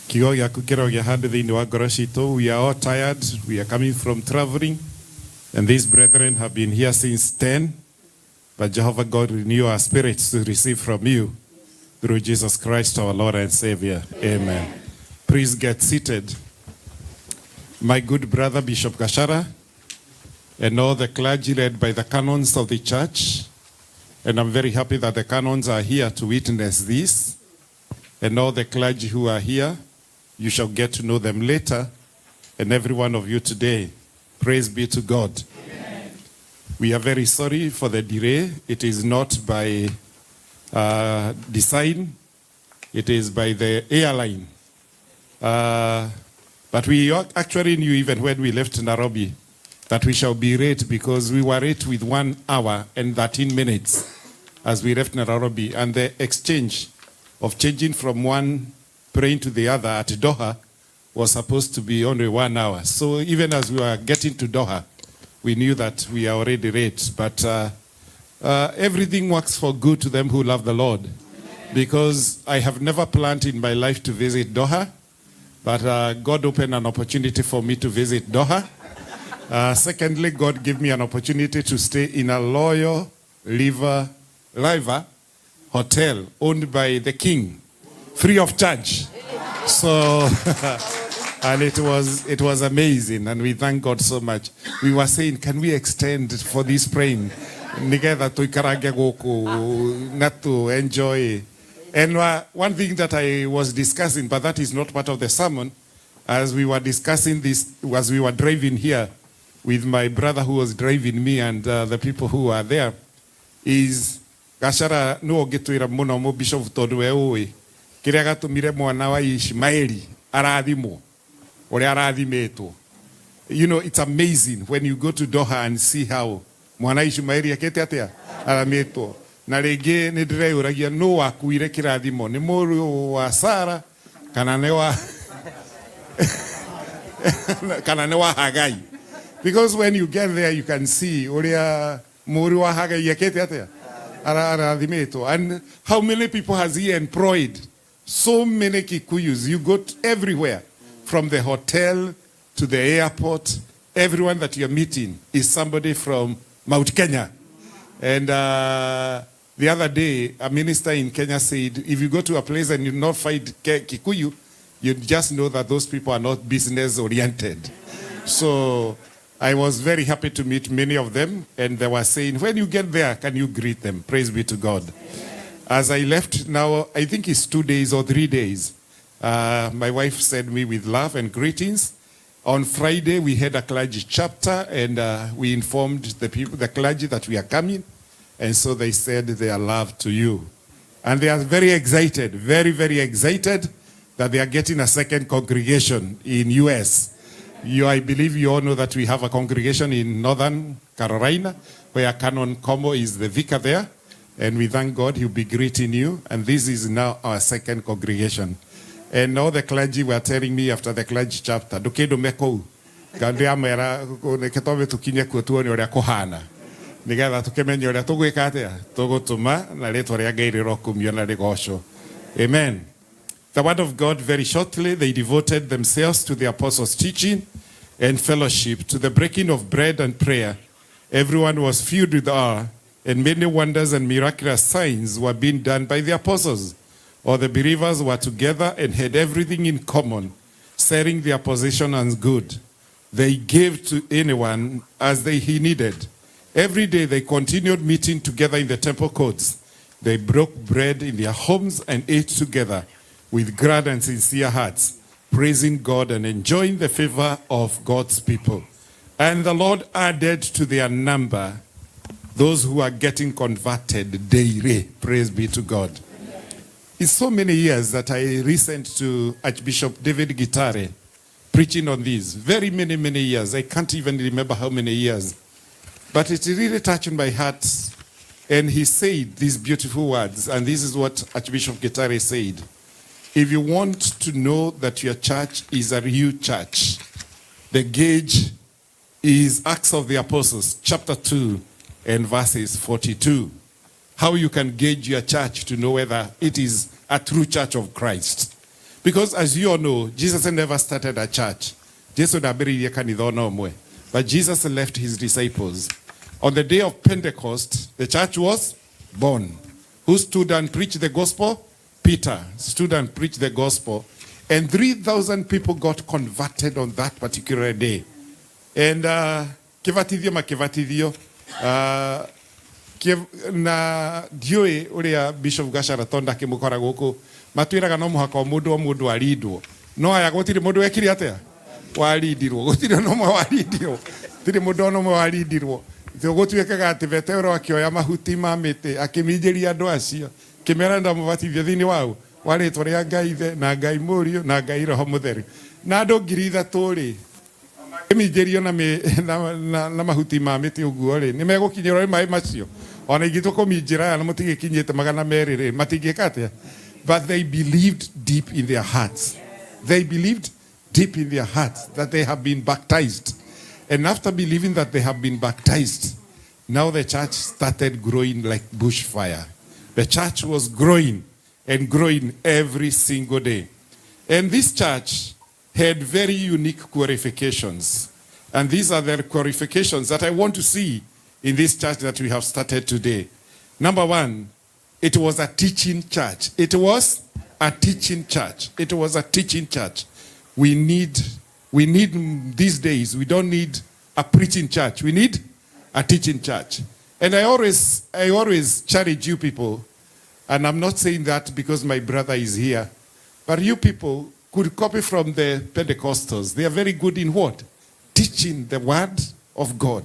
kiugo gĩaku kĩrogĩa handũ thĩinĩ wa ngoro citũ. We are all tired, we are coming from traveling, and these brethren have been here since 10, but Jehovah God, renew our spirits to receive from you through Jesus Christ our Lord and Savior. Amen. Please get seated. My good brother Bishop Gashara and all the clergy led by the canons of the church. And I'm very happy that the canons are here to witness this. And all the clergy who are here, you shall get to know them later. And every one of you today, praise be to God. We are very sorry for the delay. It is not by design, it is by the airline. But we actually knew even when we left Nairobi that we shall be late, because we were late with 1 hour and 13 minutes as we left Nairobi. And the exchange of changing from one plane to the other at Doha was supposed to be only 1 hour. So even as we were getting to Doha, we knew that we are already late. But everything works for good to them who love the Lord. Because I have never planned in my life to visit Doha, but God opened an opportunity for me to visit Doha. Secondly, God gave me an opportunity to stay in a Loyal River, River hotel owned by the king, free of charge. So, and it was amazing, and we thank God so much. We were saying, can we extend for this praying? Nigetha tuikarage guku, not to enjoy. And one thing that I was discussing, but that is not part of the sermon, as we were discussing this, as we were driving here with my brother who was driving me and the people who were there, is Gachara no ũngĩtwĩra mũno mũ bishop tondũ we ũĩ kĩrĩa gatũmire mwana wa Ishmaeli arathimwo ũrĩa arathimĩtwo. You know, it's amazing when you go to Doha and see how mwana Ishmaeli akĩte atĩa aramĩtwo. Na rĩngĩ nĩ ndĩreyũragia nũ wakuire kĩrathimo, nĩ mũrũ wa Sara kana nĩ wa kana nĩ wa Hagai. Because when you get there you can see ũrĩa mũrũ wa Hagai akĩte atĩa arathimĩtwo. And how many people has he employed? So many Kikuyus. You go to everywhere, from the hotel to the airport. Everyone that you're meeting is somebody from Mount Kenya. And the other day, a minister in Kenya said, if you go to a place and you not find Kikuyu, you just know that those people are not business-oriented. So I was very happy to meet many of them, and they were saying, when you get there, can you greet them? Praise be to God. As I left now, I think it's 2 days or 3 days, my wife sent me with love and greetings. On Friday, we had a clergy chapter, and we informed the people, the clergy, that we are coming. And so they said their love to you. And they are very excited, very, very excited that they are getting a second congregation in US. I believe you all know that we have a congregation in Northern Carolina, where Canon Como is the vicar there. And we thank God he'll be greeting you. And this is now our second congregation. And all the clergy were telling me after the clergy chapter, ndũkĩndũme kũu. Ngĩamera reke twambe tũkinye kuo tuone ũrĩa kũhana. Nĩgetha tũkĩmenye ũrĩa tũgwĩka atĩa, tũgũtũma na rĩtwa rĩa Ngai rĩrokumio na rĩgocwo. Amen. The word of God, very shortly, they devoted themselves to the apostles' teaching and fellowship, to the breaking of bread and prayer. Everyone was filled with awe, and many wonders and miraculous signs were being done by the apostles. All the believers were together and had everything in common, selling their possession as good. They gave to anyone as he needed. Every day they continued meeting together in the temple courts. They broke bread in their homes and ate together with glad and sincere hearts, praising God and enjoying the favor of God's people. And the Lord added to their number those who are getting converted daily. Praise be to God. It's so many years that I listened to Archbishop David Gitare preaching on this. Very many, many years. I can't even remember how many years. But it really touched my heart. And he said these beautiful words, and this is what Archbishop Gitare said. If you want to know that your church is a real church, the gauge is Acts of the Apostles, chapter 2 and verses 42. How you can gauge your church to know whether it is a true church of Christ. Because as you all know, Jesus never started a church. Jesu ndambĩrĩirie kanitha ona ũmwe. But Jesus left his disciples. On the day of Pentecost, the church was born. Who stood and preached the gospel? Peter stood and preached the gospel. And 3,000 people got converted on that particular day. And kĩbatithio makĩbatithio na ndiũĩ ũrĩa Bishop Gachara Tonda akĩmũkora gũkũ matwĩraga no mũhaka o mũndũ o mũndũ arindwo no aya gũtirĩ mũndũ wekire atĩa warindirwo gũtirĩ ona ũmwe warindirwo gũtirĩ mũndũ ona ũmwe warindirwo gũtuĩkaga atĩ Petero akĩoya mahuti ma mĩtĩ akĩminjĩria andũ acio kĩmera ndamũbatithia thĩinĩ wao wa rĩtwa rĩa Ngai Ithe na Ngai Mũriũ na Ngai Roho Mũtheru na andũ 3,000 rĩ kĩminjĩrio na mahuti ma mĩtĩ ũguo rĩ nĩ megũkinyĩrwo nĩ maĩ macio ona ingĩ tũkũminjĩra aya na mũtigĩkinyĩte 200 rĩ matingĩka atĩa. But they believed deep in their hearts. They believed deep in their hearts that they have been baptized. And after believing that they have been baptized, now the church started growing like bushfire. The church was growing and growing every single day. And this church had very unique qualifications. And these are the qualifications that I want to see in this church that we have started today. Number one, it was a teaching church. It was a teaching church. It was a teaching church. We need these days, we don't need a preaching church. We need a teaching church. And I always challenge you people, and I'm not saying that because my brother is here, but you people could copy from the Pentecostals. They are very good in what? Teaching the word of God.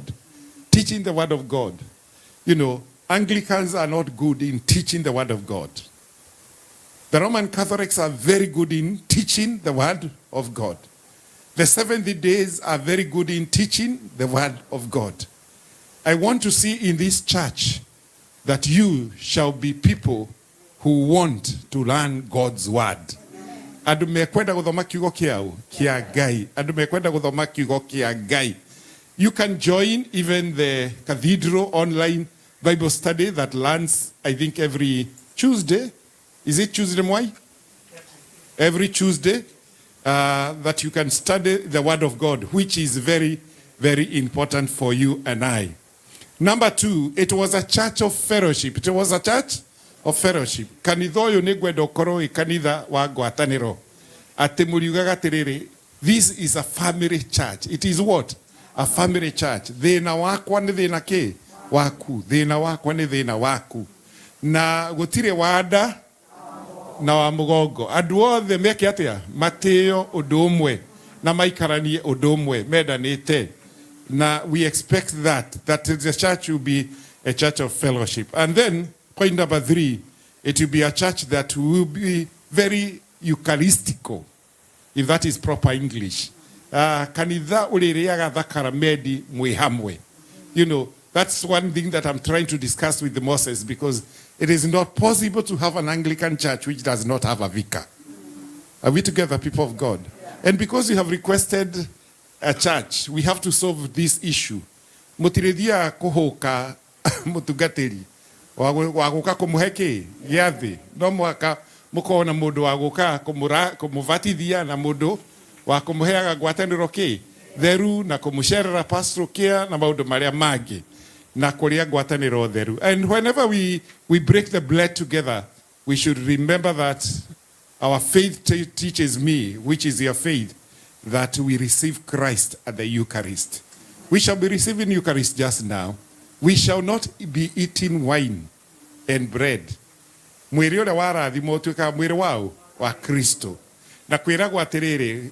Teaching the word of God. Anglicans are not good in teaching the word of God. The Roman Catholics are very good in teaching the word of God. The Seventh Days are very good in teaching the word of God. I want to see in this church that you shall be people who want to learn God's word. Andũ mekwenda gũthoma kiugo kĩao kĩa Ngai. Andũ mekwenda gũthoma kiugo kĩa Ngai. You can join even the cathedral online Bible study that learns, I think, every Tuesday. Is it Tuesday, Mwai? Every Tuesday, that you can study the Word of God, which is very, very important for you and I. Number two, it was a church of fellowship. It was a church of fellowship. Kanitha ũyũ nĩ ngwenda ũkorwo wĩ kanitha wa ngwatanĩro. Atĩ mũriugaga atĩrĩrĩ, this is a family church. It is what? A family church. Thĩna wakwa nĩ thĩna kĩ? Waku. Thĩna wakwa nĩ thĩna waku. Na gũtirĩ wanda na wa mũgongo. Andũ othe meke atĩa? Matĩo ũndũ ũmwe na maikaranie ũndũ ũmwe mendanĩte. Na we expect that the church will be a church of fellowship. And then, point number three, It will be a church that will be very Eucharistical, if that is proper English. Kanitha ũrĩrĩaga thakaramedi mwĩ hamwe. That's one thing that I'm trying to discuss with Moses, because it is not possible to have an Anglican church which does not have a vicar. Are we together, people of God? And because you have requested a church, we have to solve this issue. Mũtirĩthiaga kũhũka mũtungatĩri wa gũka kũmũhe kĩ gĩathĩ, no mũhaka mũkorwo na mũndũ wa gũka kũmũbatithia na mũndũ wa kũmũheaga ngwatanĩro kĩ theru na kũmũcerera pastoral care na maũndũ marĩa mangĩ na kũrĩa ngwatanĩro theru. And whenever we break the bread together, we should remember that our faith teaches me, which is your faith, that we receive Christ at the Eucharist. We shall be receiving Eucharist just now. We shall not be eating wine and bread. Mwĩrĩ ũrĩa warathimwo ũtuĩkaga mwĩrĩ waũ wa Kristo. Na kwĩragwo atĩrĩrĩ,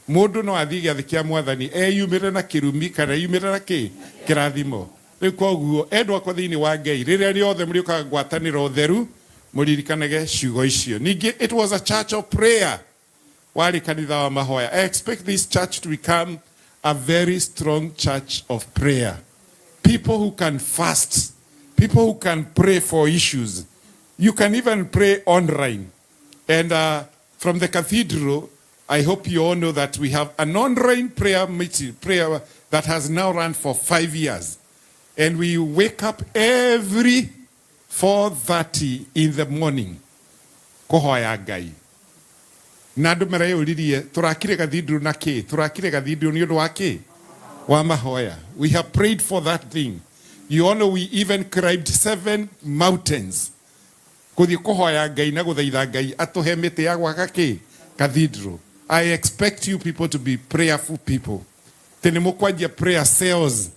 mũndũ no athiĩ gĩathĩ kĩa mwathani eyumĩre na kĩrumi kana eyumĩre na kĩ kĩrathimo. Rĩu koguo endwa akwa thĩinĩ wa Ngai, rĩrĩa rĩothe mũrĩũkaga ngwatanĩro theru, mũririkanage ciugo icio. Ningĩ it was a church of prayer. Warĩ kanitha wa mahoya. I expect this church to become a very strong church of prayer. People who can fast, people who can pray for issues. You can even pray online. And from the cathedral, I hope you all know that we have an online prayer meeting, prayer that has now run for 5 years. And we wake up every 4:30 in the morning. Kũhoya Ngai. Na andũ mareyũririe, tũrakire cathedral na kĩ? Tũrakire cathedral nĩ ũndũ wa kĩ? Wa mahoya. We have prayed for that thing. You all know we even climbed 7 mountains. Kũthiĩ kũhoya Ngai na gũthaitha Ngai atũhe mĩtĩ ya gwaka kĩ? Cathedral. I expect you people to be prayerful people. Atĩ nĩ mũkwanjia prayer cells.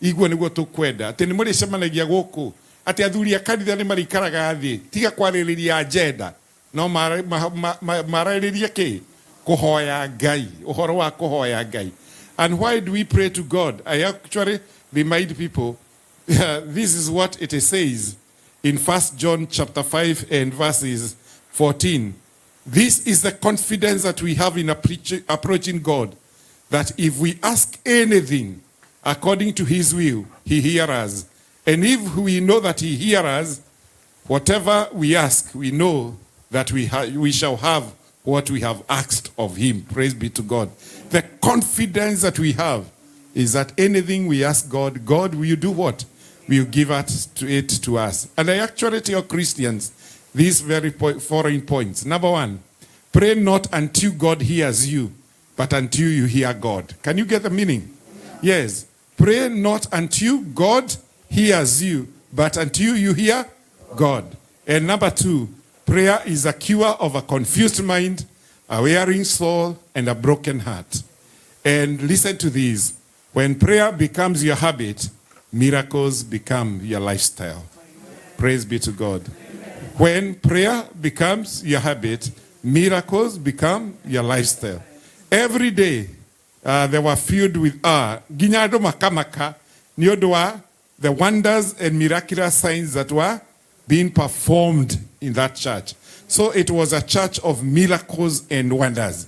Iguo nĩguo tũkwenda. Atĩ nĩ mũrĩcemanagia gũkũ. Atĩ athuri a kanitha nĩ marĩikaraga thĩ. Tiga kwarĩrĩria agenda. No mararĩrĩrie kĩ? Kũhoya Ngai. Ũhoro wa kũhoya Ngai. And why do we pray to God? I actually remind people, this is what it says in 1 John chapter 5 and verses 14. This is the confidence that we have in approaching God, that if we ask anything according to his will, he hears us. And if we know that he hears us, whatever we ask, we know that we shall have what we have asked of him. Praise be to God. The confidence that we have is that anything we ask God, God will do what? Will give it to us. And I actually tell Christians these very foreign points. Number one, pray not until God hears you, but until you hear God. Can you get the meaning? Yes. Pray not until God hears you, but until you hear God. And number two, prayer is a cure of a confused mind, a wearing soul, and a broken heart. And listen to this. When prayer becomes your habit, miracles become your lifestyle. Praise be to God. When prayer becomes your habit, miracles become your lifestyle. Every day, they were filled with awe. Nginya andũ makamaka nĩ ũndũ wa the wonders and miraculous signs that were being performed in that church. So it was a church of miracles and wonders.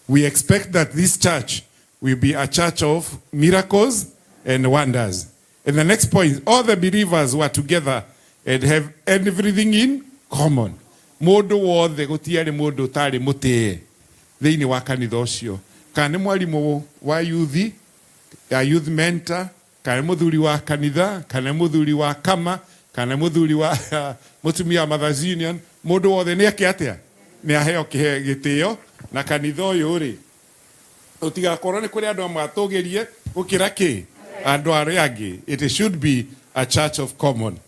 We expect that this church will be a church of miracles and wonders. And the next point, all the believers were together and have everything in common. Mũndũ wothe gũtiarĩ mũndũ ũtarĩ mũtĩe thĩinĩ wa kanitha ũcio. Kana nĩ mwarimũ wa youth, ya youth mentor, kana nĩ mũthuri wa kanitha, kana nĩ mũthuri wa kama, kana nĩ mũthuri wa mũtumia wa Mothers Union, mũndũ wothe nĩ eke atĩa? Nĩ aheo gĩtĩo na kanitha ũyũ rĩ, ũtigakorwo nĩ kũrĩ andũ amwe atũgĩrie gũkĩra kĩ? Andũ arĩa angĩ. It should be a church of common.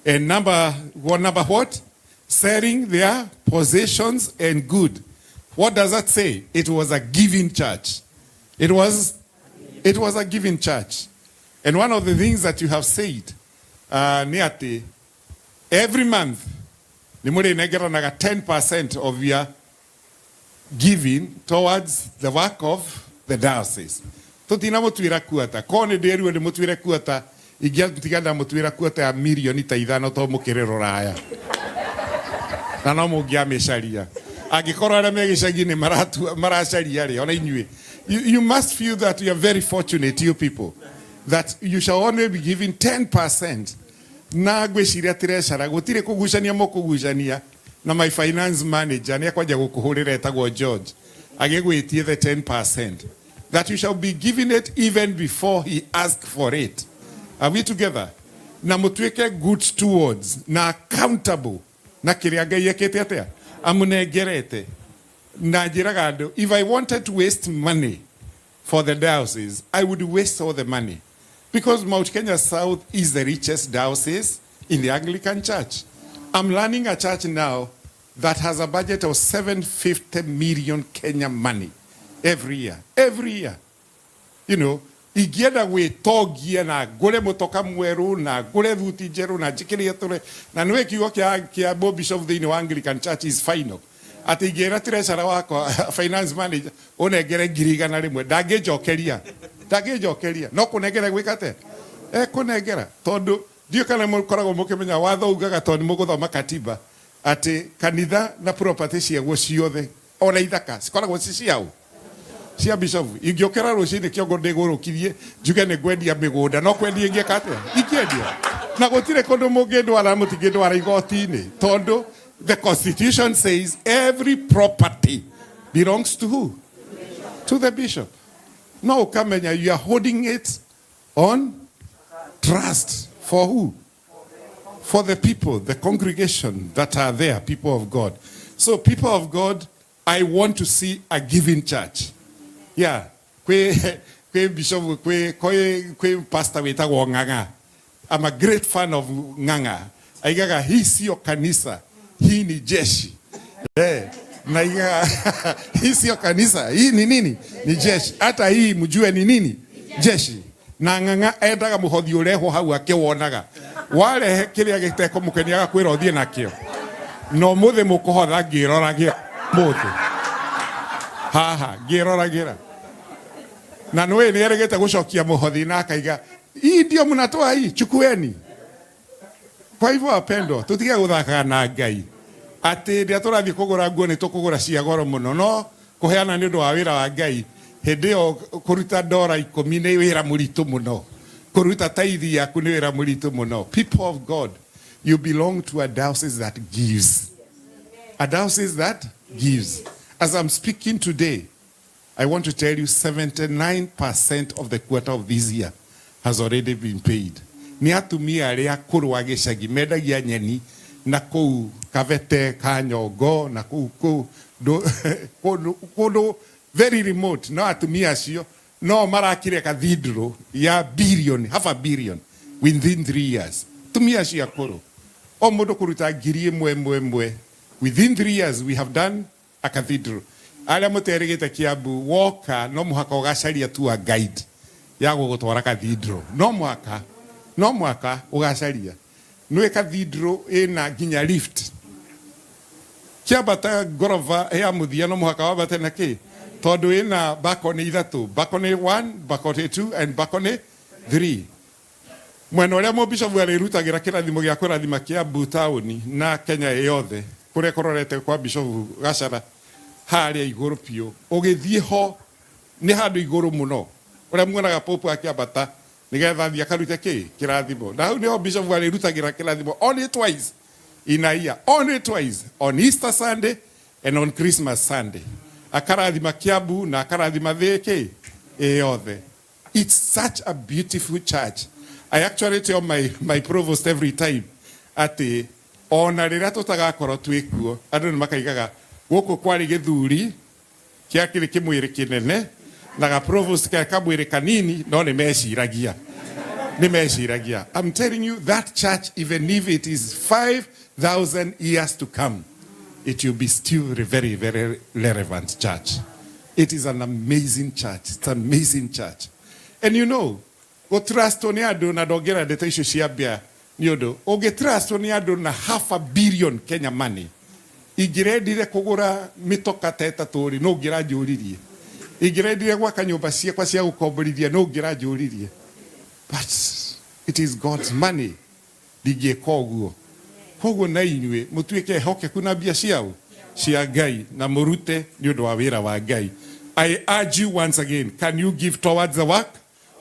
And number one, number what? Selling their possessions and good. What does that say? It was a giving church. It was a giving church. And one of the things that you have said, nĩ atĩ, every month, nĩ mũrĩnengeranaga 10% of your giving towards the work of the diocese. Tũtina mũtuĩra kuata. Korwo nĩ ndĩruo nĩ mũtuĩre kuata, ingĩatiga ndamũtuĩra kuata ya mirioni ta ithano to mũkĩrĩ rũraya. Na no mũngĩamĩcaria. Angĩkorwo arĩa me gĩcagi-inĩ maracaria rĩ, ona inyuĩ. You must feel that you are very fortunate, you people, that you shall only be given 10%. Na ngwĩciria treasurer gũtirĩ kũgucania mũkũgucania na my finance manager nĩ akwanja gũkũhũrĩra etagwo George agĩgwĩtie the 10% that you shall be giving it even before he asked for it. Are we together? Na mũtuĩke good stewards na accountable na kĩrĩa Ngai ekĩte atĩa amũnengerete. Na njĩraga andũ, if I wanted to waste money for the diocese, I would waste all the money. Because Mount Kenya South is the richest diocese in the Anglican Church. I'm learning a church now that has a budget of 750 million Kenya money every year. Every year. You know, ingĩenda gwĩtongia na ngũre mũtoka mwerũ na ngũre thuti njerũ na njĩkĩre tũre na nĩwe kiugo kĩa Bo Bishop thĩinĩ wa Anglican Church is final atĩ ingĩra treasurer wakwa, finance manager, ũnengere 100,000, ndangĩnjokeria, ndangĩnjokeria, no kũnengera gwĩka atĩa ekũnengera, tondũ ndiũ kana mũkoragwo mũkĩmenya watho ugaga, tondũ nĩ mũgũthoma katiba, atĩ kanitha na property ciaguo ciothe ona ithaka cikoragwo ci ciao, cia bishop. Ingĩũkĩra rũcinĩ kĩongo ndĩgũrũkirie njuge nĩ ngwendia mĩgũnda, no kwendia ingĩka atĩa? Ingĩendia, na gũtirĩ kũndũ mũngĩndwara, mũtingĩndwara igoti-inĩ, tondũ the constitution says every property belongs to who? To the bishop. No ũkamenya you are holding it on trust for who? For the people, the congregation that are there, people of God. So people of God, I want to see a giving church. Yeah, kwi bishop, kwi pastor wĩtagwo Ng'ang'a. I'm a great fan of Ng'ang'a. Aigaga hii sio kanisa, hii ni jeshi. Eh, na aigaga hii sio kanisa, hii ni nini? Ni jeshi. Hata hii mjue ni nini? Jeshi. Na Ng'ang'a endaga mũhothi ũrehwo hau akĩwonaga. Warehe kĩrĩa gĩtekũmũkenia agakwĩra ũthiĩ nakĩo. Na ũmũthĩ mũkũhotha ngĩroragĩra mũthĩ. Haha ngĩroragĩra. Na nĩwe nĩ erĩgĩte gũcokia mũhothi na akaiga hii ndio mnatoa hii, chukueni. Kwa hivyo wapendwa, tutige gũthakaga na Ngai atĩ rĩrĩa tũrathiĩ kũgũra nguo nĩ tũkũgũra cia goro mũno, no kũheana nĩ ũndũ wa wĩra wa Ngai, hĩndĩ ĩyo kũruta $10 nĩ wĩra mũritũ mũno, kũruta taithi yaku nĩ wĩra mũritũ mũno. People of God, you belong to a diocese that gives, a diocese that gives. As I'm speaking today, I want to tell you 79% of the quarter of this year has already been paid. Nĩ atumia arĩa akũrũ a gĩcagi mendagia nyeni na kũu Kabete Kanyongo na kũu kũndũ very remote, no atumia acio no marakire cathedral ya billion, half a billion within 3 years. Atumia acio akũrũ, o mũndũ kũruta 1,000 ĩmwe ĩmwe, within 3 years we have done a cathedral. Arĩa mũterĩgĩte Kiambu, woka no mũhaka ũgacaria tour guide ya gũgũtwara cathedral, no mũhaka ũgacaria. Nĩwe cathedral ĩna nginya lift, kĩambata ngoroba ya mũthia no mũhaka wambate na kĩ, tondũ ĩna balcony ithatũ, balcony 1, balcony 2 and balcony 3. Mwena ũrĩa mũbishopu arĩrutagĩra kĩrathimo gĩa kũrathima Kiambu taũni na Kenya yothe, kũrĩa kũrorete kwa Bishopu Gacara harĩa igũrũ biũ, ũgĩthiĩ ho nĩ handũ igũrũ mũno, ũrĩa muonaga pope akĩambata nĩgetha athiĩ akarute kĩ kĩrathimo, na hau nĩho bishopu arĩrutagĩra kĩrathimo only twice in a year, only twice, on Easter Sunday and on Christmas Sunday, akarathima Kiambu na akarathima thĩ kĩ ĩ yothe. It's such a beautiful church. I actually tell my provost every time atĩ ona rĩrĩa tũtagakorwo twĩ kuo, andũ nĩ makaigaga gũkũ kwarĩ gĩthuri kĩa kĩrĩ kĩmwĩrĩ kĩnene na ga provost ka kamwĩrĩ kanini, no nĩ meciragia. I'm telling you, that church, even if it is 5000 years to come, it will be still a very, very relevant church. It is an amazing church. It's an amazing church. And you know, gũtrustwo nĩ andũ, na ndongera ndeto icio cia mbĩa, nĩ ũndũ ũngĩtrustwo nĩ andũ na half a billion Kenya money, ingĩrendire kũgũra mĩtoka ta ĩtatũ rĩ, no ũngĩranjũririe. Ingĩrendire gwaka nyũmba ciakwa cia gũkomborithia, no ũngĩranjũririe. But it is God's money, ndingĩka ũguo. Koguo na inyuĩ mũtuĩke ehokeku na mbia ciao cia Ngai na mũrute nĩ ũndũ wa wĩra wa Ngai. I urge you once again, can you give towards the work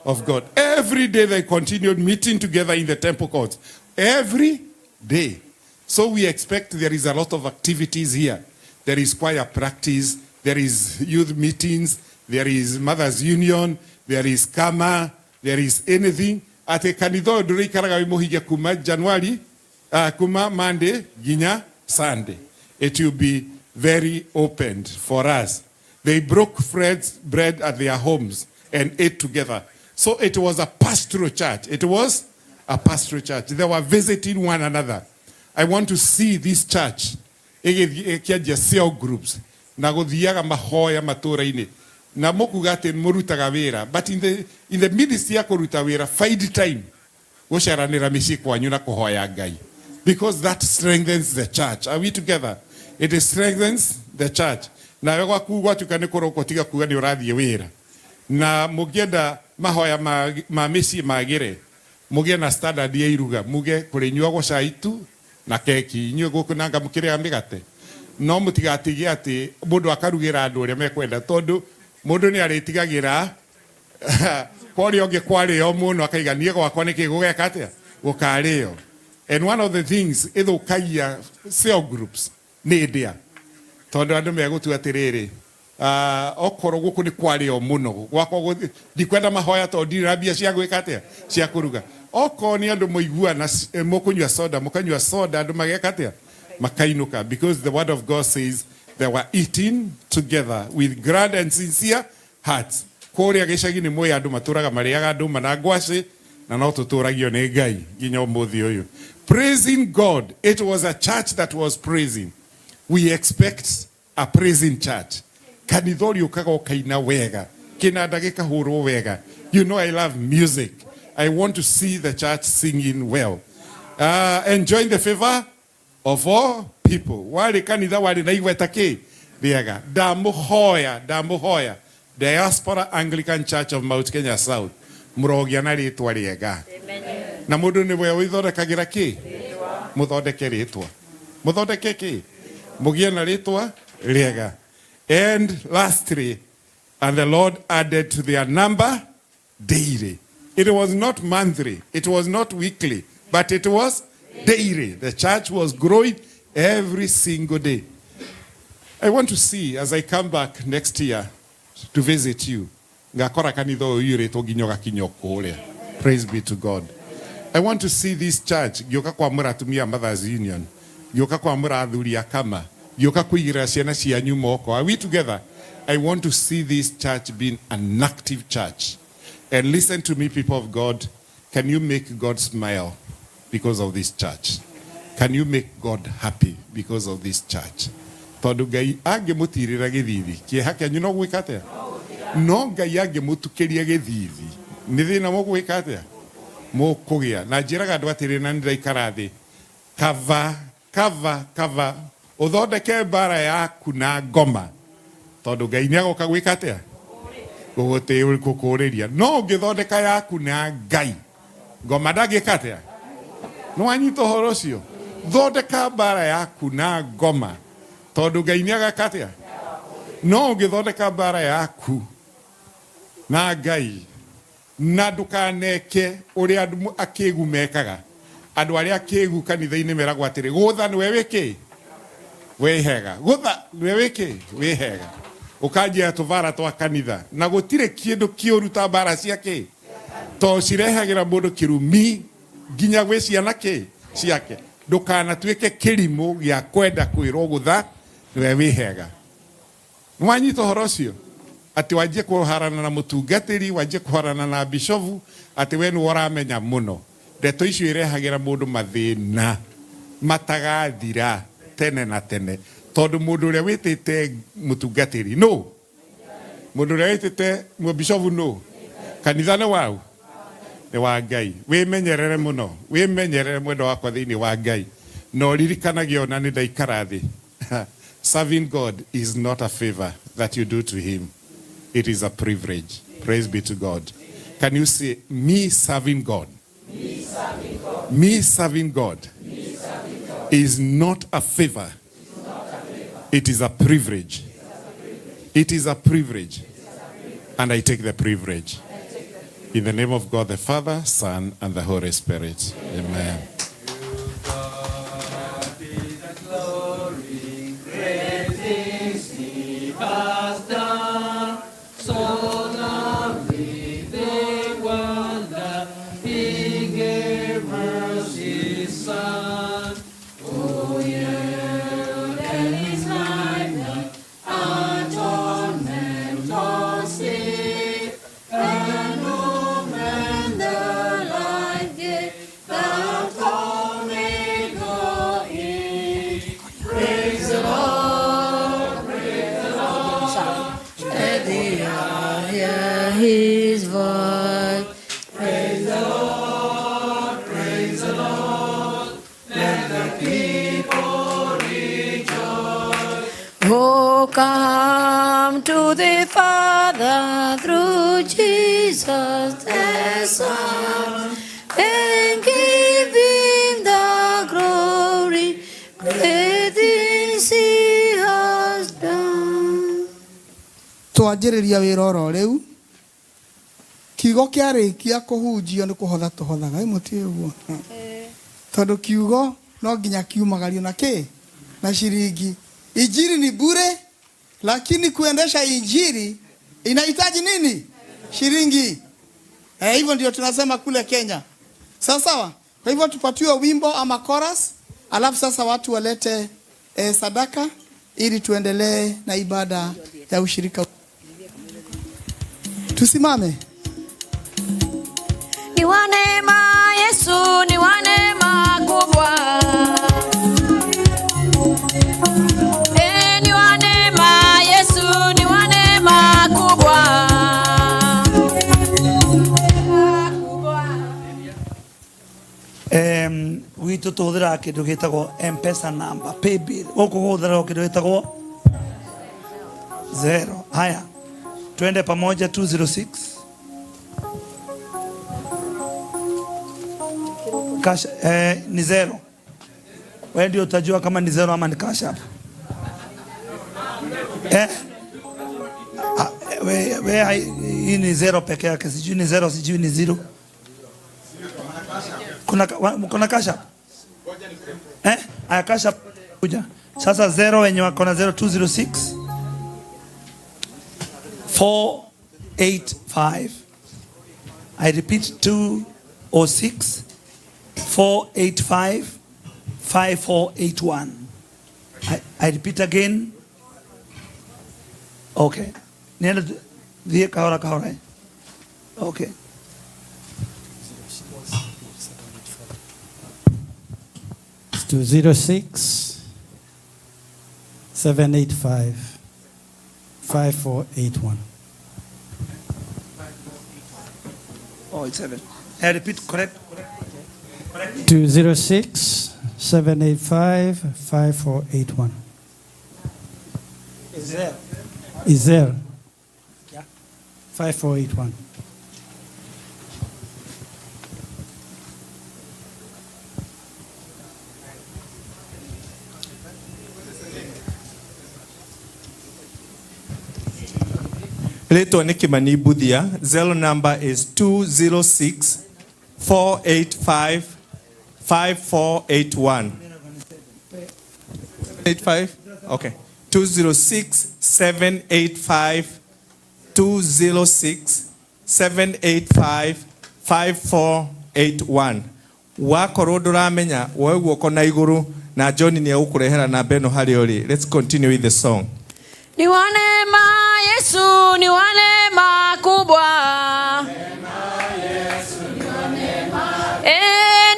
of God? Every day they continued meeting together in the temple courts. Every day. So we expect there is a lot of activities here. There is choir practice, there is youth meetings, there is mothers union, there is kama, there is anything. Atĩ kanitha ũyũ ndũrĩikaraga wĩ mũhinge kuma January, kuma Monday nginya Sunday. It will be very opened for us. They broke bread at their homes and ate together. So it was a pastoral church. It was a pastoral church. They were visiting one another. I want to see this church ĩkĩanjia cell groups na gũthiaga mahoya matũra-inĩ na mũkuga atĩ mũrutaga wĩra, but in the midst ya kũruta wĩra, find time gũceranĩra mĩciĩ kwanyu na kũhoya Ngai, because that strengthens the church. Are we together? It strengthens the church. Nawe gwaku gwatuĩka nĩ kũroko, tiga kuga nĩ ũrathiĩ wĩra. Na mũngĩenda mahoya ma mĩciĩ magĩre, mũgĩe na standard ya iruga, muge kũrĩnyuagwo cai tu na keki, inyuĩ gũkũ nanga mũkĩrĩaga mĩgate, no mũtigatige atĩ mũndũ akarugĩra andũ ũrĩa mekwenda, tondũ mũndũ nĩ arĩtigagĩra kwa ũrĩa ũngĩ kwarĩo mũno, akaiga niĩ gwakwa nĩkĩ gũgeka atĩa gũkarĩo. And one of the things ĩthũkagia cell groups nĩ ndĩa, tondũ andũ megũtua atĩrĩrĩ, okorwo gũkũ nĩ kwarĩo mũno, gwakwa ndikwenda mahoya tondũ ndirĩ na mbia cia gwĩka atĩa, cia kũruga. Okorwo nĩ andũ mũiguana, mũkũnyua soda, mũkanyua soda, andũ mageka atĩa, makainũka, because the word of God says they were eating together with glad and sincere hearts. Kũrĩa gĩcagi-inĩ mwĩ andũ matũraga marĩaga ndũma na ngwacĩ, na no tũtũragio nĩ Ngai nginya ũmũthĩ ũyũ, praising God. It was a church that was praising. We expect a praising church, kanitha ũrĩa ũkaga ũkaina wega, kĩnanda gĩkahũrwo wega. You know I love music. I want to see the church singing well, enjoying the favor of all people. Warĩ kanitha warĩ na igweta kĩ rĩega. Ndamũhoya, ndamũhoya, Diaspora Anglican Church of Mount Kenya South, mũrogĩa na rĩtwa rĩega. Na mũndũ nĩwe wĩthondekagĩra kĩ, mũthondeke rĩtwa, mũthondeke kĩ, mũgĩe na rĩtwa rĩega. And lastly, and the Lord added to their number daily. It was not monthly, it was not weekly, but it was daily. The church was growing every single day. I want to see, as I come back next year to visit you, ngakora kanitha ũyũ ũiyũrĩtwo nginya ũgakinya kũrĩa. Praise be to God. I want to see this church ngĩũka kwamũra atumia Mothers Union, ngĩũka kwamũra athuri a kama, ngĩũka kũigĩrĩra ciana cianyu moko. Are we together? I want to see this church being an active church. And listen to me, people of God, can you make God smile because of this church? Can you make God happy because of this church? Tondũ Ngai angĩmũtirĩra gĩthithi, kĩeha kĩanyu no gwĩka atĩa? No Ngai angĩmũtukĩria gĩthithi, nĩ thĩna mũgwĩka atĩa? Mũkũgĩa. Na njĩraga andũ atĩrĩ, na nĩndaikara thĩ, kaba kaba kaba ũthondeke mbara yaku na ngoma, tondũ Ngai nĩ agoka gwĩka atĩa? Gũkũrĩria. No ũngĩthondeka yaku na Ngai, ngoma ndangĩka atĩa? Nĩ wanyita ũhoro ũcio? Thondeka mbara yaku na ngoma, tondũ Ngai nĩ agaka atĩa? No ũngĩthondeka mbara yaku na Ngai, na ndũkaneke ũrĩa andũ akĩgu mekaga. Andũ arĩa akĩgu kanitha-inĩ meragwo atĩrĩ, gũtha nĩwe wĩkĩ wĩ hega, gũtha nĩwe wĩkĩ wĩ hega, ũkanjia tũbara twa kanitha, na gũtirĩ kĩndũ kĩũru ta mbara cia kĩ, to cirehagĩra mũndũ kĩrumi nginya gwĩ ciana kĩ ciake. Ndũkanatuĩke kĩrimũ gĩa kwenda kwĩrwo gũtha nĩwe wĩ hega. Nĩwanyita ũhoro ũcio, atĩ wanjie kũharana na mũtungatĩri, wanjie kũharana na bishofu, atĩ we nĩwe ũramenya mũno. Ndeto icio irehagĩra mũndũ mathĩna matagathira tene na tene, tondũ mũndũ ũrĩa wĩtĩte mũtungatĩri no mũndũ ũrĩa wĩtĩte mũbishofu no kanitha nĩ wau, nĩ wa Ngai. Wĩmenyerere mũno, wĩmenyerere, mwendo wakwa thĩinĩ wa Ngai, na ũririkanage ona nĩ ndaikara thĩ, serving God is not a favor that you do to him. It is a privilege. Praise be to God. Can you say, "Me serving God"? Me serving God. Is not a favor. It is a privilege. It is a privilege. And I take the privilege. In the name of God the Father, Son, and the Holy Spirit. Amen. Great things he has done, so lovely they wonder. He gave us his son. Oh, yielded his life, atonement for sin, and opened the life gate that all may go in. Praise the Lord, praise the Lord. Let the earth hear his voice. Praise the Lord, praise the Lord. Let the people rejoice. Oh, come to the Father through Jesus the Son, and give him the glory, great things he has done. Twanjĩrĩria wĩra oro rĩu kiugo kĩarĩkia kũhunjio nĩ kũhotha tũhothaga ĩ mũtiĩ ũguo tondũ kiugo no nginya kiumagario na kĩ na ciringi. Injili ni bure, lakini kuendesha injili inahitaji nini? Shilingi. Eh, hivyo ndio tunasema kule Kenya. Sawa sawa. Kwa hivyo tupatiwe wimbo ama chorus, alafu sasa watu walete sadaka ili tuendelee na ibada ya ushirika. Tusimame. Ni wa neema Yesu, ni wa neema kubwa. Ni wa neema Yesu, ni wa neema kubwa. Gwitũ tũhũthĩraga kĩndũ gĩtagwo Mpesa number, paybill. Gũkũ kũhũthĩragwo kĩndũ gĩtagwo zero. Haya, twende pamoja 206 cash, ni zero. Wewe ndio utajua kama ni zero ama ni cash app. We hii ni zero peke yake, sijui ni zero, sijui ni zero. Kuna cash app? Aya, cash app kuja. Sasa zero wenye wako na 0206 485. I repeat, 206 485 5481. I repeat again. Okay. Nenda dhie kahora kahora. Okay. It's 206 785 5481. Oh, it's 7. I repeat, correct? 206 785 5481. Is there? Is there? Yeah. 5481. Rĩtwa nĩ Kimani Mbuthia. Zero number is 206 485 5481. 85? Okay. 206 785 206 785 5481. Wakorwo ndũramenya woe guoko na igũrũ na John nĩ egũkũrehera namba ĩno harĩa ũrĩ. Let's continue with the song. Ni wa neema Yesu, ni wa neema kubwa.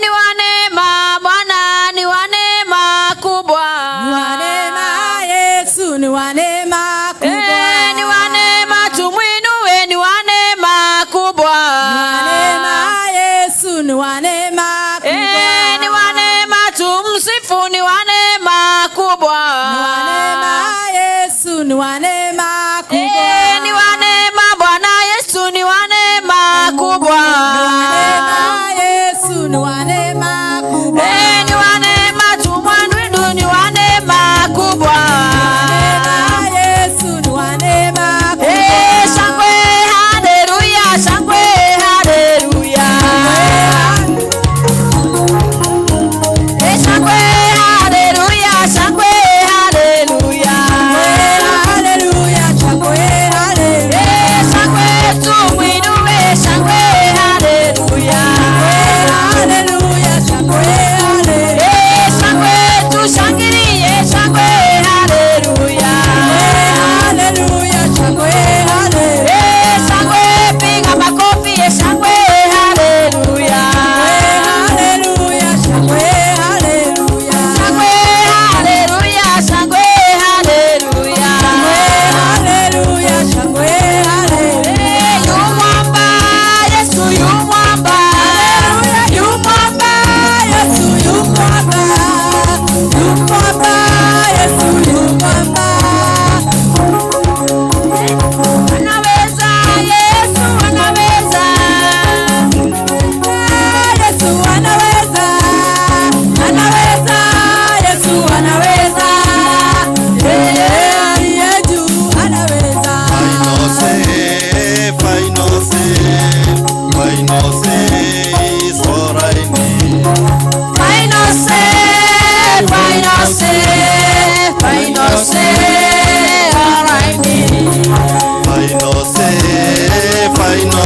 Ni wa neema Bwana, ni wa neema kubwa. Ni wa neema Yesu, ni wa neema kubwa. Ni wa neema tumwinue, ni wa neema kubwa. Ni wa neema Yesu, ni wa neema kubwa. Ni wa neema tumsifu, ni wa neema kubwa. Ni wa neema Yesu, ni wa neema kubwa. Ni wa neema Bwana.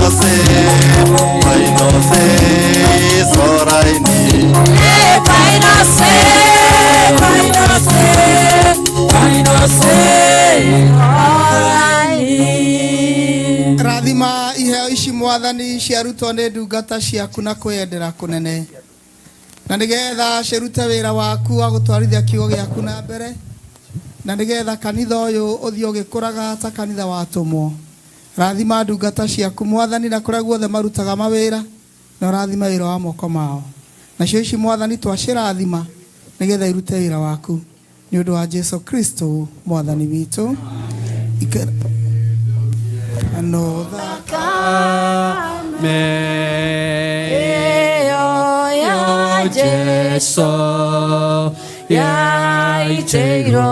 Painose, Painose, Soraini. Painose, Painose, Painose, Rathima iheo ici mwathani ciarutwo nĩ ndungata ciaku na kwĩyendera kũnene na nĩgetha cirute wĩra waku wa gũtwarithia kiugo gĩaku na mbere na nĩgetha kanitha ũyũ ũthiĩ ũgĩkũraga ta kanitha wa atũmwo. Rathima ndungata ciaku mwathani na kũrĩa guothe marutaga mawĩra na ũrathima wĩra wa moko mao. Nacio ici mwathani twacirathima nĩgetha irute wĩra waku nĩ ũndũ wa Jesu Kristo mwathani witũ. No Eo ya Jesu yaiteirwo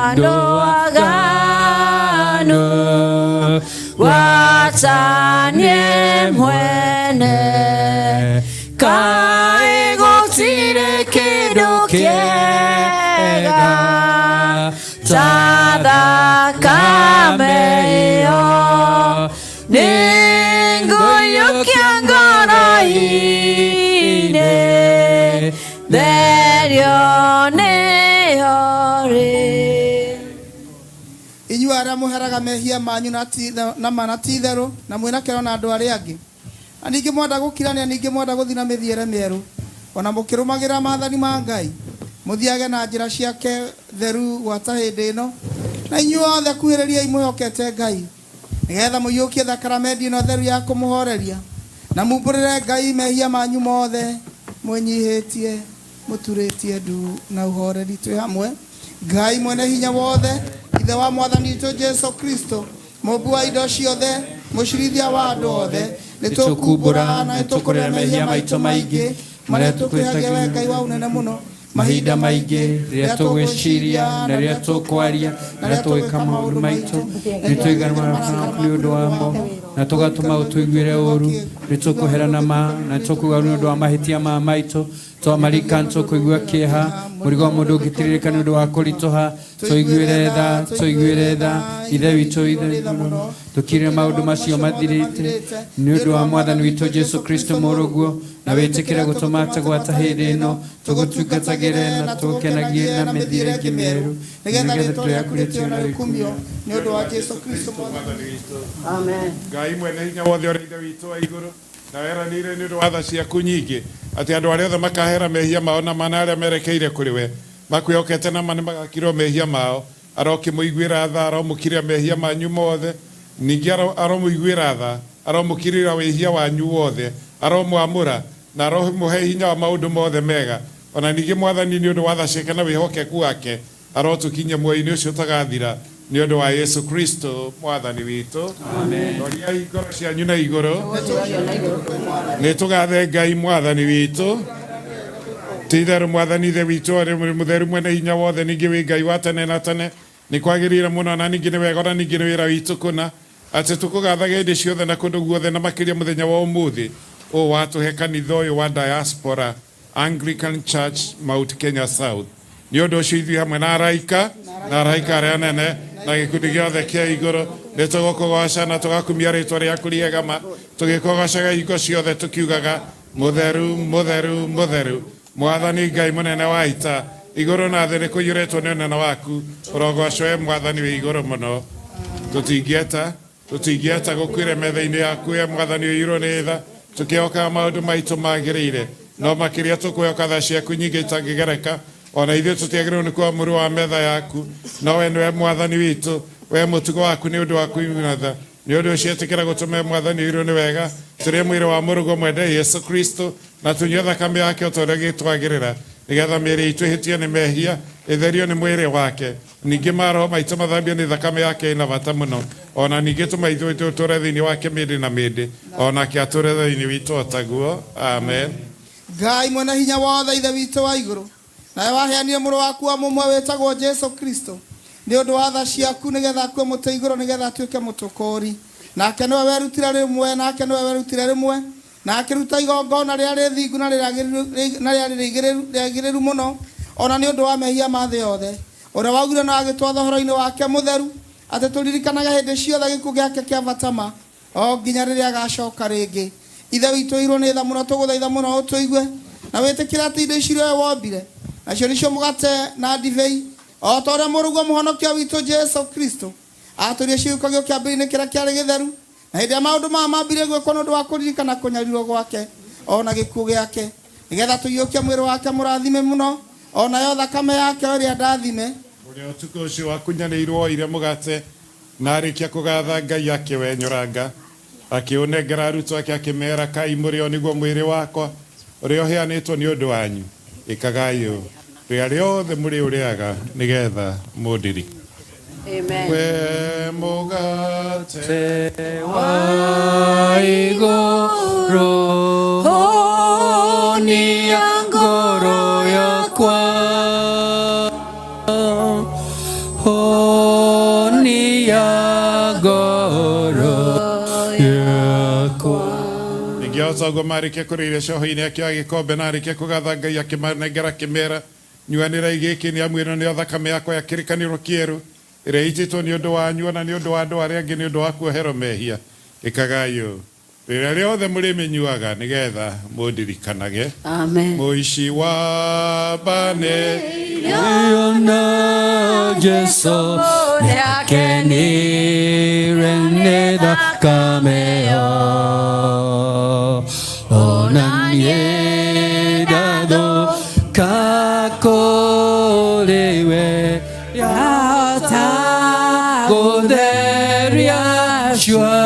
andũ aganu gwatanie mwene kaĩ gũtirĩ kĩndũ kĩega ta thakame ĩyo nĩngũiyũkia ngoro-inĩ therio nĩyo rĩ. Inyuĩ arĩa mũheraga mehia manyu na ti- na ma na ti itherũ na mwĩna kĩro na andũ arĩa angĩ na ningĩ mwenda gũkirania ningĩ mwenda gũthiĩ na mĩthiĩre mĩerũ ona mũkĩrũmagĩrĩra maathani ma Ngai mũthiage na njĩra ciake theru gwata hĩndĩ ĩno na inyuĩ othe kuhĩrĩriai mwĩhokete Ngai nĩgetha mũiyũkie thakaramendi ĩno theru ya kũmũhoreria na mumbũrĩre Ngai mehia manyu mothe mwĩnyihĩtie mũturĩtie ndu na ũhoreri twĩ hamwe. Ngai mwene hinya wothe ithe wa mwathani witũ Jesu Kristo mũmbi wa indo ciothe mũcirithia wa andũ othe nĩtũkumbũra na nĩtũkũrĩra mehia maitũ maingĩ marĩa tũkwĩhagia we Ngai wa ũnene mũno mahinda maingĩ rĩrĩa tũgwĩciria na rĩrĩa tũkwaria na rĩrĩa tũgwĩka maũndũ maitũ nĩ tũiganĩra nĩ ũndũ wamo na tũgatũma ũtũiguĩre ũũru nĩ tũkũherana ma na nĩ tũkuga nĩ ũndũ wa mahĩtia ma maitũ twamarika nĩ tũkũigua kĩeha mũrigo wa mũndũ ũngĩtirirĩka nĩ ũndũ wa kũritũha tũiguĩre tha tũiguĩre tha ithe witũ ithe witũ tũkire maũndũ macio mathirĩte nĩ ũndũ wa mwathani witũ Jesu Kristo mũrũguo na wĩtĩkĩre gũtũma tũgwata hĩndĩ ĩno tũgũtungatagĩre na tũgũkenagie na mĩthiĩre ĩngĩ mĩerũ nĩgetha nĩgetha rĩtwa rĩaku rĩaku rĩtĩo rĩtĩo na na rĩkumio rĩkumio nĩ ũndũ wa Jesu Kristo mwathani witũ. Amen. Ngai mwene hinya wothe ũrĩa ithe witũ wa igũrũ na weranĩire nĩ ũndũ wa tha ciaku nyingĩ atĩ andũ arĩa othe makahera mehia mao na mana arĩa merekeire kũrĩ we makwĩhokete na ma nĩ magakirwo mehia mao arokĩmũiguĩra tha aromũkirĩra mehia manyu mothe ningĩ aromũiguĩra tha aromũkirĩra wĩhia wanyu wothe aromwamũra na aromũhe hinya wa maũndũ mothe mega ona ningĩ mwathani nĩ ũndũ wa tha ciake na wĩhokeku wake arotũkinyia muoyo-inĩ ũcio ũtagathira nĩ ũndũ wa Yesu Kristo mwathani witũ. Amen. Roriai ngoro cianyu na igũrũ nĩ tũgathe Ngai mwathani witũ ti itherũ mwathani ithe witũ ũrĩ mũtheru mwene hinya wothe ningĩ wĩ Ngai wa tene na tene nĩ kwagĩrĩire mũno na ningĩ nĩ wega na ningĩ nĩ wĩra witũ kũna atĩ tũkũgathaga hĩndĩ ciothe na kũndũ guothe na makĩria mũthenya wa ũmũthĩ ũũ watũhe kanitha ũyũ wa diaspora Anglican Church Mount Kenya South nĩ ũndũ ũcio ithuĩ hamwe na araika na araika arĩa anene na gĩkundi gĩothe kĩa igũrũ nĩ tũgũkũgoca na tũgakumia rĩtwa rĩaku rĩega ma tũgĩkũgocaga hingo ciothe tũkiugaga mũtheru mũtheru mũtheru mwathani Ngai mũnene wa ita igũrũ na thĩ nĩ kũiyũrĩtwo nĩ ũnene waku ũrogocwo we mwathani wĩ igũrũ mũno tũtingĩeta tũtingĩeta gũkuĩre metha-inĩ yaku we mwathani ũiyũrwo nĩ tha tũkĩhokaga maũndũ maitũ magĩrĩire no makĩria tũkwĩhoka tha ciaku nyingĩ itangĩgereka ona ithuĩ tũtiagĩrĩirwo nĩ kuoya mũru wa metha yaku no we nĩwe mwathani witũ we mũtugo waku nĩ ũndũ wa kũigua tha nĩ ũndũ ũcio ĩtĩkĩra gũtũme mwathani ũirwo nĩ wega tũrĩe mwĩrĩ wa mũrũguo mwende Yesu Kristo na tũnyue thakame yake o ta ũrĩa gĩtwagĩrĩra nĩgetha mĩĩrĩ itũ ĩhĩtio nĩ mehia ĩtherio nĩ mwĩrĩ wake ningĩ maroho maitũ mathambio nĩ thakame yake ĩna bata mũno ona ningĩ tũma ithuĩ tũtũre thĩinĩ wake mĩndĩ na mĩndĩ onake atũre thĩinĩ witũ o taguo amen. Ngai mwene hinya wothe ithe witũ wa igũrũ nawe waheanire mũrũ waku wa mũmwe wĩtagwo Jesu Kristo nĩ ũndũ wa tha ciaku nĩgetha akue mũtĩ igũrũ nĩgetha atuĩke mũtũkũũri nake nĩwe werutire rĩmwe nake nĩwe werutire rĩmwe na akĩruta igongona rĩrĩa rĩthingu na rĩarĩ rĩagĩrĩru mũno ona nĩ ũndũ wa mehia ma thĩ yothe ũrĩa waugire na agĩtwatha ũhoro-inĩ wake mũtheru atĩ tũririkanage hĩndĩ ciothe gĩkuũ gĩake kĩa bata ma O nginya rĩrĩa agacoka rĩngĩ. Ithe witũ irwo nĩ tha mũno, tũgũthaitha mũno ũtũigue na wĩtĩkĩre atĩ indo ici we wombire nacio nĩcio mũgate na ndibei, o ta ũrĩa mũrũguo mũhonokia witũ Jesu Kristo atũrie ciĩko kĩambĩrĩria-inĩ kĩrĩa kĩarĩ gĩtheru, na hĩndĩ ya maũndũ maya mambire gwĩkwo nĩ ũndũ wa kũririkana kũnyarirwo gwake o na gĩkuũ gĩake, nĩgetha tũiyũkie mwĩrĩ wake mũrathime mũno o nayo thakame yake ĩrĩa ndathime. Ũrĩa ũtukũ ũcio wakunyanĩirwo oire mũgate na arĩkia kũgatha Ngai akĩwenyũranga, akĩũnengera arutwo ake, akĩmeera, "Kai mũrĩo, nĩguo mwĩrĩ wakwa ũrĩa ũheanĩtwo nĩ ũndũ wanyu. Ĩkagai ũũ rĩrĩa rĩothe mũrĩũrĩaga nĩgetha mũndiri." Amen. We mũgate wa igũrũ, honia ngoro yakwa, honia ngoro yakwa. Ningĩ o ta ũguo marĩkia kũrĩa irio cia hwaĩ-inĩ, akĩoya gĩkombe na arĩkia kũgatha Ngai akĩmanengera, akĩmera, "Nyuanĩrai gĩkĩ, nĩ amu ĩno nĩyo thakame yakwa ya kĩrĩkanĩro kĩerũ, ĩrĩa ĩitĩtwo nĩ ũndũ wanyu ona nĩ ũndũ wa andũ arĩa angĩ nĩ ũndũ wa kuoherwo mehia. Ĩkagai ũũ rĩrĩa rĩothe mũrĩmĩnyuaga nĩgetha mũndirikanage." Amen. Mũici wa mbane Ona Jesu nĩakenire nĩ thakame ĩyo, ona niĩ ndathũka kũrĩ we, yahota gũtheria cua,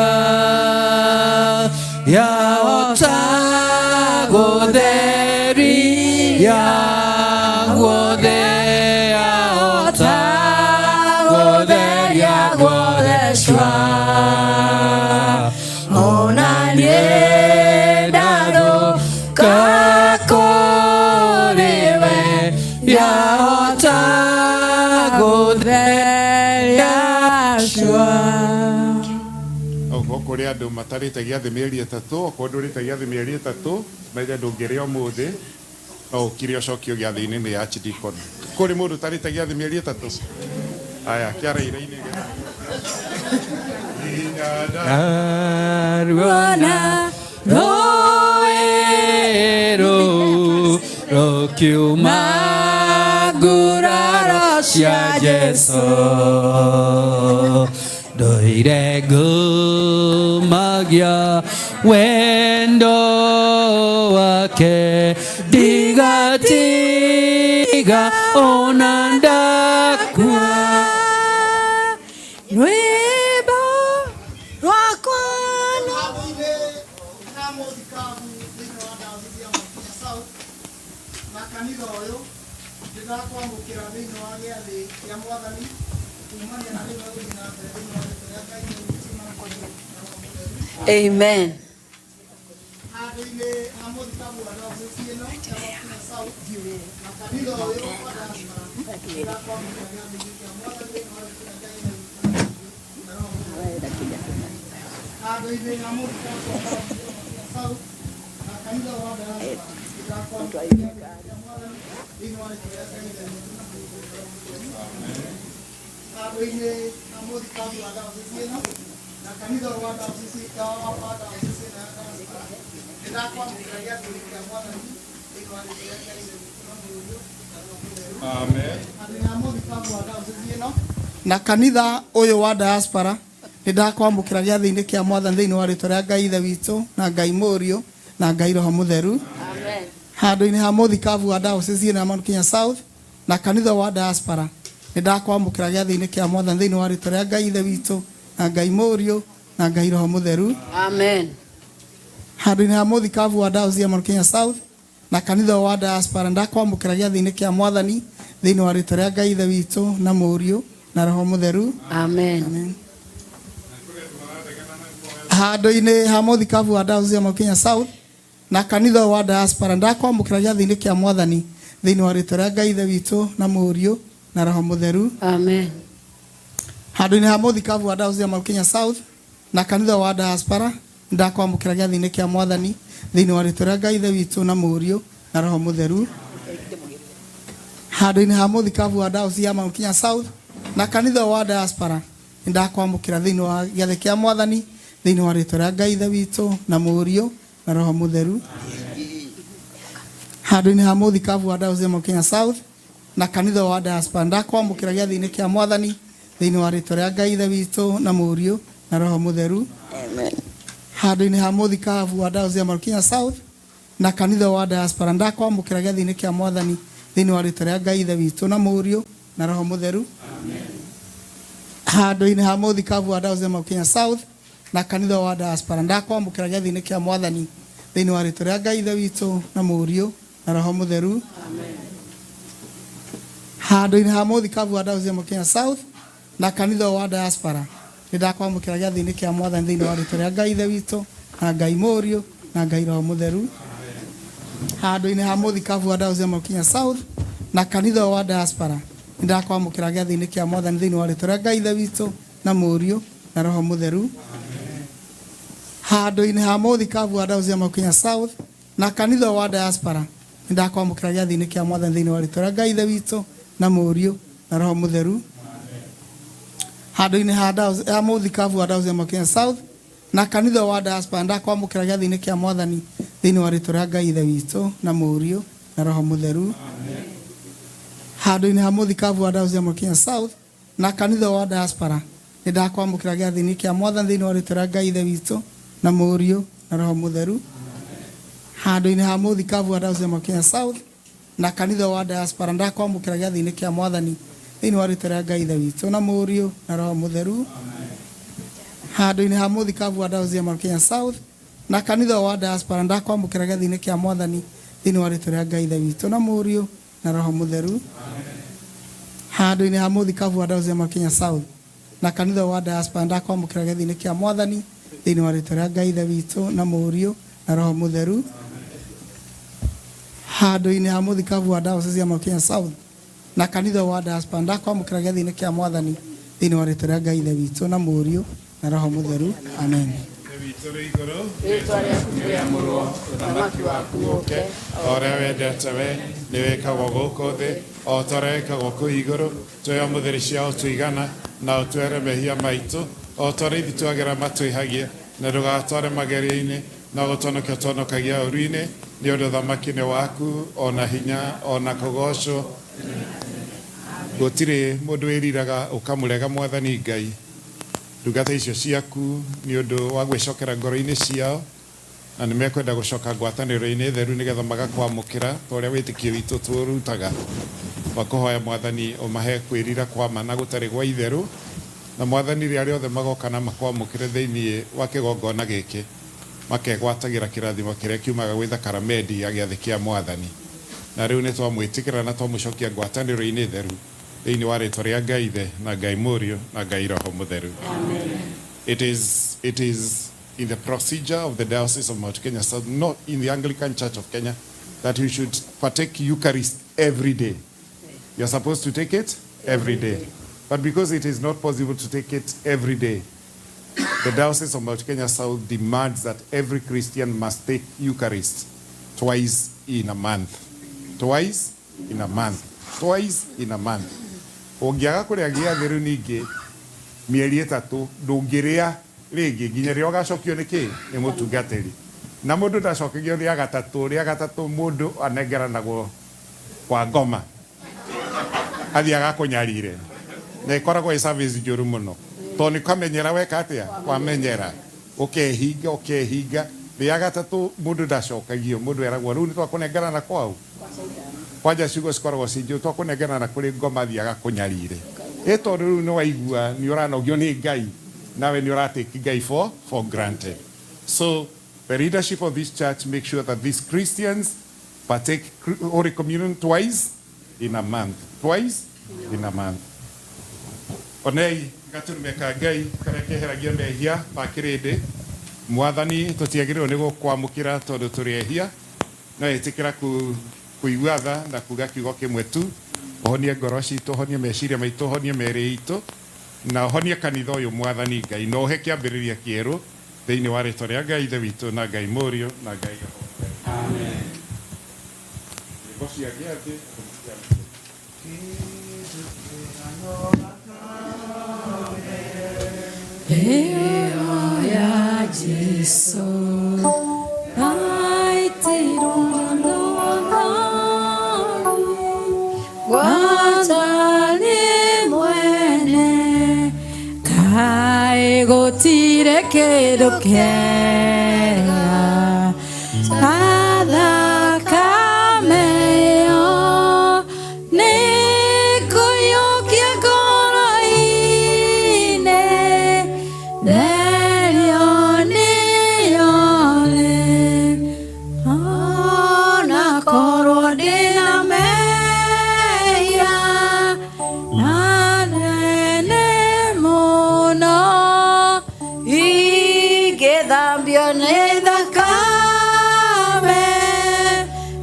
yahota gũtheria guothe, yahota gũtheria guothe cua, ona niĩ ndathũka kũrĩ we, yahota gũtheria cua. Okorwo kũrĩ andũ matarĩte gĩathĩ mĩeri 3, okorwo ndũrĩte gĩathĩ mĩeri 3, menya ndũngĩrĩa ũmũthĩ, no ũkire ũcokio gĩathĩ-inĩ nĩ archdeacon. Kũrĩ mũndũ ũtarĩte gĩathĩ mĩeri 3? Aya, kĩara-inĩ. Ruona rũĩ rũu rũkiuma nguraro cia Jesũ, ndũire ngumagia wendo wake, ndigatiga ona ndakua. Rwĩmbo rwakwa. Handũ-inĩ ha mũthikabu thĩinĩ wa diocese ya Mount Kenya South na kanitha ũyũ, ndĩrakwamũkĩra thĩinĩ wa gĩathĩ kĩa Mwathani kumania na rĩu gũthiĩ na mbere thĩinĩ wa rĩtwa rĩa Ngai witũ na Mũriũ na Roho Mũtheru. Amen. Handũ-inĩ ha mũthikabu wa diocese ĩno ya Mount Kenya South na kanitha ũyũ wa diaspora, ndĩrakwamũkĩra gĩathĩ kĩa Mwathani thĩinĩ wa rĩtwa rĩa Ngai witũ na Roho Mũtheru. Handũ-inĩ ha mũthikabu wa diocese ya Mount Kenya South na kanitha wa diaspora, ndĩrakwamũkĩra gĩathĩ kĩa Mwathani thĩinĩ wa rĩtwa rĩa Ngai witũ na Mũriũ na Roho Mũtheru. Handũ-inĩ ha mũthikabu wa diocese ĩno na kanitha wa diocese wa diocese ĩno ya diaspora, ndĩrakwamũkĩra gĩathĩ kĩa Mwathani thĩinĩ wa rĩtwa rĩa Ngai witũ na Mũriũ na Roho Mũtheru. Amen. Handũ-inĩ ha mũthikabu wa diocese ĩno na kanitha ũyũ wa diaspora, nĩ ndakwamũkĩra gĩathĩ-inĩ kĩa Mwathani thĩinĩ wa rĩtwa rĩa Ngai Ithe witũ na Ngai Mũriũ na Ngai Roho Mũtheru. Amen. Handũ-inĩ ha mũthikabu wa diocese ĩno ya Mount Kenya South na kanitha wa diaspora, nĩ ndakwamũkĩra gĩathĩ-inĩ kĩa Mwathani thĩinĩ wa rĩtwa rĩa Ngai Ithe witũ na Ngai Mũriũ na Ngai Roho Mũtheru. Amen. Handũ-inĩ ha mũthikabu wa diocese ya Mount Kenya South na kanitha wa diaspora, ndakwamũkĩra gĩathĩ-inĩ kĩa Mwathani thĩinĩ wa rĩtwa rĩa Ngai Ithe witũ na Mũriũ na Roho Mũtheru. Amen. Amen. Handũ-inĩ ha mũthikabu wa diocese ya Mount Kenya South na kanitha wa diaspora, ndakwamũkĩra gĩathĩ-inĩ kĩa Mwathani thĩinĩ wa rĩtwa rĩa Ngai Ithe witũ na Mũriũ na Roho Mũtheru. Amen. Handũ-inĩ ha mũthikabu wa diocese ya Mount Kenya South na kanitha wa diaspora, ndakwamũkĩra gĩathĩ-inĩ kĩa Mwathani thĩinĩ wa rĩtwa rĩa Ngai Ithe witũ na Mũriũ na Roho Mũtheru. Handũ-inĩ ha mũthikabu wa diocese ya Mount Kenya South na kanitha wa diaspora, ndakwamũkĩra thĩinĩ wa gĩathĩ kĩa Mwathani Thĩinĩ wa rĩtwa rĩa Ngai Ithe witũ na Mũriũ na Roho Mũtheru. Handũ-inĩ ha mũthikabu wa Diocese ya Mount Kenya South na kanitha wa diaspora ndakwamũkĩra gĩathĩ-inĩ kĩa Mwathani thĩinĩ wa rĩtwa rĩa Ngai Ithe witũ na Mũriũ na Roho Mũtheru. Handũ-inĩ ha mũthikabu wa Diocese ya Mount Kenya South na kanitha wa diaspora ndakwamũkĩra gĩathĩ-inĩ kĩa Mwathani thĩinĩ wa rĩtwa rĩa Ngai Ithe witũ na Mũriũ na Roho Mũtheru. Handũ-inĩ ha mũthikabu wa Diocese ya Mount Kenya South na kanitha wa diaspora ndakwamũkĩra gĩathĩ-inĩ kĩa Mwathani thĩinĩ wa rĩtwa rĩa Ngai Ithe witũ na Mũriũ na Roho Mũtheru. Handũ-inĩ ha mũthikabu wa Diocese ya Mount Kenya South na kanitha wa diaspora nĩ ndakwamũkĩra gĩathĩ-inĩ kĩa Mwathani thĩinĩ wa rĩtwa rĩa Ngai Ithe witũ na Ngai Mũriũ na Ngai Roho Mũtheru. Handũ-inĩ ha mũthikabu wa Diocese ya Mount Kenya South na kanitha wa diaspora nĩ ndakwamũkĩra gĩathĩ-inĩ kĩa Mwathani thĩinĩ wa rĩtwa rĩa Ngai Ithe witũ na Mũriũ na Roho Mũtheru. Handũ-inĩ ha mũthikabu wa Diocese ya Mount Kenya South na kanitha wa diaspora nĩ ndakwamũkĩra gĩathĩ-inĩ kĩa Mwathani thĩinĩ wa rĩtwa rĩa Ngai Ithe witũ na Mũriũ na Roho Mũtheru. Handũ-inĩ ha Diocese- ha mũthikabu wa Diocese ya Mount Kenya South na kanitha wa diaspora ndakwamũkĩra gĩathĩ-inĩ kĩa Mwathani thĩinĩ wa rĩtwa rĩa Ngai Ithe witũ na Mũriũ na Roho Mũtheru. Handũ-inĩ ha mũthikabu wa Diocese ya Mount Kenya South na kanitha wa diaspora nĩ ndakwamũkĩra gĩathĩ-inĩ kĩa Mwathani thĩinĩ wa rĩtwa rĩa Ngai Ithe witũ na Mũriũ na Roho Mũtheru. Handũ-inĩ ha mũthikabu wa Diocese ya Mount Kenya South na kanitha wa diaspora ndakwamũkĩra gĩathĩ-inĩ kĩa Mwathani thĩinĩ wa rĩtwa rĩa Ngai Ithe witũ na Mũriũ na Roho Mũtheru. Handũ-inĩ ha mũthikabu wa Diocese ya Mount Kenya South na kanitha wa diaspora ndakwamũkĩra gĩathĩ-inĩ kĩa Mwathani thĩinĩ wa rĩtwa rĩa Ngai Ithe witũ na Mũriũ na Roho Mũtheru. Handũ-inĩ ha mũthikabu wa Diocese ya Mount Kenya South na kanitha wa diaspora ndakwamũkĩra gĩathĩ-inĩ kĩa Mwathani thĩinĩ wa rĩtwa rĩa Ngai Ithe witũ na Mũriũ na Roho Mũtheru. Handũ-inĩ ha mũthikabu wa Diocese ya Mount Kenya South na kanitha wa diaspora ndakwamũkĩra gĩathĩ-inĩ kĩa Mwathani thĩinĩ wa rĩtwa rĩa Ngai Ithe witũ na Mũriũ na Roho Mũtheru. Amen. Witũ rĩ igũrũ, rĩĩtwa rĩaku rĩamũrwo, ũthamaki waku ũke, o ũrĩa wendete we nĩ wĩkagwo gũkũ thĩ o ta ũrĩa wĩkagwo kũu igũrũ. Tũhe ũmũthĩ cia ũtũigana, na ũtuohere mehia maitũ o ta ũrĩa ithuĩ tuagĩra matwĩhagia, na ndũgatware magerio-inĩ, no gũtũhonokia ũtũhonokagia ũũru-inĩ, nĩ ũndũ ũthamaki nĩ waku, o na hinya, o na kũgoocwo. Gũtirĩ mũndũ wĩriraga ũkamũrega Mwathani Ngai. Ndungata icio ciaku nĩ ũndũ wa gwĩcokera ngoro-inĩ ciao, na nĩ mekwenda gũcoka ngwatanĩro-inĩ theru nĩgetha magakwamũkĩra ta ũrĩa wĩtĩkio witũ tũrutaga. Twakũhoya Mwathani ũmahe kwĩrira kwa ma na gũtarĩ gwa itherũ, na Mwathani rĩrĩa rĩothe magoka na makwamũkĩre thĩinĩ wa kĩgongona gĩkĩ, makegwatagĩra kĩrathimo kĩrĩa kiumaga gwĩ thakaramendi ya gĩathĩ kĩa Mwathani. Na rĩu nĩ twamwĩtĩkĩra na twamũcokia ngwatanĩro-inĩ theru thĩinĩ wa rĩtwa rĩa Ngai Ithe na Ngai Mũriũ na Ngai Roho Mũtheru. It is in the procedure of the Diocese of Mount Kenya South, not in the Anglican Church of Kenya, that you should partake Eucharist every day. You're supposed to take it every day. But because it is not possible to take it every day, the Diocese of Mount Kenya South demands that every Christian must take Eucharist twice in a month. Twice in a month. Twice in a month. Ũngĩaga kũrĩa gĩathĩ rĩu ningĩ mĩeri ĩtatũ ndũngĩrĩa rĩngĩ nginya rĩrĩa ũgacokio nĩ kĩ nĩ mũtungatĩri na mũndũ ndacokagio rĩa gatatũ. Rĩa gatatũ mũndũ anengeranagwo kwa ngoma athiaga akũnyarire na ĩkoragwo ĩ service njũru mũno tondũ nĩ kamenyera weka atĩa wamenyera ũkehinga ũkehinga. Rĩa gatatũ mũndũ ndacokagio, mũndũ eragwo rĩu nĩ twakũnengerana kwau kwanja ciugo cikoragwo ci njũru, twakũnengerana kũrĩ ngoma athiaga kũnyarire ĩ tondũ rĩu nĩ waigua nĩ ũranogio nĩ Ngai nawe nĩ ũratake Ngai for granted. So the leadership of this church make sure that these Christians partake Holy Communion twice in a month. Twice in a month. Onei gatũrũme ka Ngai karĩa keheragia mehia ma kĩrĩndĩ. Mwathani, tũtiagĩrĩirwo nĩ gũkwamũkĩra tondũ tũrĩ ehia, no ĩtĩkĩra kũigua tha na kuga kiugo kĩmwe tu, ũhonie ngoro citũ, ũhonie meciria maitũ, ũhonie mĩĩrĩ itũ na ũhonie kanitha ũyũ, Mwathani Ngai, na ũhe kĩambĩrĩria kĩerũ thĩinĩ wa rĩtwa rĩa Ngai Ithe witũ na Ngai Mũriũ na Ngai Roho. Nyĩmbo cia gĩathĩ. Ĩyo ya Jesu Aitirwo Gwatani mwene Kaĩ gũtirĩ kĩndũ kĩega Ta thakame ĩyo nĩngũiyũkia ngoro-inĩ Therio nĩyo rĩ Ona korwo ndĩna mehia na nene mũno ingĩthambio nĩ thakame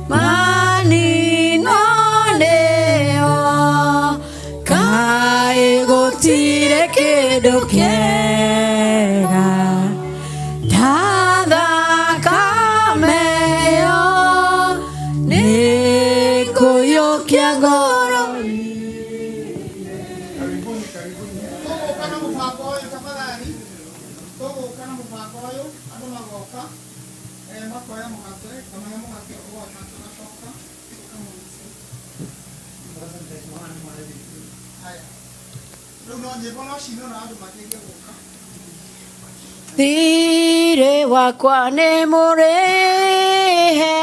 manino nĩyo kaĩ gũtirĩ kĩndũ kĩega ta thakame ĩyo nĩngũiyũkia ngoro Karibuni, karibuni. Tũgũka na mũbango ũyũ tafadhali. Tũgũka na mũbango ũyũ, andũ magoka, makoya mũgate, kana he mũgate ũgoka tũgacoka tũkamũrucia. Haya. Rĩu no nyĩmbo no cinwo na andũ makĩrie gũka. Thirĩ wakwa nĩ mũrĩhe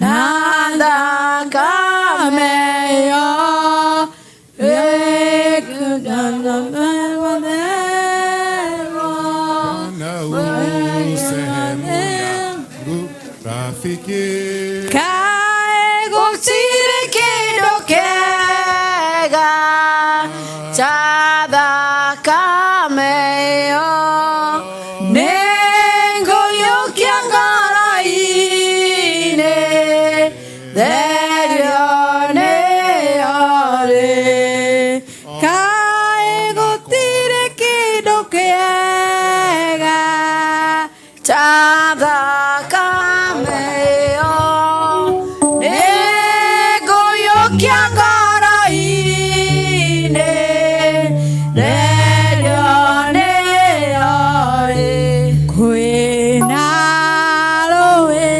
na thakame ĩyo Na u sehemu yangu rafiki. Kaĩ gũtirĩ kĩndũ kĩega ta thakame ĩyo nĩngũiyũkia ngoro-inĩ therio nĩyo rĩ Kaĩ gũtirĩ kĩndũ kĩega ta thakame ĩyo nĩngũiyũkia ngoro-inĩ therio nĩyo rĩ kwĩna rũĩ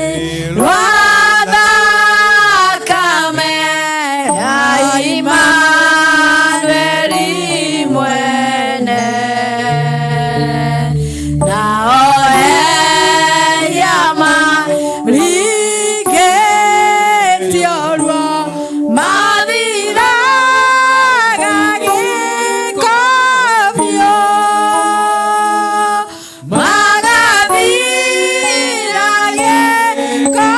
rwa thakame ya Imanueli mwene nao ehia marikĩtio ruo mathiraga gĩko biũ magathira gĩko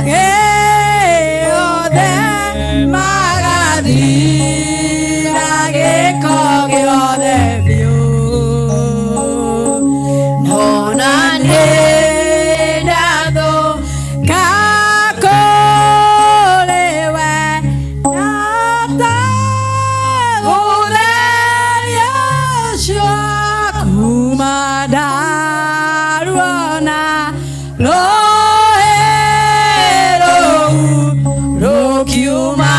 gĩothe magathira gĩko gĩothe biũ nona nĩ ndathũka kũrĩ we Ũtheria ũcio kuma ndaruona rũĩ rũu rũkiuma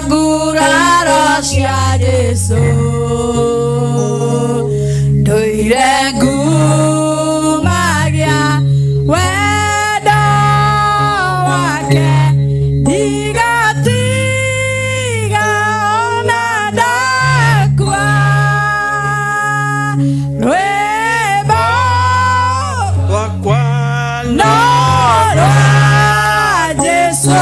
nguraro cia Jesũ ndũire ngumagia wendo wake ndigatiga ona ndakua rwĩmbo Rwakwa no rwa Jesũ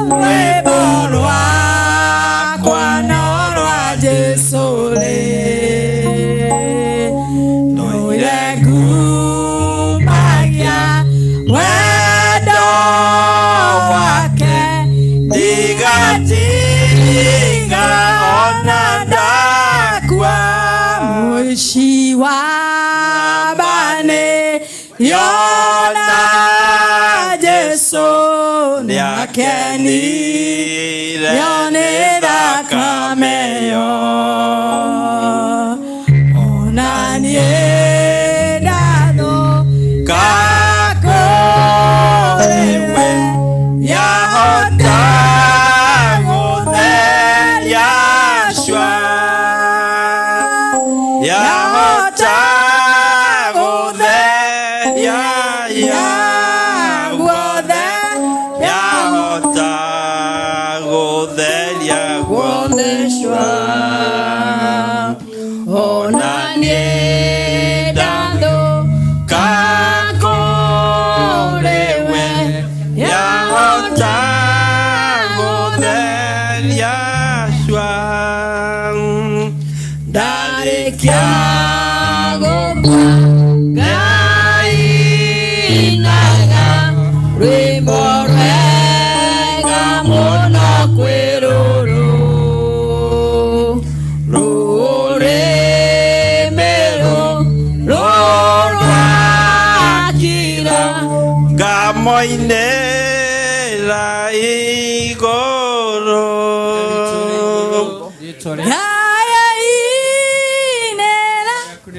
rwĩmbo rwakwa no rwa Jesũ rĩ ndũire ngumagia wendo wake ndigatiga ona ndakua mũici wa bani yona Jesũ nĩakenire nĩ thakame ĩyo ona niĩ ndathũka kũrĩ we yahota gũtheria cua yahota Yeshua ona niĩ ndathũka kũrĩ we Yahota gũtheria Yeshua ndarĩkia gũkua ngainaga rwĩmbo rwega mũno kwĩ rũrũ rũrĩmĩ rũrwakira ngamoinĩra igũrũ Ngayainĩra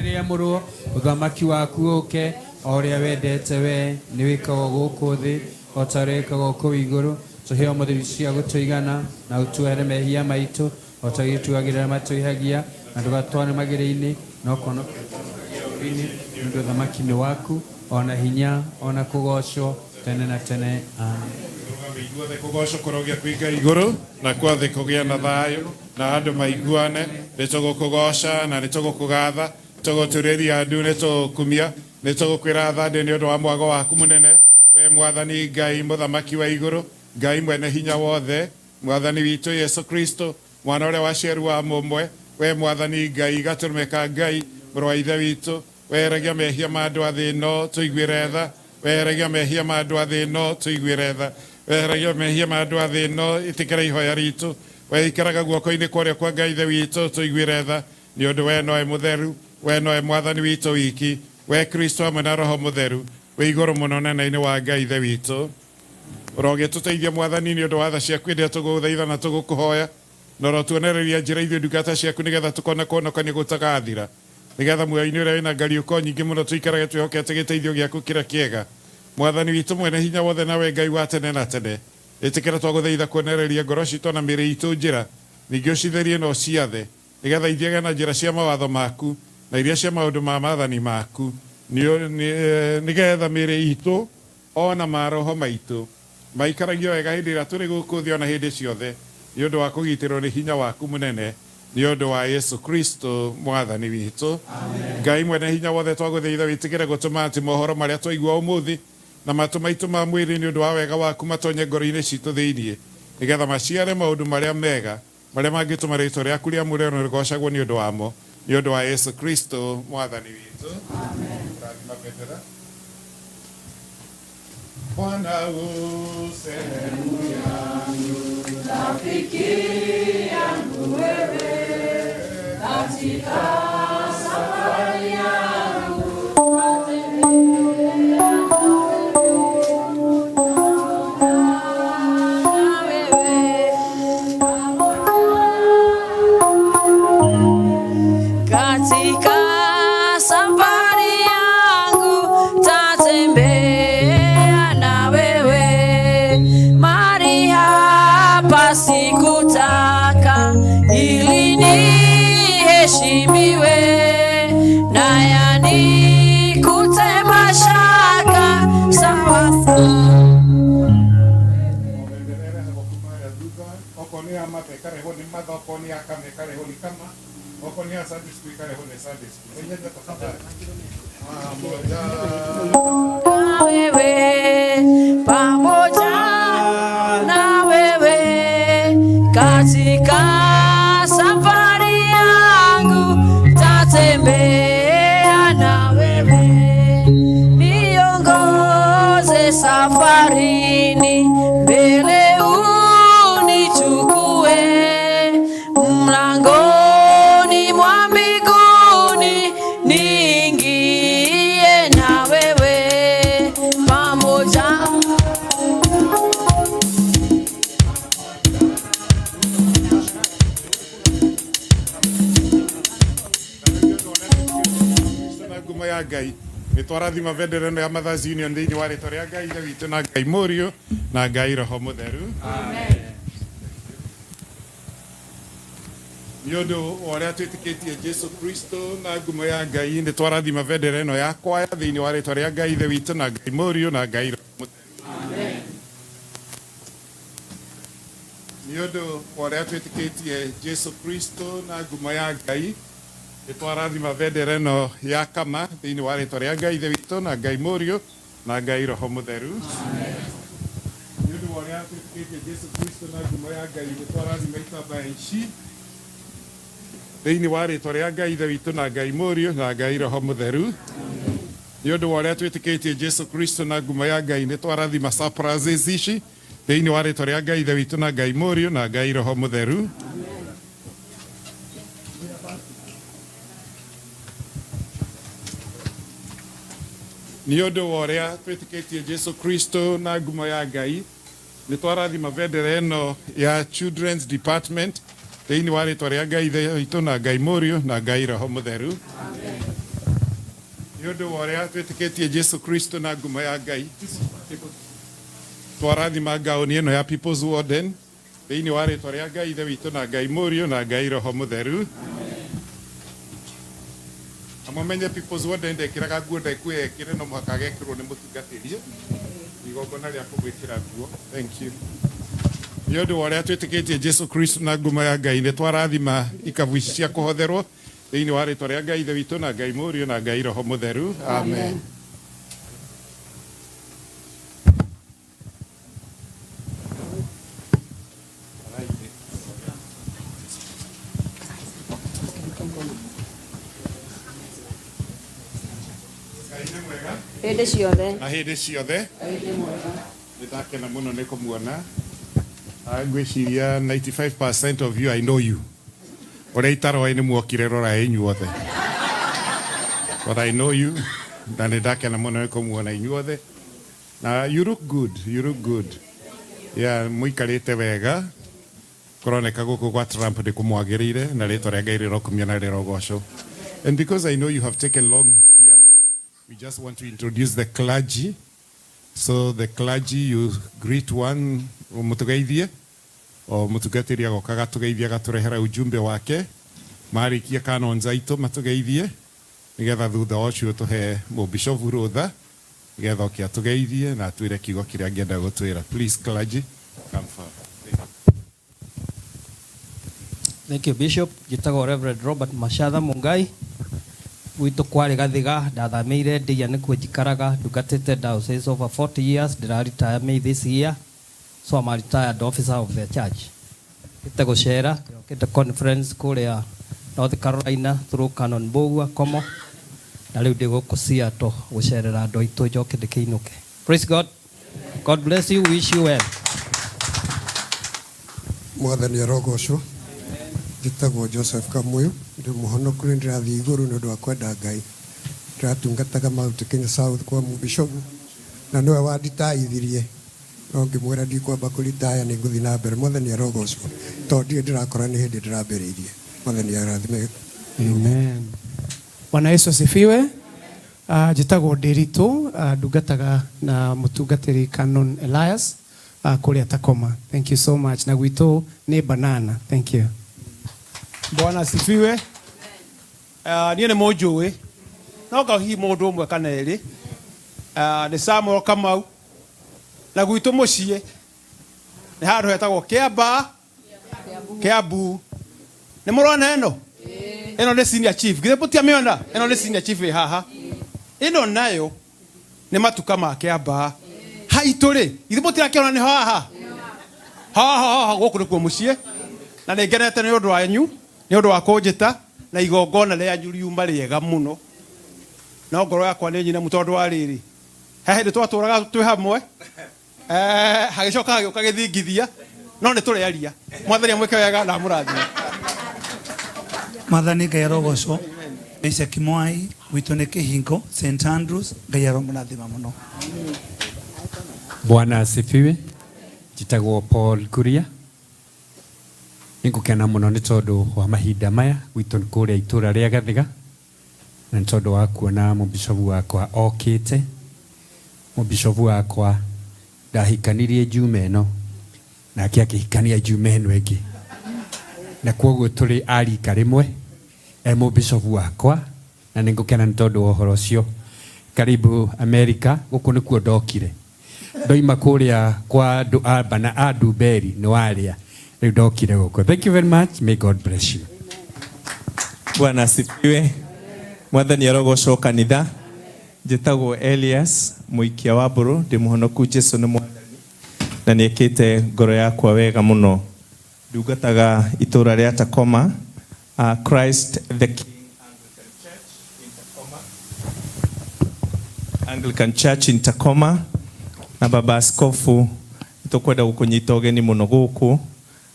rĩamũrwo ũthamaki waku ũke o ũrĩa wendete we nĩ wĩkagwo gũkũ thĩ o ta ũrĩa wĩkagwo kũu igũrũ tũhe ũmũthĩ irio cia gũtũigana na ũtuohere mehia maitũ o ta ũrĩa tuagĩrĩra matwĩhagia na ndũgatwane magerio-inĩ no kũhonokia-inĩ nĩ ũndũ ũthamaki nĩ waku ona hinya ona kũgocwo tene na tene amen. Ithuothe kũgocwo kũrogĩa kwĩ Ngai igũrũ na kwothe kũgĩa na thayũ na andũ maiguane nĩ tũgũkũgoca na nĩ tũgũkũgatha tũgũturĩria ndu nĩ tũgũkumia nĩ tũgũkwĩra thandĩ nĩ ũndũ wa mwago waku mũnene we mwathani Ngai mũthamaki wa igũrũ Ngai mwene hinya wothe mwathani witũ Yesu Kristo mwana ũrĩa waciaru wa mũmwe we mwathani Ngai gatũrũme ka Ngai mũrũ wa ithe witũ weheragia mehia ma andũ a thĩ ĩno tũiguĩre tha weheragia mehia ma andũ a thĩ ĩno tũiguĩre tha weheragia mehia ma andũ a thĩ ĩno ĩtĩkĩra ihoya ritũ we ikaraga guoko-inĩ kwa ũrĩo kwa Ngai ithe witũ tũiguĩre tha nĩ ũndũ we nowe mũtheru we nowe mwathani witũ wiki we Kristo hamwe na roho mũtheru wĩ igũrũ mũno nene-inĩ wa Ngai ithe witũ ũrogĩtũteithia mwathani nĩ ũndũ wa tha ciaku ĩrĩa tũgũgũthaitha na tũgũkũhoya na ũrotuonereria njĩra ithuĩ ndungata ciaku nĩgetha tũkona kũhonokania gũtagathira nĩgetha muoyo-inĩ ũrĩa wĩna ngariũko nyingĩ mũno tũikarage twĩhokete gĩteithio gĩaku kĩrĩa kĩega mwathani witũ mwene hinya wothe nawe Ngai wa tene na tene ĩtĩkĩra twagũthaitha kuonereria ngoro citũ na mĩĩrĩ itũ njĩra ningĩ ũcitherie na ũciathe nĩgetha ithiage na njĩra cia mawatho maku na iria cia maũndũ ma maathani maku nĩgetha mĩĩrĩ itũ ona maroho maitũ maikaragio wega hĩndĩ ĩrĩa tũrĩ gũkũ thĩ ona hĩndĩ ciothe nĩ ũndũ wa kũgitĩrwo nĩ hinya waku mũnene nĩ ũndũ wa Yesu Kristo mwathani witũ Ngai mwene hinya wothe twagũthaitha wĩtĩkĩre gũtũma atĩ mohoro marĩa twaigua ũmũthĩ na matũ maitũ ma mwĩrĩ nĩ ũndũ wa wega waku matonye ngoro-inĩ citũ thĩiniĩ nĩgetha maciare maũndũ marĩa mega marĩa mangĩtũma rĩtwa rĩaku rĩamũre na rĩgocagwo nĩ ũndũ wamo nĩ ũndũ wa Yesu Kristo mwathani witũ. Rathima bendera. Bwana u sehemu yangu, Rafiki yangu wewe katika safari yangu Katika safari yangu tatembea na wewe, mahali hapa sikutaka ili niheshimiwe, na yanikute mashaka sawa sawa. Okorwo nĩ ya matha ĩkarehwo nĩ matha, okorwo nĩ ya kama ĩkarehwo nĩ kama, okorwo nĩ ya Sunday school ĩkarehwo nĩ Sunday school. Ihenya tafadhali. Pamoja na wewe, pamoja na wewe katika safari yangu tatembea na wewe, niongoze safarini, mbele unichukue mlangoni mwa mbinguni, niingie na wewe pamoja. Na ngumo ya Ngai nĩ twarathima bendera ĩno ya Mothers Union thĩinĩ wa rĩtwa rĩa Ngai Ithe witũ na Ngai Mũriũ na Ngai Roho Mũtheru. Nĩ ũndũ wa ũrĩa twĩtĩkĩtie Jesu Kristo na ngumo ya Ngai nĩ twarathima bendera ĩno ya kwaya thĩinĩ wa rĩtwa rĩa Ngai Ithe witũ na Ngai Mũriũ na Ngai Roho Mũtheru. Nĩ Nĩ ũndũ wa ũrĩa twĩtĩkĩtie Jesu Kristo na ngumo ya Ngai, nĩ twarathima bendera ĩno ya kama thĩinĩ wa rĩtwa rĩa Ngai Ithe witũ na Ngai Mũriũ na Ngai Roho Mũtheru. Nĩ ũndũ wa ũrĩa twĩtĩkĩtie Jesu Kristo na ngumo ya Ngai, nĩ twarathima itambaya ici thĩinĩ wa rĩtwa rĩa Ngai Ithe witũ na Ngai Mũriũ na Ngai Roho Mũtheru. Nĩ ũndũ wa ũrĩa twĩtĩkĩtie Jesu Kristo na ngumo ya Ngai, nĩ twarathima surprises ici thĩinĩ wa rĩtwa rĩa Ngai Ithe witũ na Ngai Mũriũ na Ngai Roho Mũtheru. Nĩ ũndũ wa ũrĩa twĩtĩkĩtie Jesu Kristo na ngumo ya Ngai, nĩ twarathima bendera ĩno ya Children's Department thĩinĩ wa rĩtwa rĩa Ngai Ithe witũ na Ngai Mũriũ na Ngai Roho Mũtheru. Nĩ ũndũ wa ũrĩa twĩtĩkĩtie Jesu Kristo na ngumo ya Ngai, twarathima ngaũni ĩno ya People's Warden thĩinĩ wa rĩtwa rĩa Ngai Ithe witũ na Ngai Mũriũ na Ngai Roho Mũtheru. Na mũmenye People's Warden ndekĩraga nguo ndekuĩekĩre no mũhaka agekĩrwo nĩ mũtungatĩri igongona rĩa kũmwĩkĩra nguo. Thank you. Nĩ ũndũ wa ũrĩa twĩtĩkĩtie Jesu Kristo na ngumo ya Ngai, nĩ twarathima ikabu ici cia kũhotherwo thĩinĩ wa rĩtwa rĩa Ngai Ithe witũ na Ngai Mũriũ na Ngai Roho Mũtheru. Amen. Hĩndĩ ciothe. Na hĩndĩ ciothe. Ngai nĩ mwega. Nĩ ndakena mũno nĩ kũmuona. Ngwĩciria 95% of you I know you. Ũrĩa itaroĩ nĩ muokire rora inyuothe. But I know you na nĩ ndakena mũno nĩ kũmuona inyuothe. Na you look good, you look good. Yeah, mũikarĩte wega. Kũroneka gũkũ gwa Trump nĩ kũmwagĩrĩire na rĩtwa rĩa Ngai rĩrokumio na rĩrogocwo. And because I know you have taken long here, we just want to introduce the clergy. So the clergy, you greet one mũtũgeithie o mũtungatĩri agoka agatũgeithia agatũrehera ujumbe wake marĩkia canons aitũ matũgeithie nĩgetha thutha wa ũcio tũhe mũbishofu rũtha nĩgetha oke atũgeithie na atwĩre kiugo kĩrĩa angĩenda gũtwĩra. Please clergy, come forward. Thank you, Bishop. Njĩtagwo Reverend Robert Mashatha Mungai. Gwitũ kwarĩ Gathiga, ndathamĩire Ndeia nĩkuo njikaraga, ndungatĩte diocese over 40 years, ndĩra May this year. So I'm a retired officer of the church. Ngĩte gũcera, ndĩrokĩte conference kũrĩa North Carolina through Canon Mbugua Komo. Na rĩu ndĩ gũkũ Seattle gũcerera andũ aitũ njoke ndĩkĩinũke. Praise God. God bless you, wish you well. Mwathani arogocwo. Njĩtagwo Joseph Kamuyu, ndĩ mũhonoku, nĩ ndĩrathiĩ igũrũ nĩ ũndũ wa kwenda Ngai. Ndĩratungataga Mount Kenya South kwa mũbishofu na nĩwe wanditaithirie, no ngĩmwĩra ndikwamba kũritaya, nĩ ngũthiĩ na mbere. Mwathani arogocwo, tondũ ndirĩ ndĩrakora nĩ hĩndĩ ndĩrambĩrĩirie. Mwathani arathime. Amen. Bwana Yesu asifiwe. Njĩtagwo Ndiritu, ndungataga na mũtungatĩri Canon Elias kũrĩa Tacoma. Thank you so much. Na gwitũ nĩ banana. Thank you. Bwana asifiwe. Niĩ nĩ mũnjũĩ no nga hihi mũndũ ũmwe kana erĩ. Nĩ Samuel Kamau na gwitũ mũciĩ nĩ handũ hetagwo Kĩamba Kĩambu. Nĩ mũrona ĩno? Ĩno nĩ senior chief. Githĩ mũtiamĩona? Ĩno nĩ senior chief ĩ haha. Ĩno nayo nĩ matuka ma Kĩamba. Haitũ rĩ, githĩ mũtirakĩona nĩ haha? Haha haha gũkũ nĩkuo mũciĩ. Na nĩ ngenete nĩ ũndũ wanyu, nĩ ũndũ wa kũnjĩta na igongona rĩanyu riuma rĩega mũno. No ngoro yakwa nĩ nyinamu tondũ wa rĩrĩ. He hĩndĩ twatũraga twĩ hamwe, hagĩcoka hagĩũka gĩthingithia, no nĩ tũrĩaria. Mwathani amwĩke wega na amũrathime. Mwathani Ngai arogocwo. Isaac Mwai gwitũ nĩ Kĩhingo St Andrews. Ngai aromũrathima mũno. Bwana asifiwe. Njĩtagwo Paul Kuria. Nĩngũkena mũno nĩ tondũ wa mahinda maya gwitũ kũrĩa itũra rĩa Gathiga, na nĩ tondũ wa kuona mũbishofu wakwa okĩte. Mũbishofu wakwa ndahikanirie Juma ĩno, nake akĩhikania Juma ĩno ĩngĩ, na kwoguo tũrĩ a rika rĩmwe, e mũbishofu wakwa, na nĩngũkena nĩ tondũ wa ũhoro ũcio. Karibu America, gũkũ nĩkuo ndokire. Ndoima kũrĩa kwa andũ a bana a Ndumberi nĩ warĩa. Rĩu ndokire gũkũ. Thank you very much. May God bless you. Bwana asifiwe. Mwathani arogocwo kanitha. Njĩtagwo Elias Mũikia wa Mbũrũ, ndĩ mũhonoku. Jesu nĩ mwathani na nĩ ekĩte ngoro yakwa wega mũno. Ndungataga itũra rĩa Tacoma, Christ the King Anglican Church in Tacoma, na baba askofu nĩtũkwenda gũkũnyita ũgeni mũno gũkũ.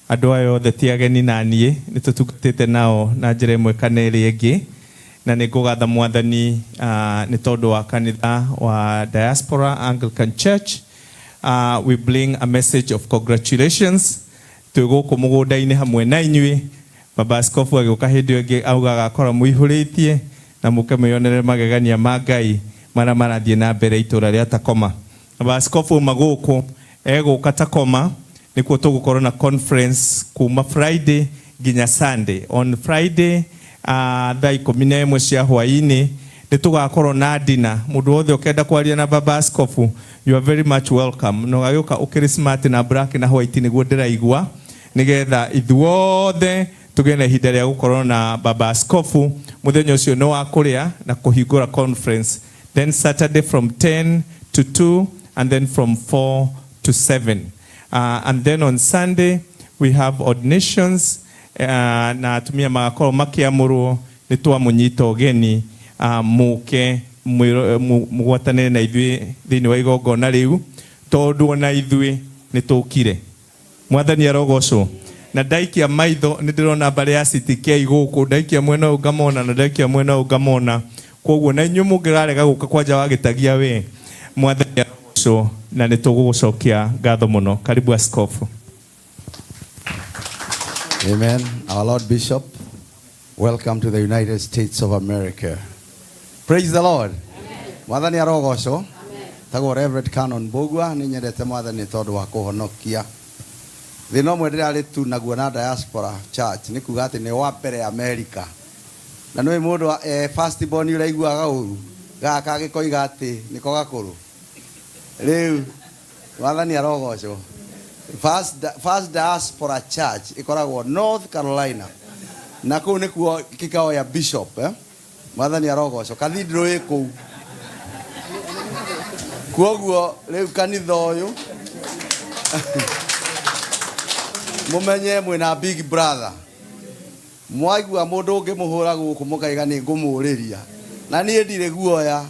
Andũ aya othe ti ageni na niĩ nĩ tũtungatĩte nao na njĩra ĩmwe kana ĩrĩa ĩngĩ, na nĩ ngũgatha mwathani nĩ tondũ wa kanitha wa Diaspora Anglican Church. We bring a message of congratulations. Twĩ gũkũ mũgũnda-inĩ hamwe na inyuĩ. Baba askofu agĩũka hĩndĩ ĩyo ĩngĩ augaga akora mũihũrĩtie na mũke mwĩyonere magegania ma Ngai marĩa marathiĩ na mbere itũra rĩa Tacoma. Baba askofu auma gũkũ egũka Tacoma, nĩkuo tũgũkorwo na conference kuma Friday nginya Sunday. On Friday thaa 11 cia hwaĩ-inĩ nĩ tũgakorwo na dina. Mũndũ wothe ũkenda kwaria na baba askofu, you are very much welcome. Na ũgagĩũka ũkĩrĩ smart na black na white nĩguo ndĩraigua, nĩgetha ithuothe tũgĩe na ihinda rĩa gũkorwo na baba askofu. Mũthenya ũcio nĩ wa kũrĩa na kũhingũra conference. Then Saturday from 10 to 2 and then from 4 to 7. And then on Sunday we have ordinations, na atumia magakorwo makĩamũrwo. Nĩ twamũnyita ũgeni mũke mũgwatanĩre na ithuĩ thĩinĩ wa igongona rĩu, tondũ ona ithuĩ nĩ tũkire. Mwathani arogocwo. Na ndaikia maitho nĩ ndĩrona mbarĩ ya CTK gũkũ, ndaikia mwena ũyũ ngamona na ndaikia mwena ũyũ ngamona. Koguo na inyuĩ mũngĩrarega gũka kwanja wagĩtagia we, mwathani arogocwo na nĩ tũgũgũcokia ngatho mũno. Karibu askofu. Amen. Our Lord Bishop, welcome to the United States of America. Praise the Lord. Mwathani arogocwo. Tagwo Reverend Canon Mbugua, nĩ nyendete mwathani tondũ wa kũhonokia. Thĩna ũmwe ndĩrarĩ tu naguo na Diaspora Church nĩ kuga atĩ nĩ wa mbere America. Na nĩ mũndũ first born ũraiguaga ũru gaka gagĩkoiga atĩ nĩko gakũrũ. Rĩu mwathani arogocwo. First Diaspora Church ĩkoragwo North Carolina. Na kũu nĩkuo kĩkao ya bishop, eh? Mwathani arogocwo. Cathedral ĩ kũu. Kwoguo rĩu kanitha ũyũ mũmenye mwĩna big brother. Mwaigua mũndũ ũngĩ mũhũra gũkũ mũkaiga nĩ ngũmũrĩria. Na niĩ ndirĩ guoya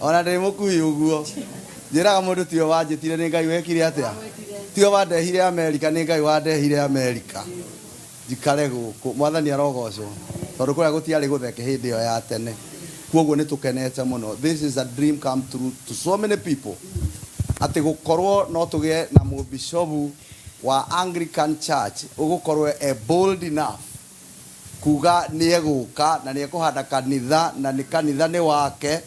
ona ndĩ mũkuhĩ ũguo. Njĩraga mũndũ tiwe wanjĩtire, nĩ Ngai wekire atĩa? Tiwe wandehire Amerika, nĩ Ngai wandehire Amerika. Njikare gũkũ. Mwathani arogocwo. Tondũ kũrĩa gũtiarĩ gũtheke hĩndĩ ĩyo ya tene. Kwoguo nĩ tũkenete mũno. This is a dream come true to so many people. Atĩ gũkorwo no tũgĩe na mũbishobu wa Anglican Church ũgũkorwo e bold enough kuga nĩ egũka na nĩ ekũhanda kanitha, na nĩ kanitha nĩ wake,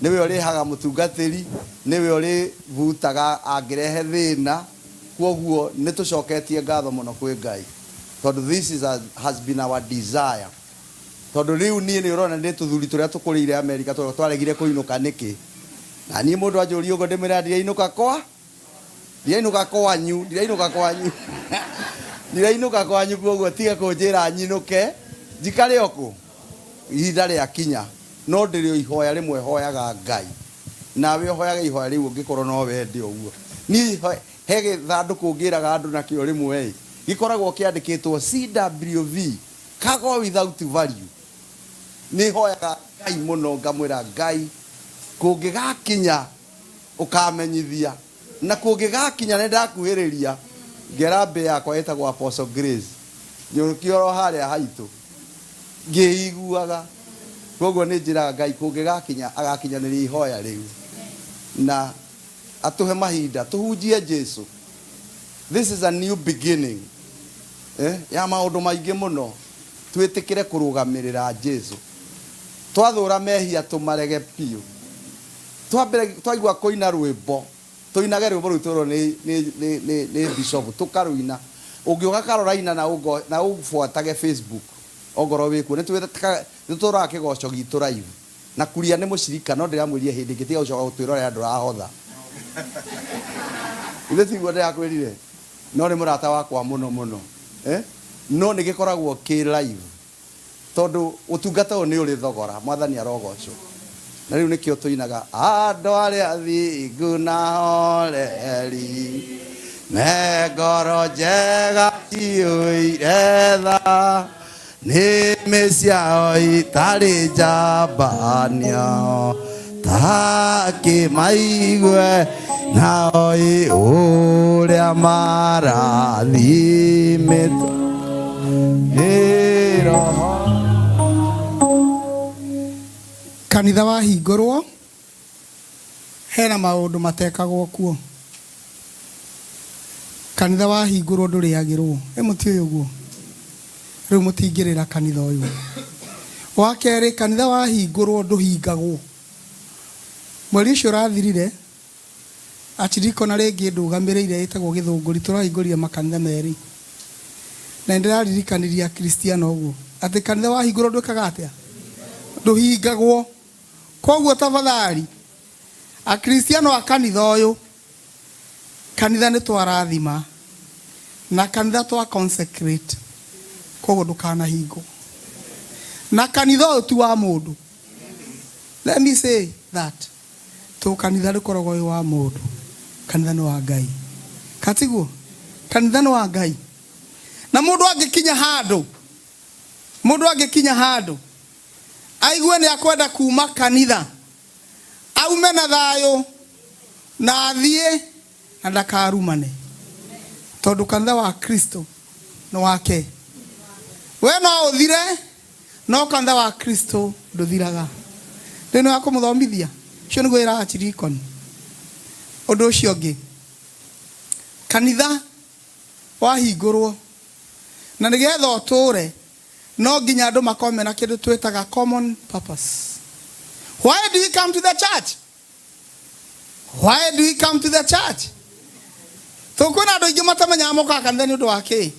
nĩwe ũrĩhaga mũtungatĩri, nĩwe ũrĩbutaga angĩrehe thĩna. Kwoguo nĩ tũcoketie ngatho mũno kwĩ Ngai tondũ this has been our desire. Tondũ rĩu niĩ nĩ ũrona nĩ tũthuri tũrĩa tũkũrĩire Amerika tondũ twaregire kũinũka nĩkĩ. Na niĩ mũndũ anjũria ũguo ndĩmwĩra ndirainũka kwa ndirainũka kwanyu, ndirainũka kwanyu, ndirainũka kwanyu. Kwoguo tiga kũnjĩra nyinũke, njikare o kũ ihinda rĩa kinya. No ndĩrĩ o ihoya rĩmwe hoyaga Ngai, nawe ũhoyaga ihoya rĩu ũngĩkorwo no wende ũguo. Niĩ he gĩthandũkũ ngĩraga andũ nakĩo rĩmwe ĩ gĩkoragwo kĩandĩkĩtwo CWV, cargo without value. Nĩ hoyaga Ngai mũno ngamwĩra Ngai kũngĩgakinya ũkamenyithia, na kũngĩgakinya nĩ ndakuhĩrĩria ngera mbĩ yakwa ĩtagwo Apostle Grace nyũrũkio oro harĩa haitũ ngĩiguaga. Koguo nĩ njĩraga Ngai kũngĩgakinya agakinyanĩria ihoya rĩu na atũhe mahinda tũhunjie Jesu. This is a new beginning, ya maũndũ maingĩ mũno. Twĩtĩkĩre kũrũgamĩrĩra Jesu, twathũra mehia tũmarege biũ. Twambere twaigua kũina rwĩmbo, tũinage rwĩmbo rũu twĩrwo nĩ bishop tũkarũina. Ũngĩũka Carolina na na ũbuatage Facebook ongorwo wĩkuo, nĩ tũroraga kĩgoco gitũ live. Na kuria nĩ mũcirika, no ndĩramwĩrire hĩndĩ ĩngĩ tiga gũcoka gũtwĩrorera ndũrahotha. Ithe tiguo ndĩrakwĩrire, no nĩ mũrata wakwa mũno mũno. Eh? No nĩ gĩkoragwo kĩ live tondũ ũtungata ũyũ nĩ ũrĩ thogora. Mwathani arogocwo. Na rĩu nĩkĩo tũinaga andũ arĩa thingu na horeri me ngoro njega ciyũire tha nĩmĩ ciao itarĩ njambanio takĩmaigue nao ĩ ũrĩa marathimĩtwo nĩ roho. Kanitha wahingũrwo hena maũndũ matekagwo kuo. Kanitha wahingũrwo ndũrĩagĩrwo. Ĩ mũtiũĩ ũguo? Rĩu mũtingĩrĩra kanitha ũyũ. Wa kerĩ, kanitha wahingũrwo ndũhingagwo. Mweri ũcio ũrathirire achirikona rĩngĩ ndũgamĩrĩire ĩtagwo Gĩthũngũri, tũrahingũrire makanitha merĩ. Na nĩndĩraririkanirie akristiano ũguo atĩ kanitha wahingũrwo ndwĩkaga atĩa? Ndũhingagwo. Koguo tafadhali akristiano a kanitha ũyũ, kanitha nĩ twarathima na kanitha twa consecrate, koguo ndũkanahingwo. Na kanitha ũyũ ti wa mũndũ. Let me say that. To kanitha ndũkoragwo wĩ wa mũndũ, kanitha nĩ wa Ngai. Katiguo? Kanitha nĩ wa Ngai. Na mũndũ angĩkinya handũ, mũndũ angĩkinya handũ aigue nĩ akwenda kuma kanitha, aume na thayũ na athiĩ na ndakarumane, tondũ kanitha wa Kristo nĩ wake. We no ũthire, no kanitha wa Kristo ndũthiraga. Rĩu nĩ wa kũmũthomithia ũcio nĩguo wĩra wa chirikoni. Ũndũ ũcio ũngĩ, kanitha wahingũrwo na nĩgetha ũtũre no nginya andũ makorwo mena kĩndũ twĩtaga common purpose. Why do we come to the church? Why do we come to the church? Tũkwĩna andũ aingĩ matamenyaga mokaga kanitha nĩ ũndũ wa kĩ.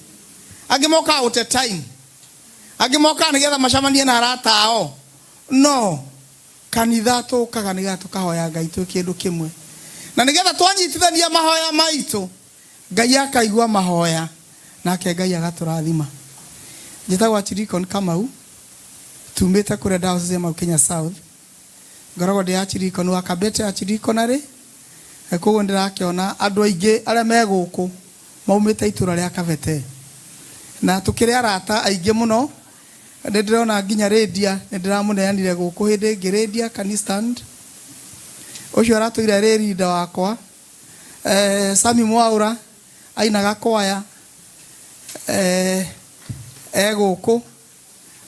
Angĩ mokaga gũte time, angĩ mokaga nĩgetha macemanie na arata ao. No kanitha tũkaga nĩgetha tũkahoya Ngai twĩ kĩndũ kĩmwe, na nĩgetha twanyitithania mahoya maitũ Ngai akaigua mahoya nake Ngai agatũrathima. Njĩtagwo Archdeacon Kamau, tumĩte kũrĩa Diocese ya Mau Kenya South. Ngoragwo ndĩ Archdeacon wa Kabete Archdeaconry. Koguo nĩndĩrakĩona andũ aingĩ arĩa me gũkũ maumĩte itũra rĩa Kabete, na tũkĩrĩ arata aingĩ mũno. Nĩ ndĩrona nginya Rĩndia nĩ ndĩramũneanire gũkũ hĩndĩ ĩngĩ, Rĩndia can you stand? Ũcio aratũire arĩ leader wakwa. Sami Mwaura ainaga kwaya e gũkũ.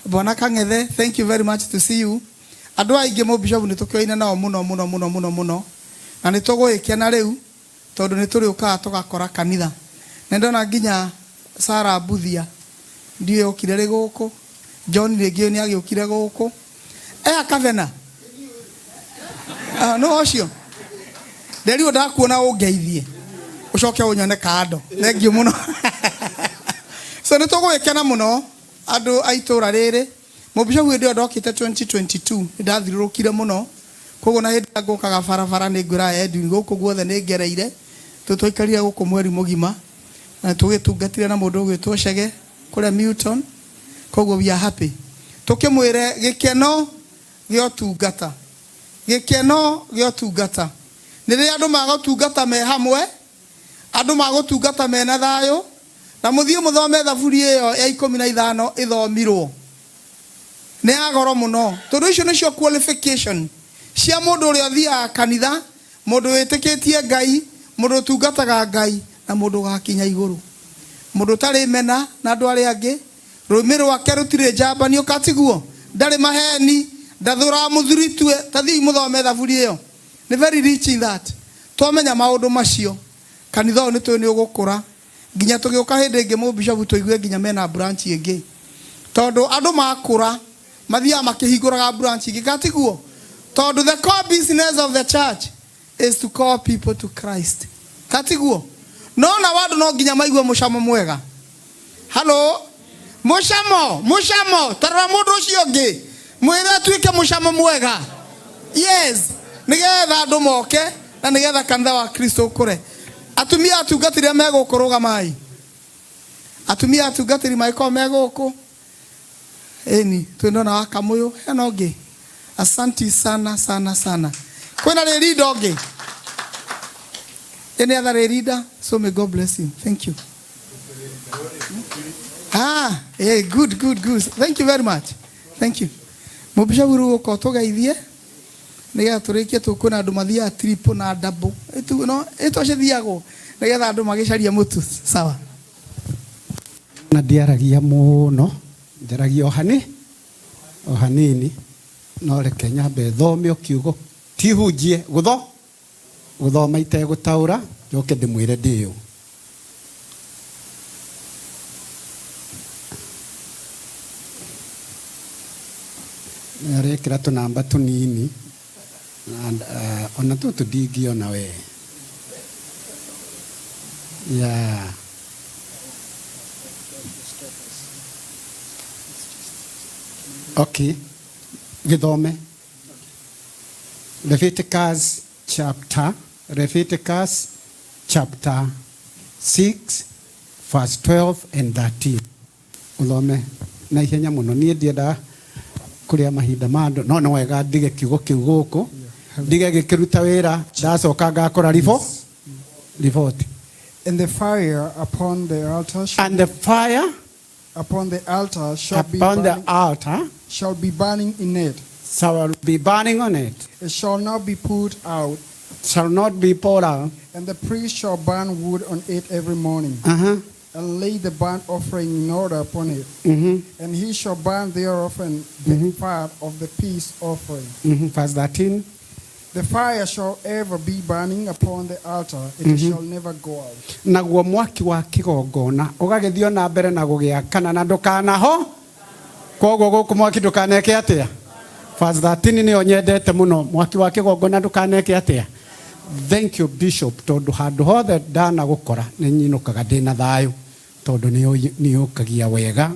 Bwana Kang'ethe, thank you very much to see you. Andũ aingĩ mũbishop nĩ tũkĩoine nao mũno mũno mũno mũno mũno, na nĩ tũgũgĩkena rĩu tondũ nĩ tũrĩũkaga tũgakora kanitha. Nĩ ndona nginya Sarah Mbuthia ndiũĩ okire rĩ gũkũ, John rĩngĩ nĩ agĩũkire gũkũ. Ea Kavena. Ah, no ũcio. Nderirwo ndakuona ũngeithie. Ũcoke ũnyone kando. Thank you mũno. So nĩ tũgũgĩkena mũno andũ a itũra rĩrĩ. Mũbishopu hĩndĩ ĩyo ndokĩte 2022 nĩ ndathirũrũkire mũno. Koguo na hĩndĩ ĩrĩa ngũkaga barabara nĩ ngwĩraga Edwin gũkũ guothe nĩ ngereire. Tũtwaikarire gũkũ mweri mũgima. Na tũgĩtungatire na mũndũ ũgwĩtwo Chege kũrĩa Milton. Koguo we are happy. Tũkĩmwĩre gĩkeno gĩa ũtungata. Gĩkeno gĩa ũtungata nĩ rĩrĩa andũ magũtungata me hamwe, andũ magũtungata mena thayũ, na mũthiĩ mũthome thaburi ĩyo ya 15 ĩthomirwo. Nĩ ya goro mũno, tondũ icio nĩcio qualification cia mũndũ ũrĩa ũthiaga kanitha, mũndũ wĩtĩkĩtie Ngai, mũndũ ũtungataga Ngai, na mũndũ ũgakinya igũrũ. Mũndũ ũtarĩ mena na andũ arĩa angĩ, rũrĩmĩ rwake rũtirĩ njambanio, katiguo, ndarĩ maheni, ndathũraga mũthuritue. Ta thiĩi mũthome thaburi ĩyo. Nĩ very rich in that. Twamenya maũndũ macio, kanitha ũyũ nĩ tũĩ nĩ ũgũkũra. Nginya tũgĩũka hĩndĩ ĩngĩ mũbishopu tũigue nginya mena branch ĩngĩ. Tondũ andũ makũra, mathiaga makĩhingũraga branch ingĩ, katiguo? Tondũ the core business of the church is to call people to Christ. Katiguo? No nao andũ no nginya maigue mũcamo mwega. Hello? Mũcamo, mũcamo, tarora mũndũ ũcio ũngĩ. Mwĩre atuĩke mũcamo mwega. Yes, nĩgetha andũ moke na nĩgetha kanitha wa Kristo ũkũre. Atumia atungatĩri arĩa me gũkũ rũgamai. Atumia atungatĩri mangĩkorwo me gũkũ, ĩni twĩna wa Kamũyũ, hena ũngĩ. Asanti sana sana sana. Kwĩna rĩrinda ũngĩ? Any other leader? So may God bless you. Thank you. Ah, yeah, good, good, good. Thank you very much. Thank you. Mũbishopu rĩu ũka ũtũgeithie nĩgetha tũrĩkie tũkwĩna andũ mathiaga triple na double. Ĩtu no ĩto cithiagwo nĩgetha andũ magĩcaria mũtu. Sawa. Na ndiaragia mũno, njaragia o hani o hanini, no reke nyambe thome o kiugo ti hunjie gũtho gũthoma itegũtaũra njoke ndĩmwĩre ndĩũ. Arekĩra tũnamba tũnini and ona tũtũ ndingĩona we. Yeah. Okay. Gĩthome. Leviticus chapter 6 verse 12 and 13. Ũthome na ihenya mũno, niĩ ndiendaga kũrĩa mahinda ma andũ, no nĩ wega ndige kiugo kĩu gũkũ, ndige gĩkĩruta wĩra, ndacoka ngakora riboti. And the fire upon the altar shall And the fire upon the altar shall be upon the burning, altar shall be burning in it. Shall be burning on it. It shall not be put out. Shall not be poured out. And the priest shall burn wood on it every morning, and lay the burnt offering in order upon it. And he shall burn thereof and the fat of the peace offering. Verse 13. The fire shall ever be burning upon the altar; it shall never go out. Naguo mwaki wa kĩgongona ũgagĩthiĩ o na mbere na gũgĩakana na ndũkanaho, koguo gũkũ mwaki ndũkaneke atĩa. Verse 13 nĩyo nyendete mũno, mwaki wa kĩgongona ndũkaneke atĩa. Thank you, Bishop, tondũ handũ hothe ndanagũkora nĩ nyinũkaga ndĩna thayũ, tondũ nĩ ũkagia wega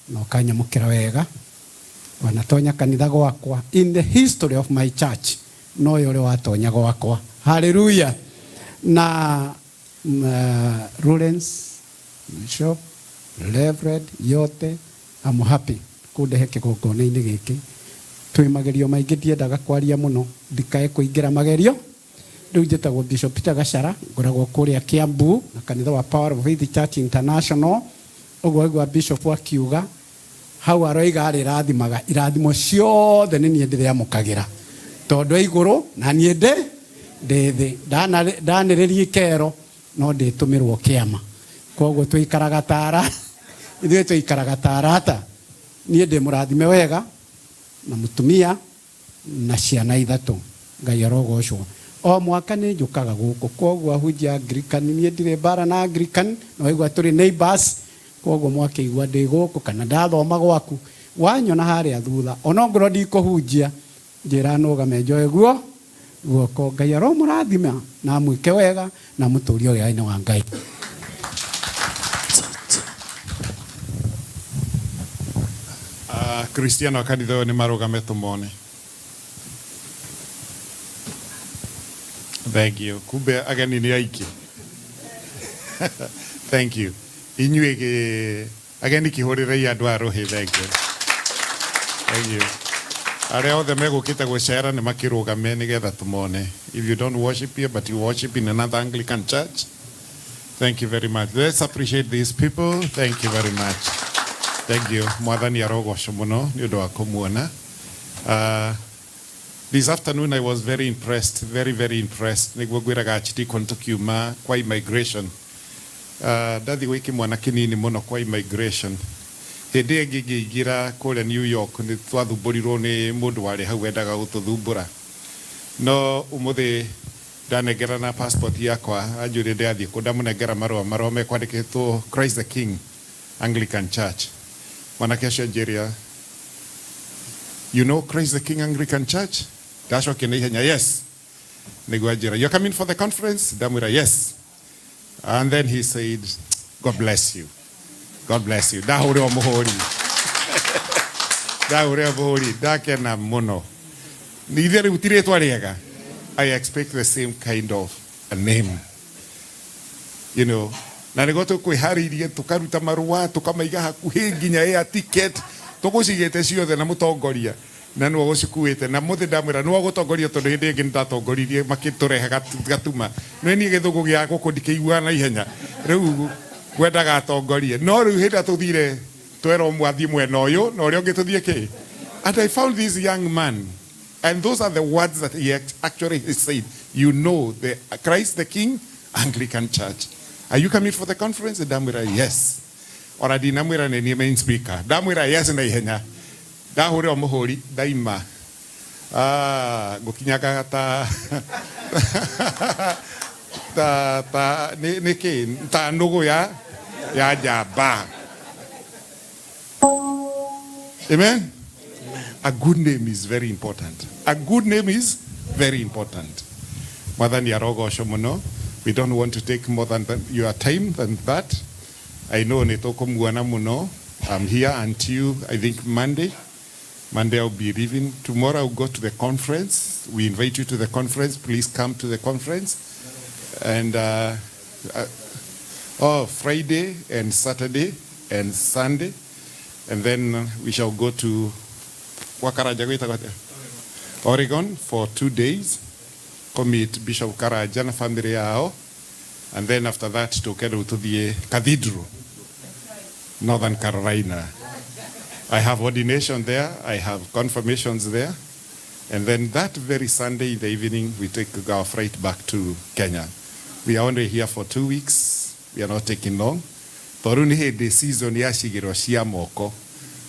na ũkanyamũkĩra wega. Wanatonya kanitha gwakwa, in the history of my church no ũrĩ watonya gwakwa. Haleluya. Na Lawrence Bishop, Reverend yote, I'm happy kundehe kĩgongona-inĩ gĩkĩ. Twĩ magerio maingĩ, ndiendaga kwaria mũno ndikae kũingĩra magerio. Rĩu njĩtagwo Bishop Peter Gachara, ngoragwo kũrĩa Kiambu na kanitha wa Power of Faith Church International. Ũguo waigua Bishop akiuga hau, aroiga arĩ rathimaga irathimo ciothe nĩ niĩ ndĩrĩamũkagĩra, tondũ e igũrũ na niĩ ndĩ thĩ. Ndanĩrĩria ikero no ndĩtũmĩrwo kĩama, koguo tũikaraga tara ithuĩ tũikaraga ta arata. Niĩ ndĩ mũrathime wega na mũtumia na ciana ithatũ, Ngai arogocwo. O mwaka nĩ njũkaga gũkũ, koguo ahunjia Anglican, niĩ ndirĩ mbara na Anglican, no waigua tũrĩ neighbors, koguo mwakĩigua ndĩ gũkũ kana ndathoma gwaku, wanyona harĩa thutha, ona ongorwo ndikũhunjia, njĩra nũgame njoe guo guoko. Ngai aromũrathima na amwĩke wega na amũtũrie wega-inĩ wa Ngai. Kristiano a kanitha ũyũ nĩ marũgame tũmone. Thank you. Kumbe ageni nĩ aingĩ. Thank you. Inyuĩ ageni kĩhũrĩrei andũ a rũhĩ. Thank you. Thank you. Arĩa othe megũkĩte gũcera nĩ makĩrũgame nĩgetha tũmone. If you don't worship here but you worship in another Anglican church, thank you very much. Let's appreciate these people. Thank you very much. Thank you. Mwathani arogocwo mũno nĩ ũndũ wa kũmuona. This afternoon I was very impressed, very, very impressed. Nĩguo ngwĩraga Archdeacon tũkiuma kwa immigration. Ndathiĩ gwĩ kĩmwana kĩnini mũno kwa immigration. Hĩndĩ ĩngĩ ngĩingĩra kũrĩa New York nĩ twathumbũrirwo nĩ mũndũ warĩ hau wendaga gũtũthumbũra. No ũmũthĩ ndanengerana passport yakwa, anjũria ndĩrathiĩ kũ, ndamũnengera marũa, marũa mekwandĩkĩtwo Christ the King Anglican Church. Mwanake ũcio anjĩria, "You know Christ the King Anglican Church?" Ndacokia na ihenya, "Yes." Nĩguo anjĩra, "You're coming for the conference?" Ndamwĩra, "Yes." And then he said, "God bless you. God bless you." Ndahũrĩrwo mũhũri. Ndahũrĩrwo mũhũri, ndakena mũno. Nĩ ithe rĩu ti rĩtwa rĩega. I expect the same kind of a name. Na nĩguo tũkwĩharĩirie tũkaruta marũa tũkamaiga hakuhĩ nginya air ticket tũgũcigĩte ciothe na mũtongoria na nĩwe ũgũcikuĩte na mũthĩ ndamwĩra nĩwe ũgũtongoria tondũ hĩndĩ ĩngĩ nĩndatongoririe makĩtũrehe gatuma nĩ niĩ gĩthũngũ gĩa gũkũ ndikĩiguaga na ihenya rĩu ngwendaga atongorie no rĩu hĩndĩ ĩrĩa tũthire twerwo mwathiĩ mwena ũyũ na ũrĩa ũngĩ tũthiĩ kĩ. And I found this young man, and those are the words that he actually said, you know the Christ the King Anglican Church, are you coming for the conference? Ndamwĩra yes, ona ndinamwĩra nĩ niĩ main speaker, ndamwĩra yes na ihenya, ndahũrĩrwo mũhũri ndaima. Ah, ngũkinyangaga ta ta ta nĩ nĩ kĩ ta nũgũ ya njamba. Amen. A good name is very important. A good name is very important. Mwathani arogocwo mũno. We don't want to take more than your time than that. I know nĩ tũkũmuona mũno. I'm here until, I think, Monday. Monday I'll be leaving. Tomorrow I'll go to the conference. We invite you to the conference. Please come to the conference. And oh, Friday and Saturday and Sunday. And then we shall go to Wakaraja, gwĩtagwo atĩa? Oregon for 2 days. Commit Bishop Karaja na family yao. And then after that, tũke rĩu tũthiĩ Cathedral, Northern Carolina. I have ordination there. I have confirmations there. And then that very Sunday in the evening, we take our flight back to Kenya. We are only here for 2 weeks. We are not taking long. Tondũ nĩ hĩndĩ season ya cigĩro cia moko.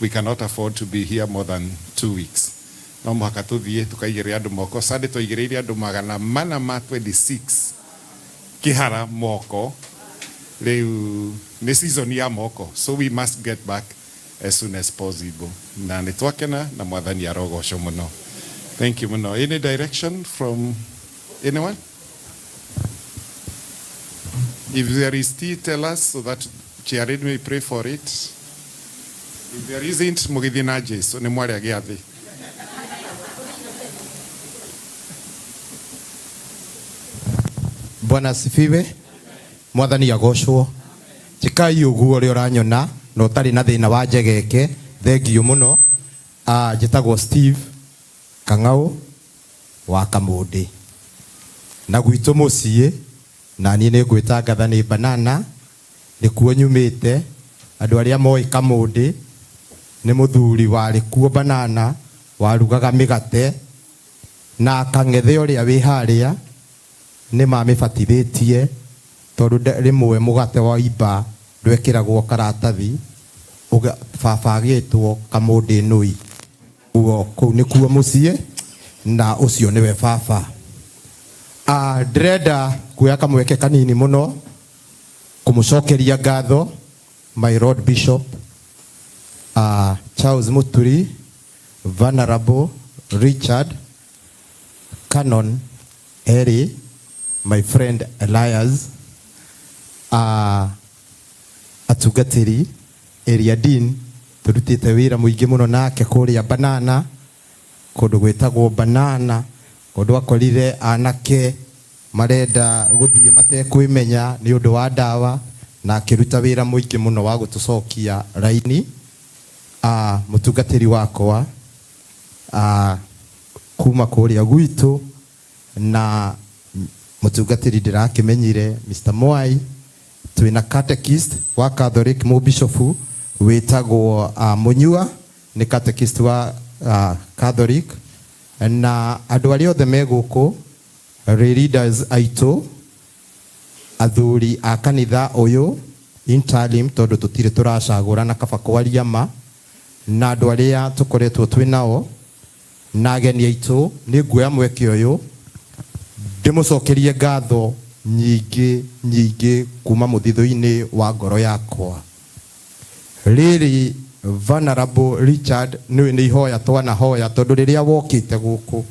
We cannot afford to be here more than 2 weeks. No mũhaka tũthiĩ tũkaigĩrĩra andũ moko. Sunday twaigĩrĩire andũ 426 kĩhara moko. Rĩu nĩ season ya moko. So we must get back as soon as possible. Na nĩ twakena na Mwathani arogocwo mũno. Thank you mũno. Any direction from anyone? If there is tea, tell us so that Chairman may pray for it. If there isn't, mũgĩthiĩ na Jesu nĩ mwarĩa gĩathĩ. Bwana asifiwe. Mwathani agocwo. Njĩkai ũguo ũrĩa ũranyona na ũtarĩ na thĩna wa njegeke, thengiũ mũno. Ah, njĩtagwo Steve Kang'au wa Kamũndĩ na gwitũ mũciĩ na niĩ nĩ ngwĩta ngatha nĩ banana nĩkuo nyumĩte. Andũ arĩa moĩ Kamũndĩ nĩ mũthuri warĩ kuo banana warugaga mĩgate na kang'ethe ũrĩa wĩ harĩa nĩ mamĩbatithĩtie tondũ rĩmwe mũgate wa imba ndwekĩragwo karatathi. Baba agĩtwo Kamũndĩ Nũi. Guo kũu nĩkuo mũciĩ na ũcio nĩwe baba. Ah, ndĩrenda kuoya kamweke kanini mũno kũmũcokeria ngatho my Lord Bishop Charles Muturi, Venerable Richard, Canon Eri, my friend Elias, atungatĩri area dean tũrutĩte wĩra mũingĩ mũno nake kũrĩa banana kũndũ gwĩtagwo banana kũndũ akorire anake marenda gũthiĩ matekwĩmenya nĩ ũndũ wa ndawa na akĩruta wĩra mũingĩ mũno wa gũtũcokia raini. Mũtungatĩri wakwa kuma kũrĩa gwitũ na mũtungatĩri ndĩrakĩmenyire Mr. Mwai, twĩna catechist wa Catholic mũbishofu wĩtagwo Mũnyua nĩ catechist wa Catholic na andũ arĩa othe me gũkũ leaders aitũ athuri a kanitha ũyũ interim tondũ tũtirĩ tũracagũra na kaba kwaria ma na andũ arĩa tũkoretwo twĩ nao na ageni aitũ. Nĩ nguoya mweke ũyũ ndĩmũcokerie ngatho nyingĩ nyingĩ kuma mũthithũ-inĩ wa ngoro yakwa. Rĩrĩ Venerable Richard nĩwe nĩ ihoya twanahoya tondũ rĩrĩa wokĩte gũkũ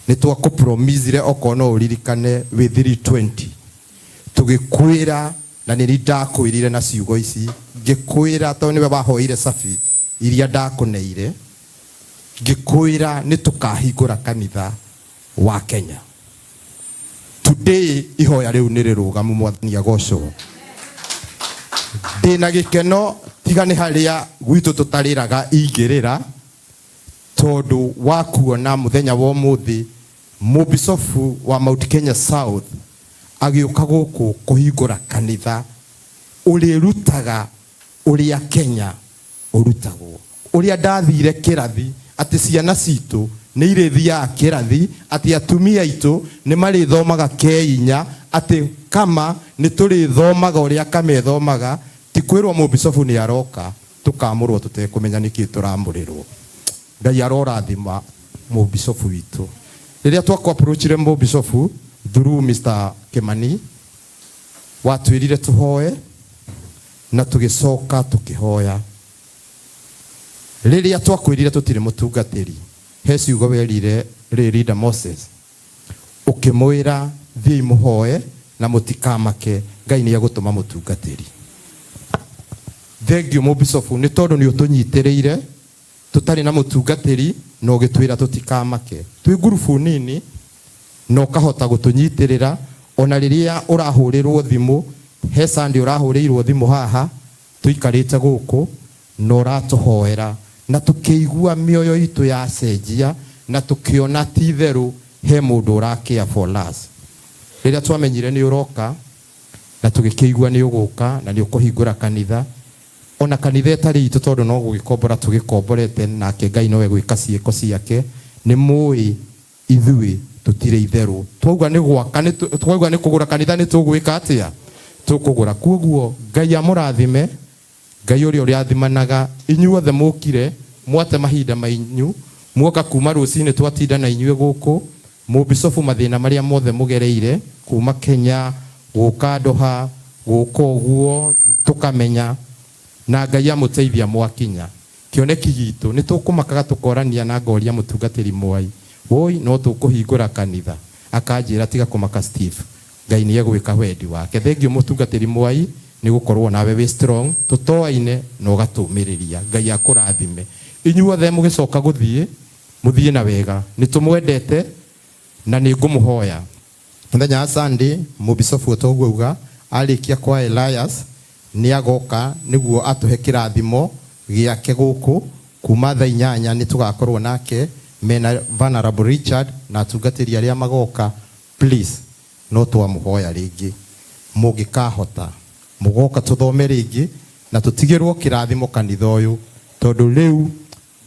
nĩ twakũpromisire okorwo no ũririkane wĩ 320 tũgĩkwĩra na nĩ ndakwĩrire na ciugo ici ngĩkwĩra tondũ nĩwe wahoire cabi iria ndakũneire ngĩkwĩra nĩ tũkahingũra kanitha wa Kenya. Today ihoya rĩu nĩ rĩrũgamu. Mwathani agocwo. Ndĩna gĩkeno tiga nĩ harĩa gwitũ tũtarĩraga ingĩrĩra tondũ wa kuona mũthenya wa ũmũthĩ mũbicobu wa Mount Kenya South agĩũka gũkũ kũhingũra kanitha ũrĩrutaga ũrĩa Kenya ũrutagwo. Ũrĩa ndathire kĩrathi atĩ ciana citũ nĩ irĩthiaga kĩrathi, atĩ atumia aitũ nĩ marĩthomaga K4, atĩ kama nĩ tũrĩthomaga ũrĩa kama ĩthomaga, ti kwĩrwo mũbicobu nĩ aroka tũkamũrwo tũtekũmenya nĩkĩ tũramũrĩrwo. Ngai arorathima mũbicobu witũ. Rĩrĩa twakũ approachire mũbicobu through Mr. Kimani, watwĩrire tũhoe na tũgĩcoka tũkĩhoya. Rĩrĩa twakwĩrire tũtirĩ mũtungatĩri, he ciugo werire Leader Moses, ũkĩmwĩra thiĩi mũhoe na mũtikamake, Ngai nĩ egũtũma mũtungatĩri. Thengiũ mũbicobu nĩ tondũ nĩ ũtũnyitĩrĩire tũtarĩ na mũtungatĩri na ũgĩtwĩra tũtikamake. Twĩ ngurubu nini na ũkahota gũtũnyitĩrĩra ona rĩrĩa ũrahũrĩrwo thimũ, he Sunday ũrahũrĩirwo thimũ haha tũikarĩte gũkũ na ũratũhoera na tũkĩigua mĩoyo itũ yacenjia na tũkĩona ti itherũ he mũndũ ũrakĩa for us. Rĩrĩa twamenyire nĩ ũroka na tũgĩkĩigua nĩ ũgũka na nĩ ũkũhingũra kanitha, ona kanitha ĩtarĩ itũ tondũ no gũgĩkombora tũgĩkomborete nake Ngai nowe gwĩka ciĩko ciake, nĩ mũĩ ithuĩ tũtirĩ itherũ. Twauga nĩ gwaka, twauga nĩ kũgũra kanitha nĩ tũgwĩka atĩa? Tũkũgũra. Kwoguo Ngai amũrathime, Ngai ũrĩa ũrĩathimanaga, inyuothe mũkire mwate mahinda mainyu, muoka kuma rũcinĩ twatinda na inyuĩ gũkũ, mũbicobu mathĩna marĩa mothe mũgereire kuma Kenya gũka Doha gũka ũguo tũkamenya, na Ngai amũteithia mwakinya. Kĩoneki gitũ nĩ tũkũmakaga tũkorania na ngoria mũtungatĩri Mwai, woi no tũkũhingũra kanitha, akanjĩra tiga kũmaka Steve, Ngai nĩ egwĩka wendi wake. Thengiũ mũtungatĩri Mwai nĩ gũkorwo nawe wĩ strong, tũtoaine na ũgatũmĩrĩria. Ngai akũrathime. Inyuothe mũgĩcoka gũthiĩ, mũthiĩ na wega. Nĩ tũmwendete na nĩ ngũmũhoya. Mũthenya wa Sunday, mũbicobu o ta ũguo auga, arĩkia kwa Elias, nĩ agoka nĩguo atũhe kĩrathimo gĩake gũkũ. Kuma thaa 8 nĩ tũgakorwo nake mena Venerable Richard na atungatĩri arĩa magoka. Please, no twamũhoya rĩngĩ mũngĩkahota mũgoka tũthome rĩngĩ na tũtigĩrwo kĩrathimo kanitha ũyũ, tondũ rĩu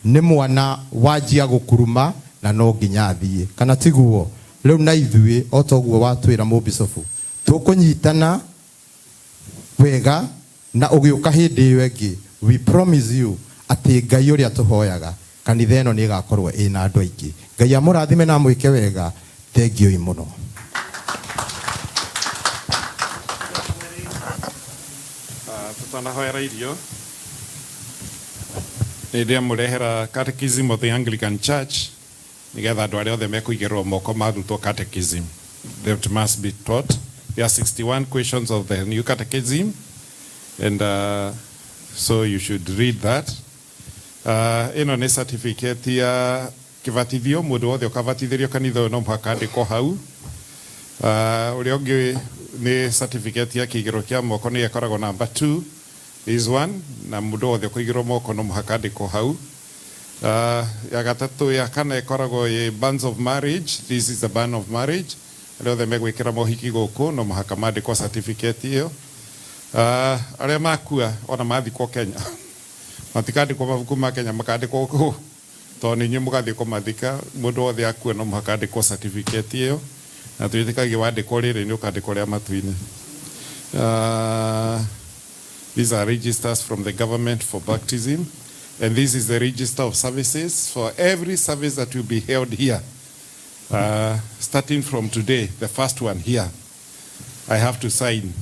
nĩ mwana wanjia gũkuruma na no nginya athiĩ, kana tiguo? Rĩu na ithuĩ o ta ũguo watwĩra mũbicobu, tũkũnyitana wega na ũgĩũka hĩndĩ ĩyo ĩngĩ, we promise you atĩ Ngai ũrĩa tũhoyaga kanitha ĩno nĩ ĩgakorwo ĩna andũ aingĩ. Ngai amũrathime na amwĩke wega. Thengiũi mũno. Tũtanahoera irio nĩ ndĩamũrehera Catechism of the Anglican Church nĩgetha andũ arĩa othe mekũigĩrĩrwo moko marutwo catechism. That must be taught. There are 61 questions of the new catechism, and so you should read that. Ĩno nĩ certificate ya kĩbatithio, mũndũ wothe ũkabatithĩrio kanitha ũyũ no mũhaka andĩkwo hau. Ũrĩa ũngĩ nĩ certificate ya kĩigĩrwo kĩa moko, nĩyo ĩkoragwo number 2, this one, na mũndũ wothe ũkũigĩrwo moko no mũhaka andĩkwo hau. Ya gatatũ, ya kana ĩkoragwo ĩ bands of marriage. This is the band of marriage. Arĩa othe megwĩkĩra mohiki gũkũ no mũhaka mandĩkwo certificate ĩyo. Arĩa makua ona mathikwo Kenya matikandĩkwo mabuku ma Kenya, makandĩkwo kũ tondũ nĩ inyuĩ mũgathiĩ kũmathika. Mũndũ wothe akua no mũhaka andĩkwo certificate ĩyo, na twĩtĩkagia wandĩkwo rĩrĩ nĩ ũkandĩkwo rĩa matu-inĩ. These are registers from the government for baptism, and this is the register of services for every service that will be held here. Starting from today, the first one here, I have to sign.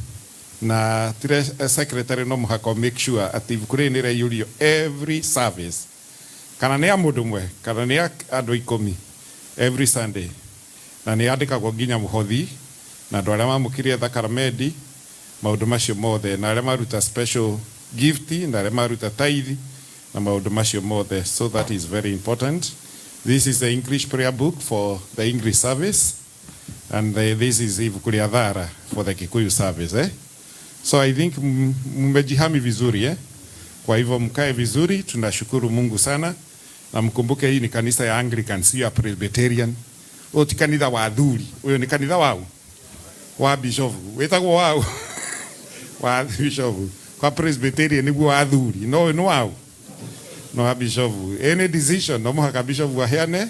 Na tire secretary no mũhaka make sure atĩ ibuku rĩrĩ nĩ rĩaiyũrio every service. Kana nĩ ya mũndũ ũmwe, kana nĩ ya andũ 10, every Sunday. Na nĩ yandĩkagwo nginya mũhothi, na andũ arĩa mamũkĩrire thakramenti, maũndũ macio mothe, na arĩa maruta special gift, na arĩa maruta tithe, na maũndũ macio mothe. So that is very important. This is the English prayer book for the English service, and this is ibuku rĩa thara for the Kikuyu service. So I think mmejihami vizuri eh? Kwa hivyo mkae vizuri, tunashukuru Mungu sana, na mkumbuke hii ni kanisa ya Anglican, sio ya Presbyterian. Ũyũ ti kanitha wa athuri, ũyũ nĩ kanitha wau wa bishofu wĩtagwo wau wa bishofu. Kwa Presbyterian nĩguo wa athuri, no ũyũ nĩ wau no wa bishofu. Any decision no mũhaka bishofu aheane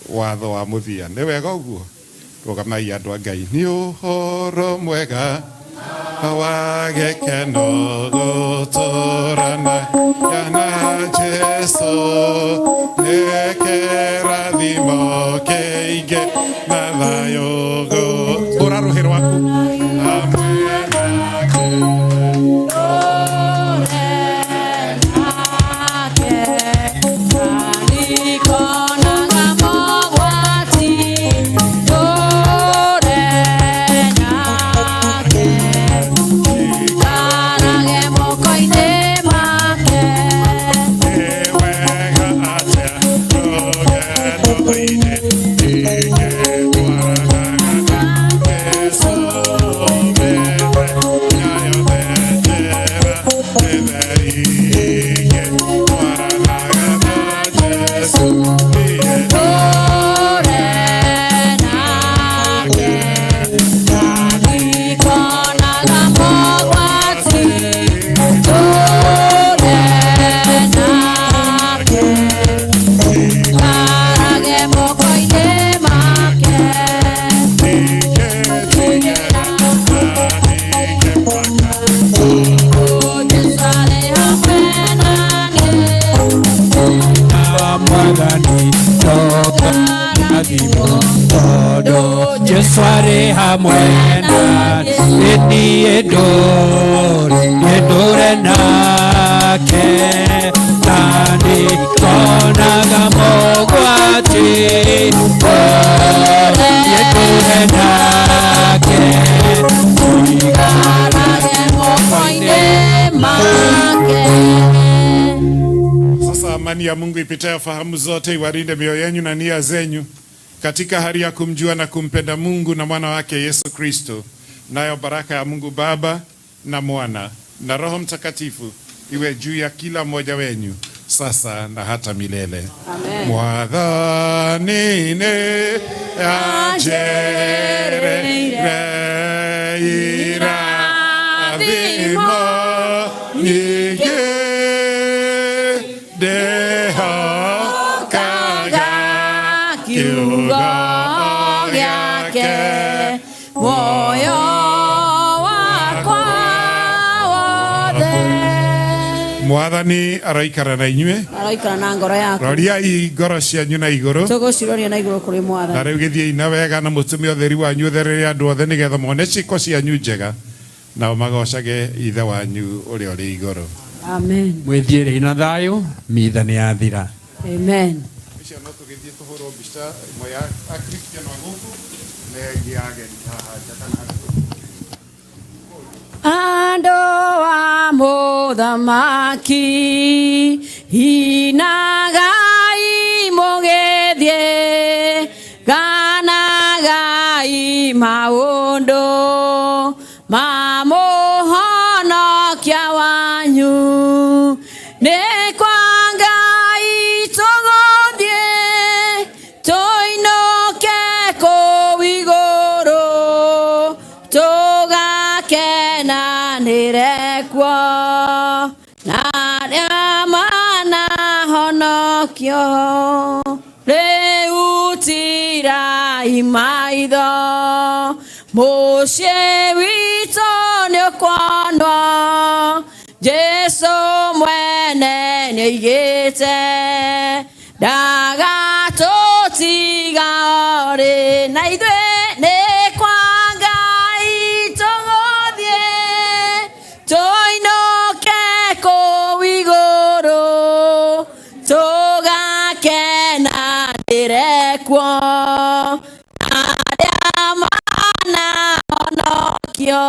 watho wa mũthia. Nĩ wega ũguo? Rũgamai andũ a Ngai. Nĩ ũhoro mwega wa gĩkeno gũtũrana na Jesu, nĩ kĩrathimo kĩingĩ na thayũ. Hũra rũhĩ rwaku hamwe nake. Mwathani tondũ Jesu arĩ hamwe na niĩ, ndũre nake na nĩngonaga mogwati, niĩ ndũre nake. Sasa amani ya Mungu ipitayo fahamu zote iwalinde mioyo yenu na nia zenyu katika hali ya kumjua na kumpenda Mungu na mwana wake Yesu Kristo. Nayo baraka ya Mungu Baba na Mwana na Roho Mtakatifu iwe juu ya kila mmoja wenyu sasa na hata milele. Amen. Mwathani nĩ anjĩrĩire irathimo nyingĩ, ndĩhokaga kiugo gĩake muoyo wakwa wothe. Mwathani aroikara na inyuĩ. Aroikara na ngoro yaku. Roriai ngoro cianyu na igũrũ. Tũgũciroria na igũrũ kũrĩ Na Mwathani. rĩu gĩthiĩi na wega na mũtũme ũtheri wanyu ũtherere andũ othe, nĩgetha mone ciĩko cianyu njega nao magocage Ithe wanyu ũrĩa ũrĩ igũrũ. Amen. Mwĩthiĩrei na thayũ, mitha nĩ yathira. Amen. Icio no tũgĩthiĩ tũhũrwo mbica ĩmwe ya Akristiano a gũkũ na ĩngĩ ya ageni haha nja kana harĩa. Andũ a mũthamaki, inagai mũgĩthiĩ, ganagai maũndũ ma mũhonokia wanyu. Nĩ kwa Ngai tũgũthiĩ, tũinũke kũu igũrũ, tũgakenanĩre kuo na arĩa manahonokio. Rĩu tirai maitho, mũciĩ witũ nĩũkuonwo. Jesu mwene nĩoigĩte ndagatũtiga rĩ, na ithuĩ nĩ kwa Ngai tũgũthiĩ, tũinũke kũu igũrũ, tũgakenanĩre kuo na arĩa manahonokio.